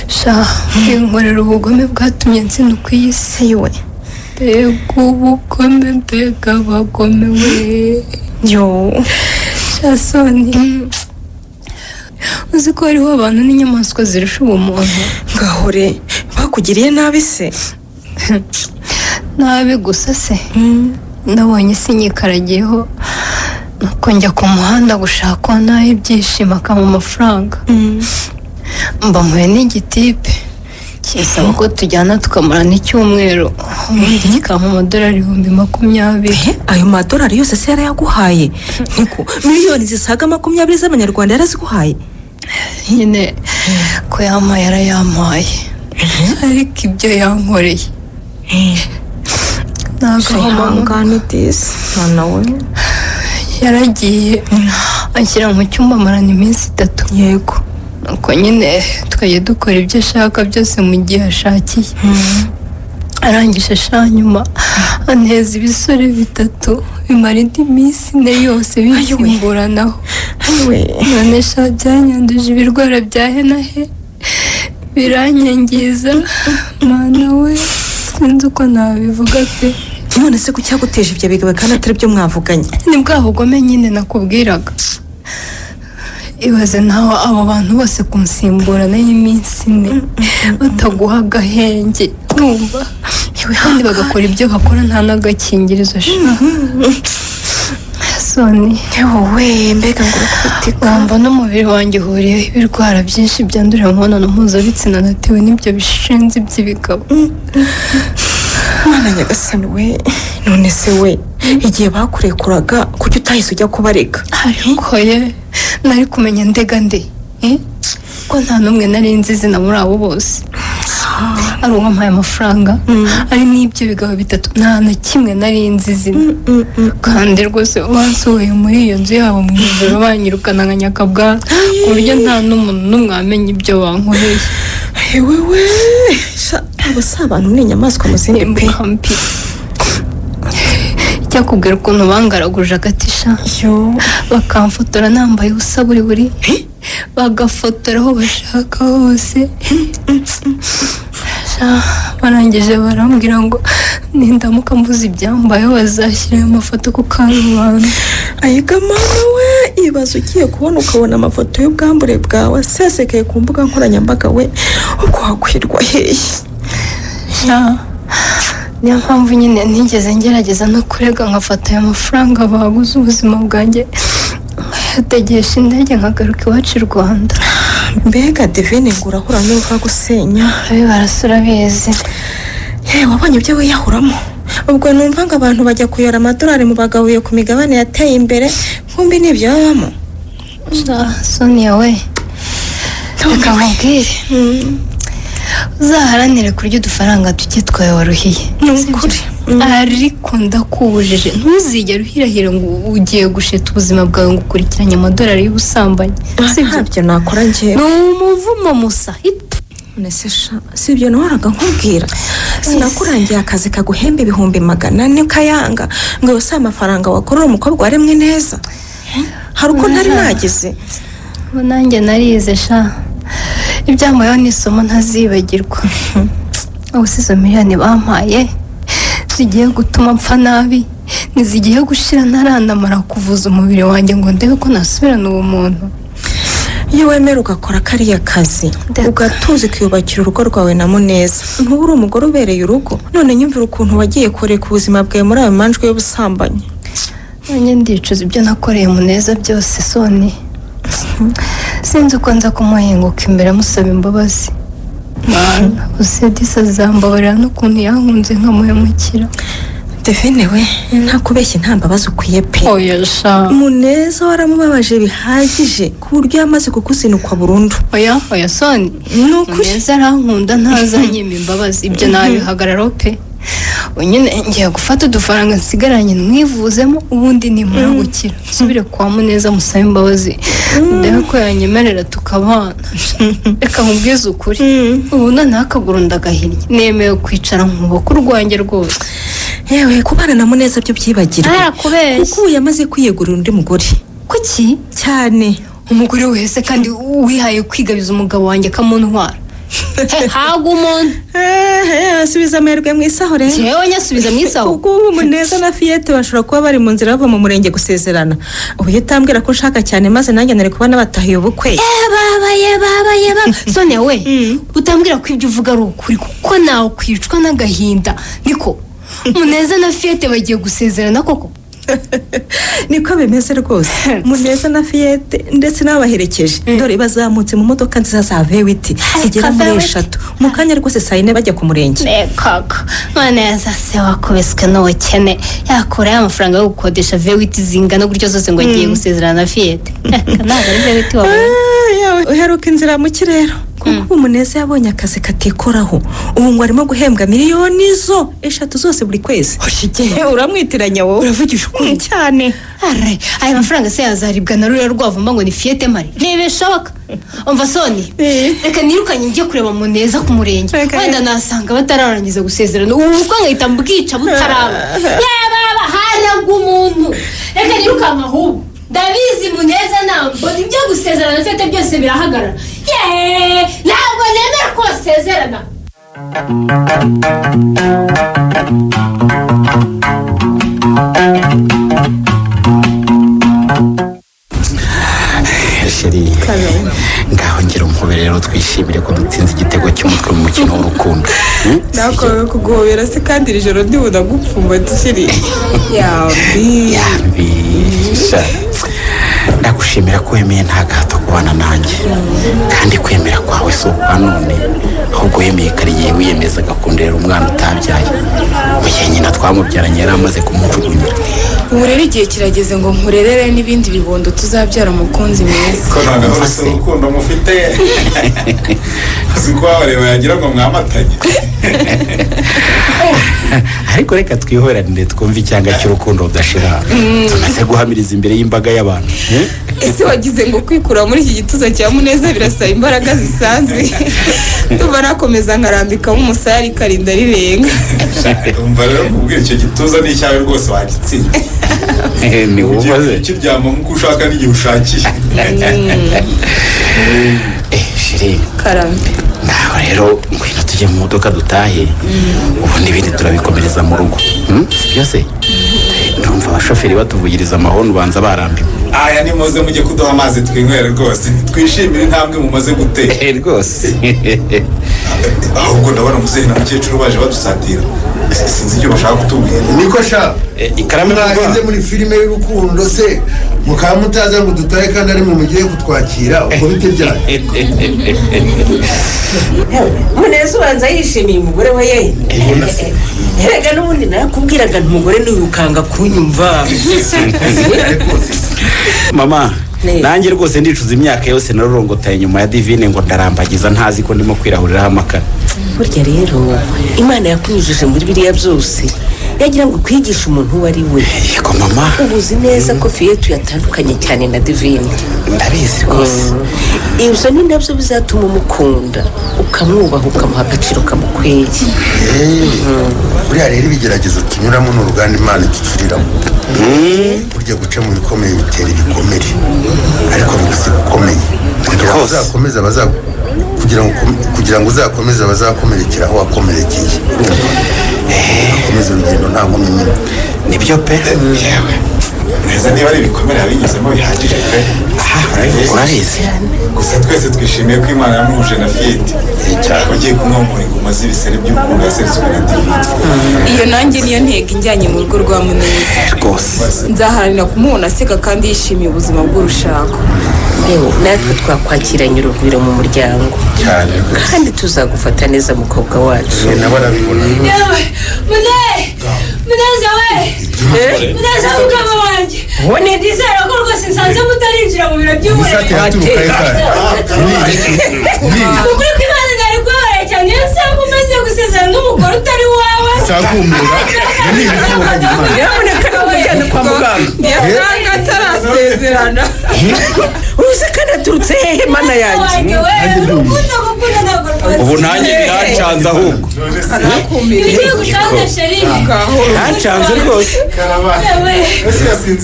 sha, binkorera ubugome bwatumye nsinuka iyi si. We, mbega ubugome, mbega abagome we! Yo. Sha Soni, uzi ko hariho abantu n'inyamaswa zirusha ubumuntu? Ngahore, bakugiriye nabi se? Nabi gusa se? Nabonye isi nyikaragiyeho, nuko njya ku muhanda gushaka naho ibyishimo akampa amafaranga, mba mpuye n'igitipe kinsaba ko tujyana tukamarana icyumweru, ubundi kikampa amadolari 20,000. Ayo madolari yose se yarayaguhaye? Niko, miliyoni zisaga 20 z'amanyarwanda yaraziguhaye? Nyine ko yampaye yarayampaye, ariko ibyo yankoreye Ihangane disi, mwana we. Yaragiye anshyira mu cyumba amarana iminsi 3. Yego. Nuko nyine tukajya dukora ibyo ashaka byose mu gihe ashakiye. Arangije sha, nyuma anteza ibisore bitatu bimara indi minsi 4 yose bisimburanaho. None sha, byanyanduje ibirwara bya he na he, biranyangiza. Mwana we, sinzi uko nabivuga pe. None se kuki yaguteje ibyo bigabo kandi atari byo mwavuganye? Ni bwa bugome nyine nakubwiraga. Ibaze nawe, abo bantu bose kunsimburana y'iminsi 4 bataguha agahenge, numva. Kandi bagakora ibyo bakora nta n'agakingirizo sha. Soni, wowe mbega ngo urakubitika. Wumva n'umubiri wanjye uhuriyeho ibirwara byinshi byandurira mu mibonano mpuzabitsina natewe n'ibyo bishenzi by'ibigabo. Mwana nyagasani we, none se we igihe bakurekuraga kuki utahise ujya kubarega? Ariko ye nari kumenya ndega nde, eh? Ko nta n'umwe nari nzi izina muri abo bose, ari uwampaye amafaranga, ari n'ibyo bigabo bitatu, nta na kimwe nari nzi izina. Kandi rwose bansohoye muri iyo nzu yabo mu ijoro, banyirukana nka nyakabwa, ku buryo nta n'umuntu n'umwe wamenya ibyo bankoreye. Wewe sha, abo si abantu ni inyamaswa mu zindi pe. Icyakubwira ukuntu bangaraguje agatisha, bakamfotora nambaye ubusa buri buri, bagafotora aho bashaka hose. Sha, barangije barambwira ngo nindamuka mbuze ibyambayeho bazashyira ayo mafoto ku karubanda. Ayiga mama we, ibaze ugiye kubona ukabona amafoto y'ubwambure bwawe asesekaye ku mbuga nkoranyambaga we, ubwo wakwirwa hehe? Sha, niyo mpamvu nyine ntigeze ngerageza no kurega nkafata aya mafaranga baguze ubuzima bwanjye, nkayategesha indege nkagaruka iwacu i Rwanda. Mbega Divine, ngo urahura n'uva gusenya. Abe barasura bizi. Yewe, wabonye ibyo wiyahuramo? Ubwo numva ngo abantu bajya kuyora amadolari mu bagabuye ku migabane yateye imbere, nkumbi n'ibyo babamo. Sha, Sonia we, reka nkubwire, uzaharanire kurya udufaranga duke twawe waruhiye. Ni ukuri. Ariko ndakubujije, ntuzigere uhirahira ngo ugiye gusheta ubuzima bwawe ngo ukurikiranye amadolari y'ubusambanyi. Ntabyo nakora njyewe. Ni umuvumo musa. None se sha, si ibyo nahoraga nkubwira? Sinakurangiye akazi kaguhemba 400,000 ukayanga, ngo yose amafaranga wakorera umukobwa waremwe neza? Hari uko ntari nagize. Ubu nanjye narize sha, ibyambayeho ni isomo ntazibagirwa. Ubu si izo miliyoni bampaye zigiye gutuma mpfa nabi, ntizigiye gushira ntaranamara kuvuza umubiri wanjye ngo ndebe ko nasubirana ubumuntu. Iyo wemera ugakora kariya kazi, ugatuza, ukiyubakira urugo rwawe na Muneza, ntuba uri umugore ubereye urugo. None nyumvira ukuntu wagiye kureka ubuzima bwawe muri ayo manjwe y'ubusambanyi. Nanjye ndicuza ibyo nakoreye Muneza byose Soni. Sinzi uko nza kumuhinguka imbere musaba imbabazi. Mana, usedisa azambabarira n'ukuntu yankunze nkamuhemukira? Devine we, ntakubeshye, nta mbabazi ukwiye pe. Oya sha. Muneza waramubabaje bihagije ku buryo yamaze kukuzinukwa burundu. Oya oya Soni, ni ukuri. Muneza arankunda, ntazanyima imbabazi, ibyo nabihagararaho pe. Ubu nyine ngiye gufata udufaranga nsigaranye mwivuzemo, ubundi nimara gukira nsubire kwa Muneza musabe imbabazi, ndebe ko yanyemerera tukabana. Reka nkubwize ukuri, ubu noneho akaguru ndagahinnye, nemewe kwicara nkubaka urwanjye rwose. Yewe, kubana na Muneza byo byibagirwe, Arakubeshya. kuko ubu yamaze kwiyegurira undi mugore. Kuki? Cyane. Umugore wese kandi wihaye kwigabiza umugabo wanjye akamuntwara? Haga umuntu. Asubiza amahirwe mu isaho rero. Njyewe nyasubiza mu isaho? Kuko ubu Muneza na Fiyete bashobora kuba bari mu nzira bava mu murenge gusezerana. Ubu iyo utambwira ko ushaka cyane, maze nanjye nari kuba nabatahiye ubukwe. Baba ye baba ye baba, Sonia we, utambwira ko ibyo uvuga ari ukuri, kuko nawe kwicwa n'agahinda. Niko Muneza na Fiyete bagiye gusezerana koko? Niko bimeze rwose. Muneza na Fiyete ndetse n'ababaherekeje, dore bazamutse mu modoka nziza za vewiti zigera muri V8. 3 mu kanya rwose, saa 4 bajya ku murenge. Kaka Muneza se wakubiswe n'ubukene yakurayo amafaranga yo gukodesha vewiti zingana gutyo zose ngo agiye gusezerana na Fiyete? Ntabwo ari vewiti wabonye. Yawe, uheruka inzira mu kirero, kuko ubu Muneza yabonye akazi katikoraho, ubu ngo arimo guhembwa miliyoni zo 3 zose buri kwezi. Uramwitiranya wowe. Uravugisha ukuri? Cyane. Arre, aya mafaranga se yazaribwa na ruriya rwavumba ngo ni Fiyete mari? Ntibishoboka. Umva Soni, reka nirukanye njye kureba Muneza ku murenge, wenda nasanga batararangiza gusezerana, ubu bukwe nkahita mbwica butaraba. Yababa haragwa umuntu. Reka nirukanka ahubwo, ndabizi Muneza nambona ibyo gusezerana Fiyete byose birahagarara. Yeee, ntabwo nemera ko basezerana. Chérie. Sheri, ngaho ngira umuhobe rero, twishimire ko dutsinze igitego cy'umutwe mu mukino w'urukundo. Nakomewe kuguhobera se kandi iri joro ndibona gupfumbata sheri? Yambi. Yambi sha. Ndagushimira ko wemeye nta gahato kubana nanjye, kandi kwemera kwawe si ukwa none, ahubwo wemeye kare igihe wiyemezaga kundera umwana utabyaye, mu gihe nyina twamubyaranye yari amaze kumujugunyira. Ubu rero igihe kirageze ngo nkurerere n'ibindi bibondo tuzabyara, umukunzi mwiza. Ko noneho rusa urukundo mufite, uzi ko wabareba yagira ngo mwamatanye. Ariko reka twihoranire twumve icyanga cy'urukundo rudashira tumaze guhamiriza imbere y'imbaga y'abantu. Ese wagize ngo kwikura muri iki gituza cya Muneza birasaba imbaraga zisanzwe? Ndumva nakomeza nkarambikamo umusaya rikarinda rirenga. Umva rero kubwira, icyo gituza ni icyawe rwose, wagitsinda. Ni wowe. Ukiryama nk'uko ushaka n'igihe ushakiye. Sheri. Karame. Ngaho rero ngwino tujye mu modoka dutahe, ubundi ibindi turabikomereza mu rugo. Si byose, ndumva abashoferi batuvugiriza amahoni, ubanza barambiwe. Aya, nimuze mujye kuduha amazi twinywere rwose, twishimire intambwe mumaze gutera. Rwose. Ahubwo ndabona muzehe na mukecuru baje badusatira, sinzi icyo bashaka kutubwira. Niko sha. Ikaramu. Mwageze muri filime y'urukundo se mukaba mutaza ngo dutahe, kandi ari mwe mugiye kutwakira? Ubwo bite byanyu? Muneza ubanza yishimiye umugore we ye. Erega n'ubundi narakubwiraga nti umugore n'uyu, ukanga kunyumva. Mama, nanjye rwose ndicuza imyaka yose narurongotaye nyuma ya Divine ngo ndarambagiza, ntazi ko ndimo kwirahuriraho amakara. Burya rero Imana yakunyujije muri biriya byose yagira ngo kwigishe umuntu uwo ari we. Yego mama. Ubu uzi neza ko Fiyetu yatandukanye cyane na Divine. Ndabizi rwose. Ibyo ni nabyo bizatuma umukunda, ukamwubaha, ukamuha agaciro kamukwiye. Buriya rero ibigeragezo tunyuramo ni uruganda Imana iducuriramo. Burya guca mu bikomeye bitera ibikomere, ariko bigusiga ukomeye kugira ngo uzakomeze abaza kugira ngo uzakomeze abazakomerekera aho wakomerekeye. Urumva, ukomeze urugendo nta nkomyi nyine. Nibyo pe. Yewe neza, niba ari ibikomere yabinyuzemo bihagije pe. Urabizi. Gusa twese twishimiye ko Imana yamuhuje na Fiyeti, wagiye kumwomora inguma z'ibisere by'urukundo yaseretswe na Divine. Iyo nanjye niyo ntego injyanye mu rugo rwa Muneza. Rwose. Nzaharanira kumubona aseka kandi yishimiye ubuzima bw'urushako. Yewe, natwe twakwakiranye urugwiro mu muryango cyane. Kandi tuzagufata neza, mukobwa wacu. Nawe arabibona. Yewe mune, Muneza we, Muneza mugabo wanjye, ndizera ko rwose nsanze mutarinjira mu biro Isake yaturuka he kandi? by'uburere. Ukuri kw'Imana nari kubabara cyane iyo nsanga umaze gusezerana n'umugore utari uwawe. Cyakumira ni ibiki? Nyamuneka nimujyane kwa muganga. Yasanga atarasezerana. Uzi kandi aturutse hehe, Mana yanjye? We urukundo gukunda ntabwo rwose. Ubu nanjye birancanze ahubwo. Ibigiye gushaka sheri. Birancanze rwose. Yewe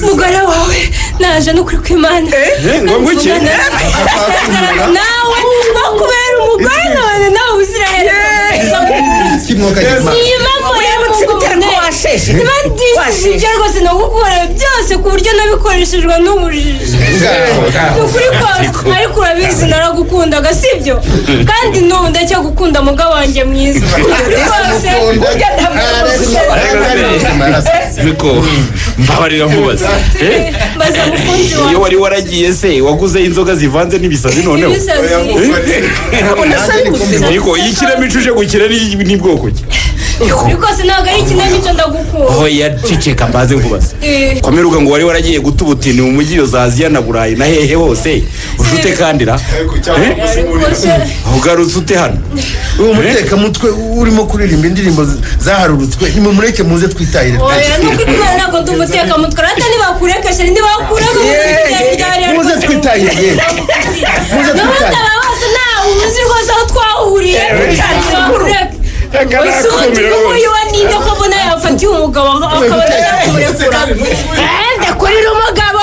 mugore wawe naje, n'ukuri kw'Imana. Ngo nguki? Nawe bakubera umugore none nawe ubuziraherezo. Iyi mpamvu Wibutse ibitero ko washeshe. Niba ndishije rwose nagukorera byose ku buryo nabikoreshejwe n'ubujiji. Ni ukuri kose, ariko urabizi naragukundaga, sibyo? Kandi n'ubu ndacyagukunda, mugabo wanjye mwiza. Ni ukuri kose. Niko, mbabarira nkubaze. Mbaza mukunzi wawe. Iyo wari waragiye se waguze inzoga zivanze n'ibisazi noneho? Ibisazi. Niko, iyi kinamico uje gukina ni bwoko ki? Ukuri kose ntabwo ari ikinamico, ndagukunda. Oya, ceceka mbaze nkubaze. Komeruka ngo wari waragiye guta ubutini mu mujyi iyo za Aziya na Burayi na hehe hose, uje ute kandi ra? Ugarutse ute hano? Uwo mutekamutwe urimo kuririmba indirimbo zaharurutswe, nimumureke muze twitahire. Oya, ni ukuri kw'Imana ntabwo ndi umutekamutwe. Rata nibakureka sheri, nibakureka. Muze twitahire yewe, muze N'ubundi twitahire. aba bose ntawe uzi rwose aho twahuriye. Nibakureke. Ese ubundi nguyu we ninde ko mbona yafatiye umugabo akaba yamurekura? Ndakurira umugabo,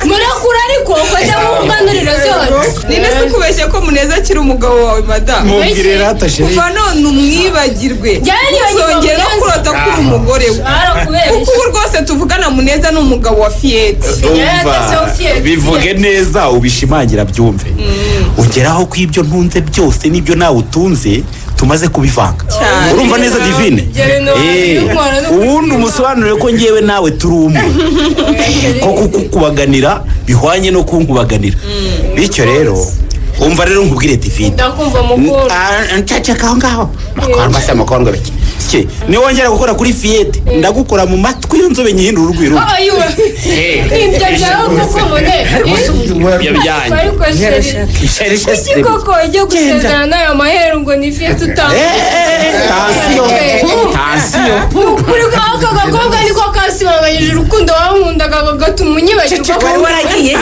murekura, ariko ukajya wunganurira zose. Nina se kubera Wibeshye ko Muneza akiri umugabo wawe madamu. Mubwire rata chérie. Kuva none umwibagirwe. Njyewe Uzongera no Muneza. kurota ko uri umugore we. Barakubeshye. Kuko ubu rwose tuvugana Muneza ni umugabo wa Fiyete. Umva, bivuge neza ubishimangira byumve, ongeraho ko ibyo ntunze byose n'ibyo nawe utunze tumaze kubivanga. Cyane. Urumva neza, Divine? Ibyo bintu wabikora no Ubundi umusobanurire ko ngewe nawe turi umwe, ko kukubaganira bihwanye no kunkubaganira. Bityo rero, umva rero nkubwire, Divine. Ndakumva mukuru. Nceceka aho ngaho, makondwa se makondwa bike. Sike, niwongera gukora kuri Fiyete ndagukora mu matwi y'inzobe nyihindura urugwiro. Ayiwe, ibyo byawe koko mune? Ibyo byanyu. Ariko chéri, Chéri, kuki koko ujya gusezerana n'ayo maheru ngo ni Fiyete Tansiyo, tansiyo. Ukuri ko aka gakobwa niko kasibanganyije urukundo wankundaga kagatuma unyibagirwa. Ceceka, wari waragiye.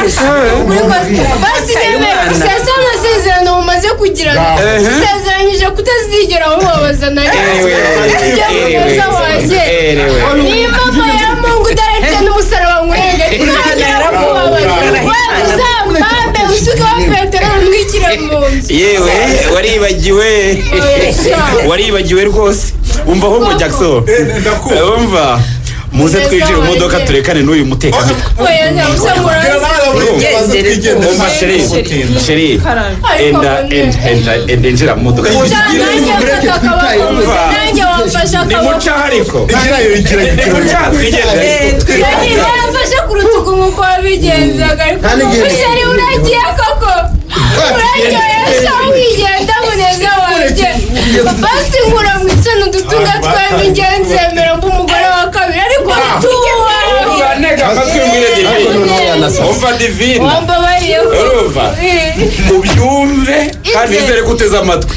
Ukuri ko basi nemera gusesa amasezerano mumaze kugirana. Usezeranyije kutazigera mubabaza na rimwe. Ujya muneza wanjye, niba papa ya Mungu utaretse n'umusaraba nkurenge, ntazongera kukubabaza. Wenda uzambambe usukeho peteroli untwikire mu nzu. Yewe, waribagiwe, waribagiwe rwose. Umva ahubwo, Jackson, umva, muze twinjire mu modoka turekane n'uyu mutekamutwe. Oya, nyabusa murazi. Umva chéri, chéri, enda enda enda enda, injira mu modoka. Nanjye mfata akaboko, nanjye wamfashe akaboko. Nimucaho ariko, nimucaho twigendere. Niba yamfashe ku rutugu nk'uko wabigenzaga, ariko chéri uragiye koko, uraryohesha wigenda muneza wanjye. Basi nkura mu isoni udutunga twembi, ingenzi yemera mba umugore wa kabiri ariko tuwa. Umva, ntega amatwi mbwire Divine. Umva, Divine. Wambabariye ko Urumva? Ubyumve kandi wizere ko uteze amatwi.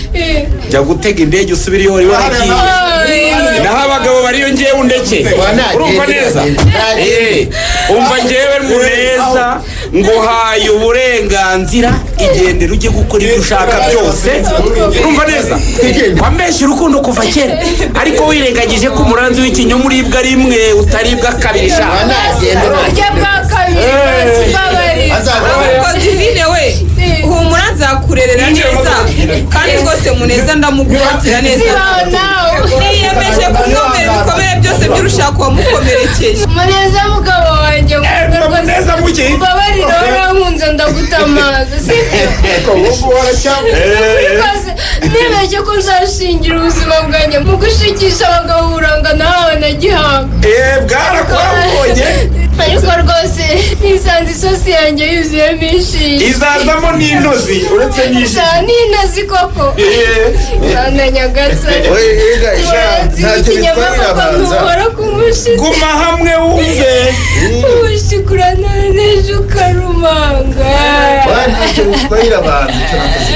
Jya gutega indege usubire iyo wari waragiye, naho abagabo bariyo ngewe undeke. Urumva neza? Umva, ngewe Muneza nguhaye uburenganzira, igendere ujye gukora ibyo ushaka byose. Urumva neza? Wambeshye urukundo kuva kera, ariko wirengagije ko umuranzi w'ikinyoma uribwa rimwe utaribwa kabiri sha. Uburyo bwa kabiri, basi mbabarira. Ahubwo Divine we, humura nzakurerera neza, kandi rwose Muneza ndamugufatira neza. Zibaho nawe. Niyemeje kumwomera ibikomere byose by'urushako wamukomerekeje. Muneza mugabo wanjye nkunda rwose. Muneza muki? Mbabarira, warankunze ndagutamaza, sibyo? Rwose nibeshye ko nzashingira ubuzima bwanjye mu gushikisha abagabo uburanga nahawe na gihanga. Bwarakwabonye. Ariko rwose nisanze isosi yanjye yuzuyemo inshinge. Izazamo n'intozi uretse n'ijisho. N'intozi koko. Mana nyagasani, Oye, ega, sha, umuranzi ntacyo w'ikinyama bitwarira koko abanza. ntuhora kumushize. Guma hamwe wumve. Ushikura none ejo ukarumanga. Ntacyo bitwarira abantu, icyo nakoze.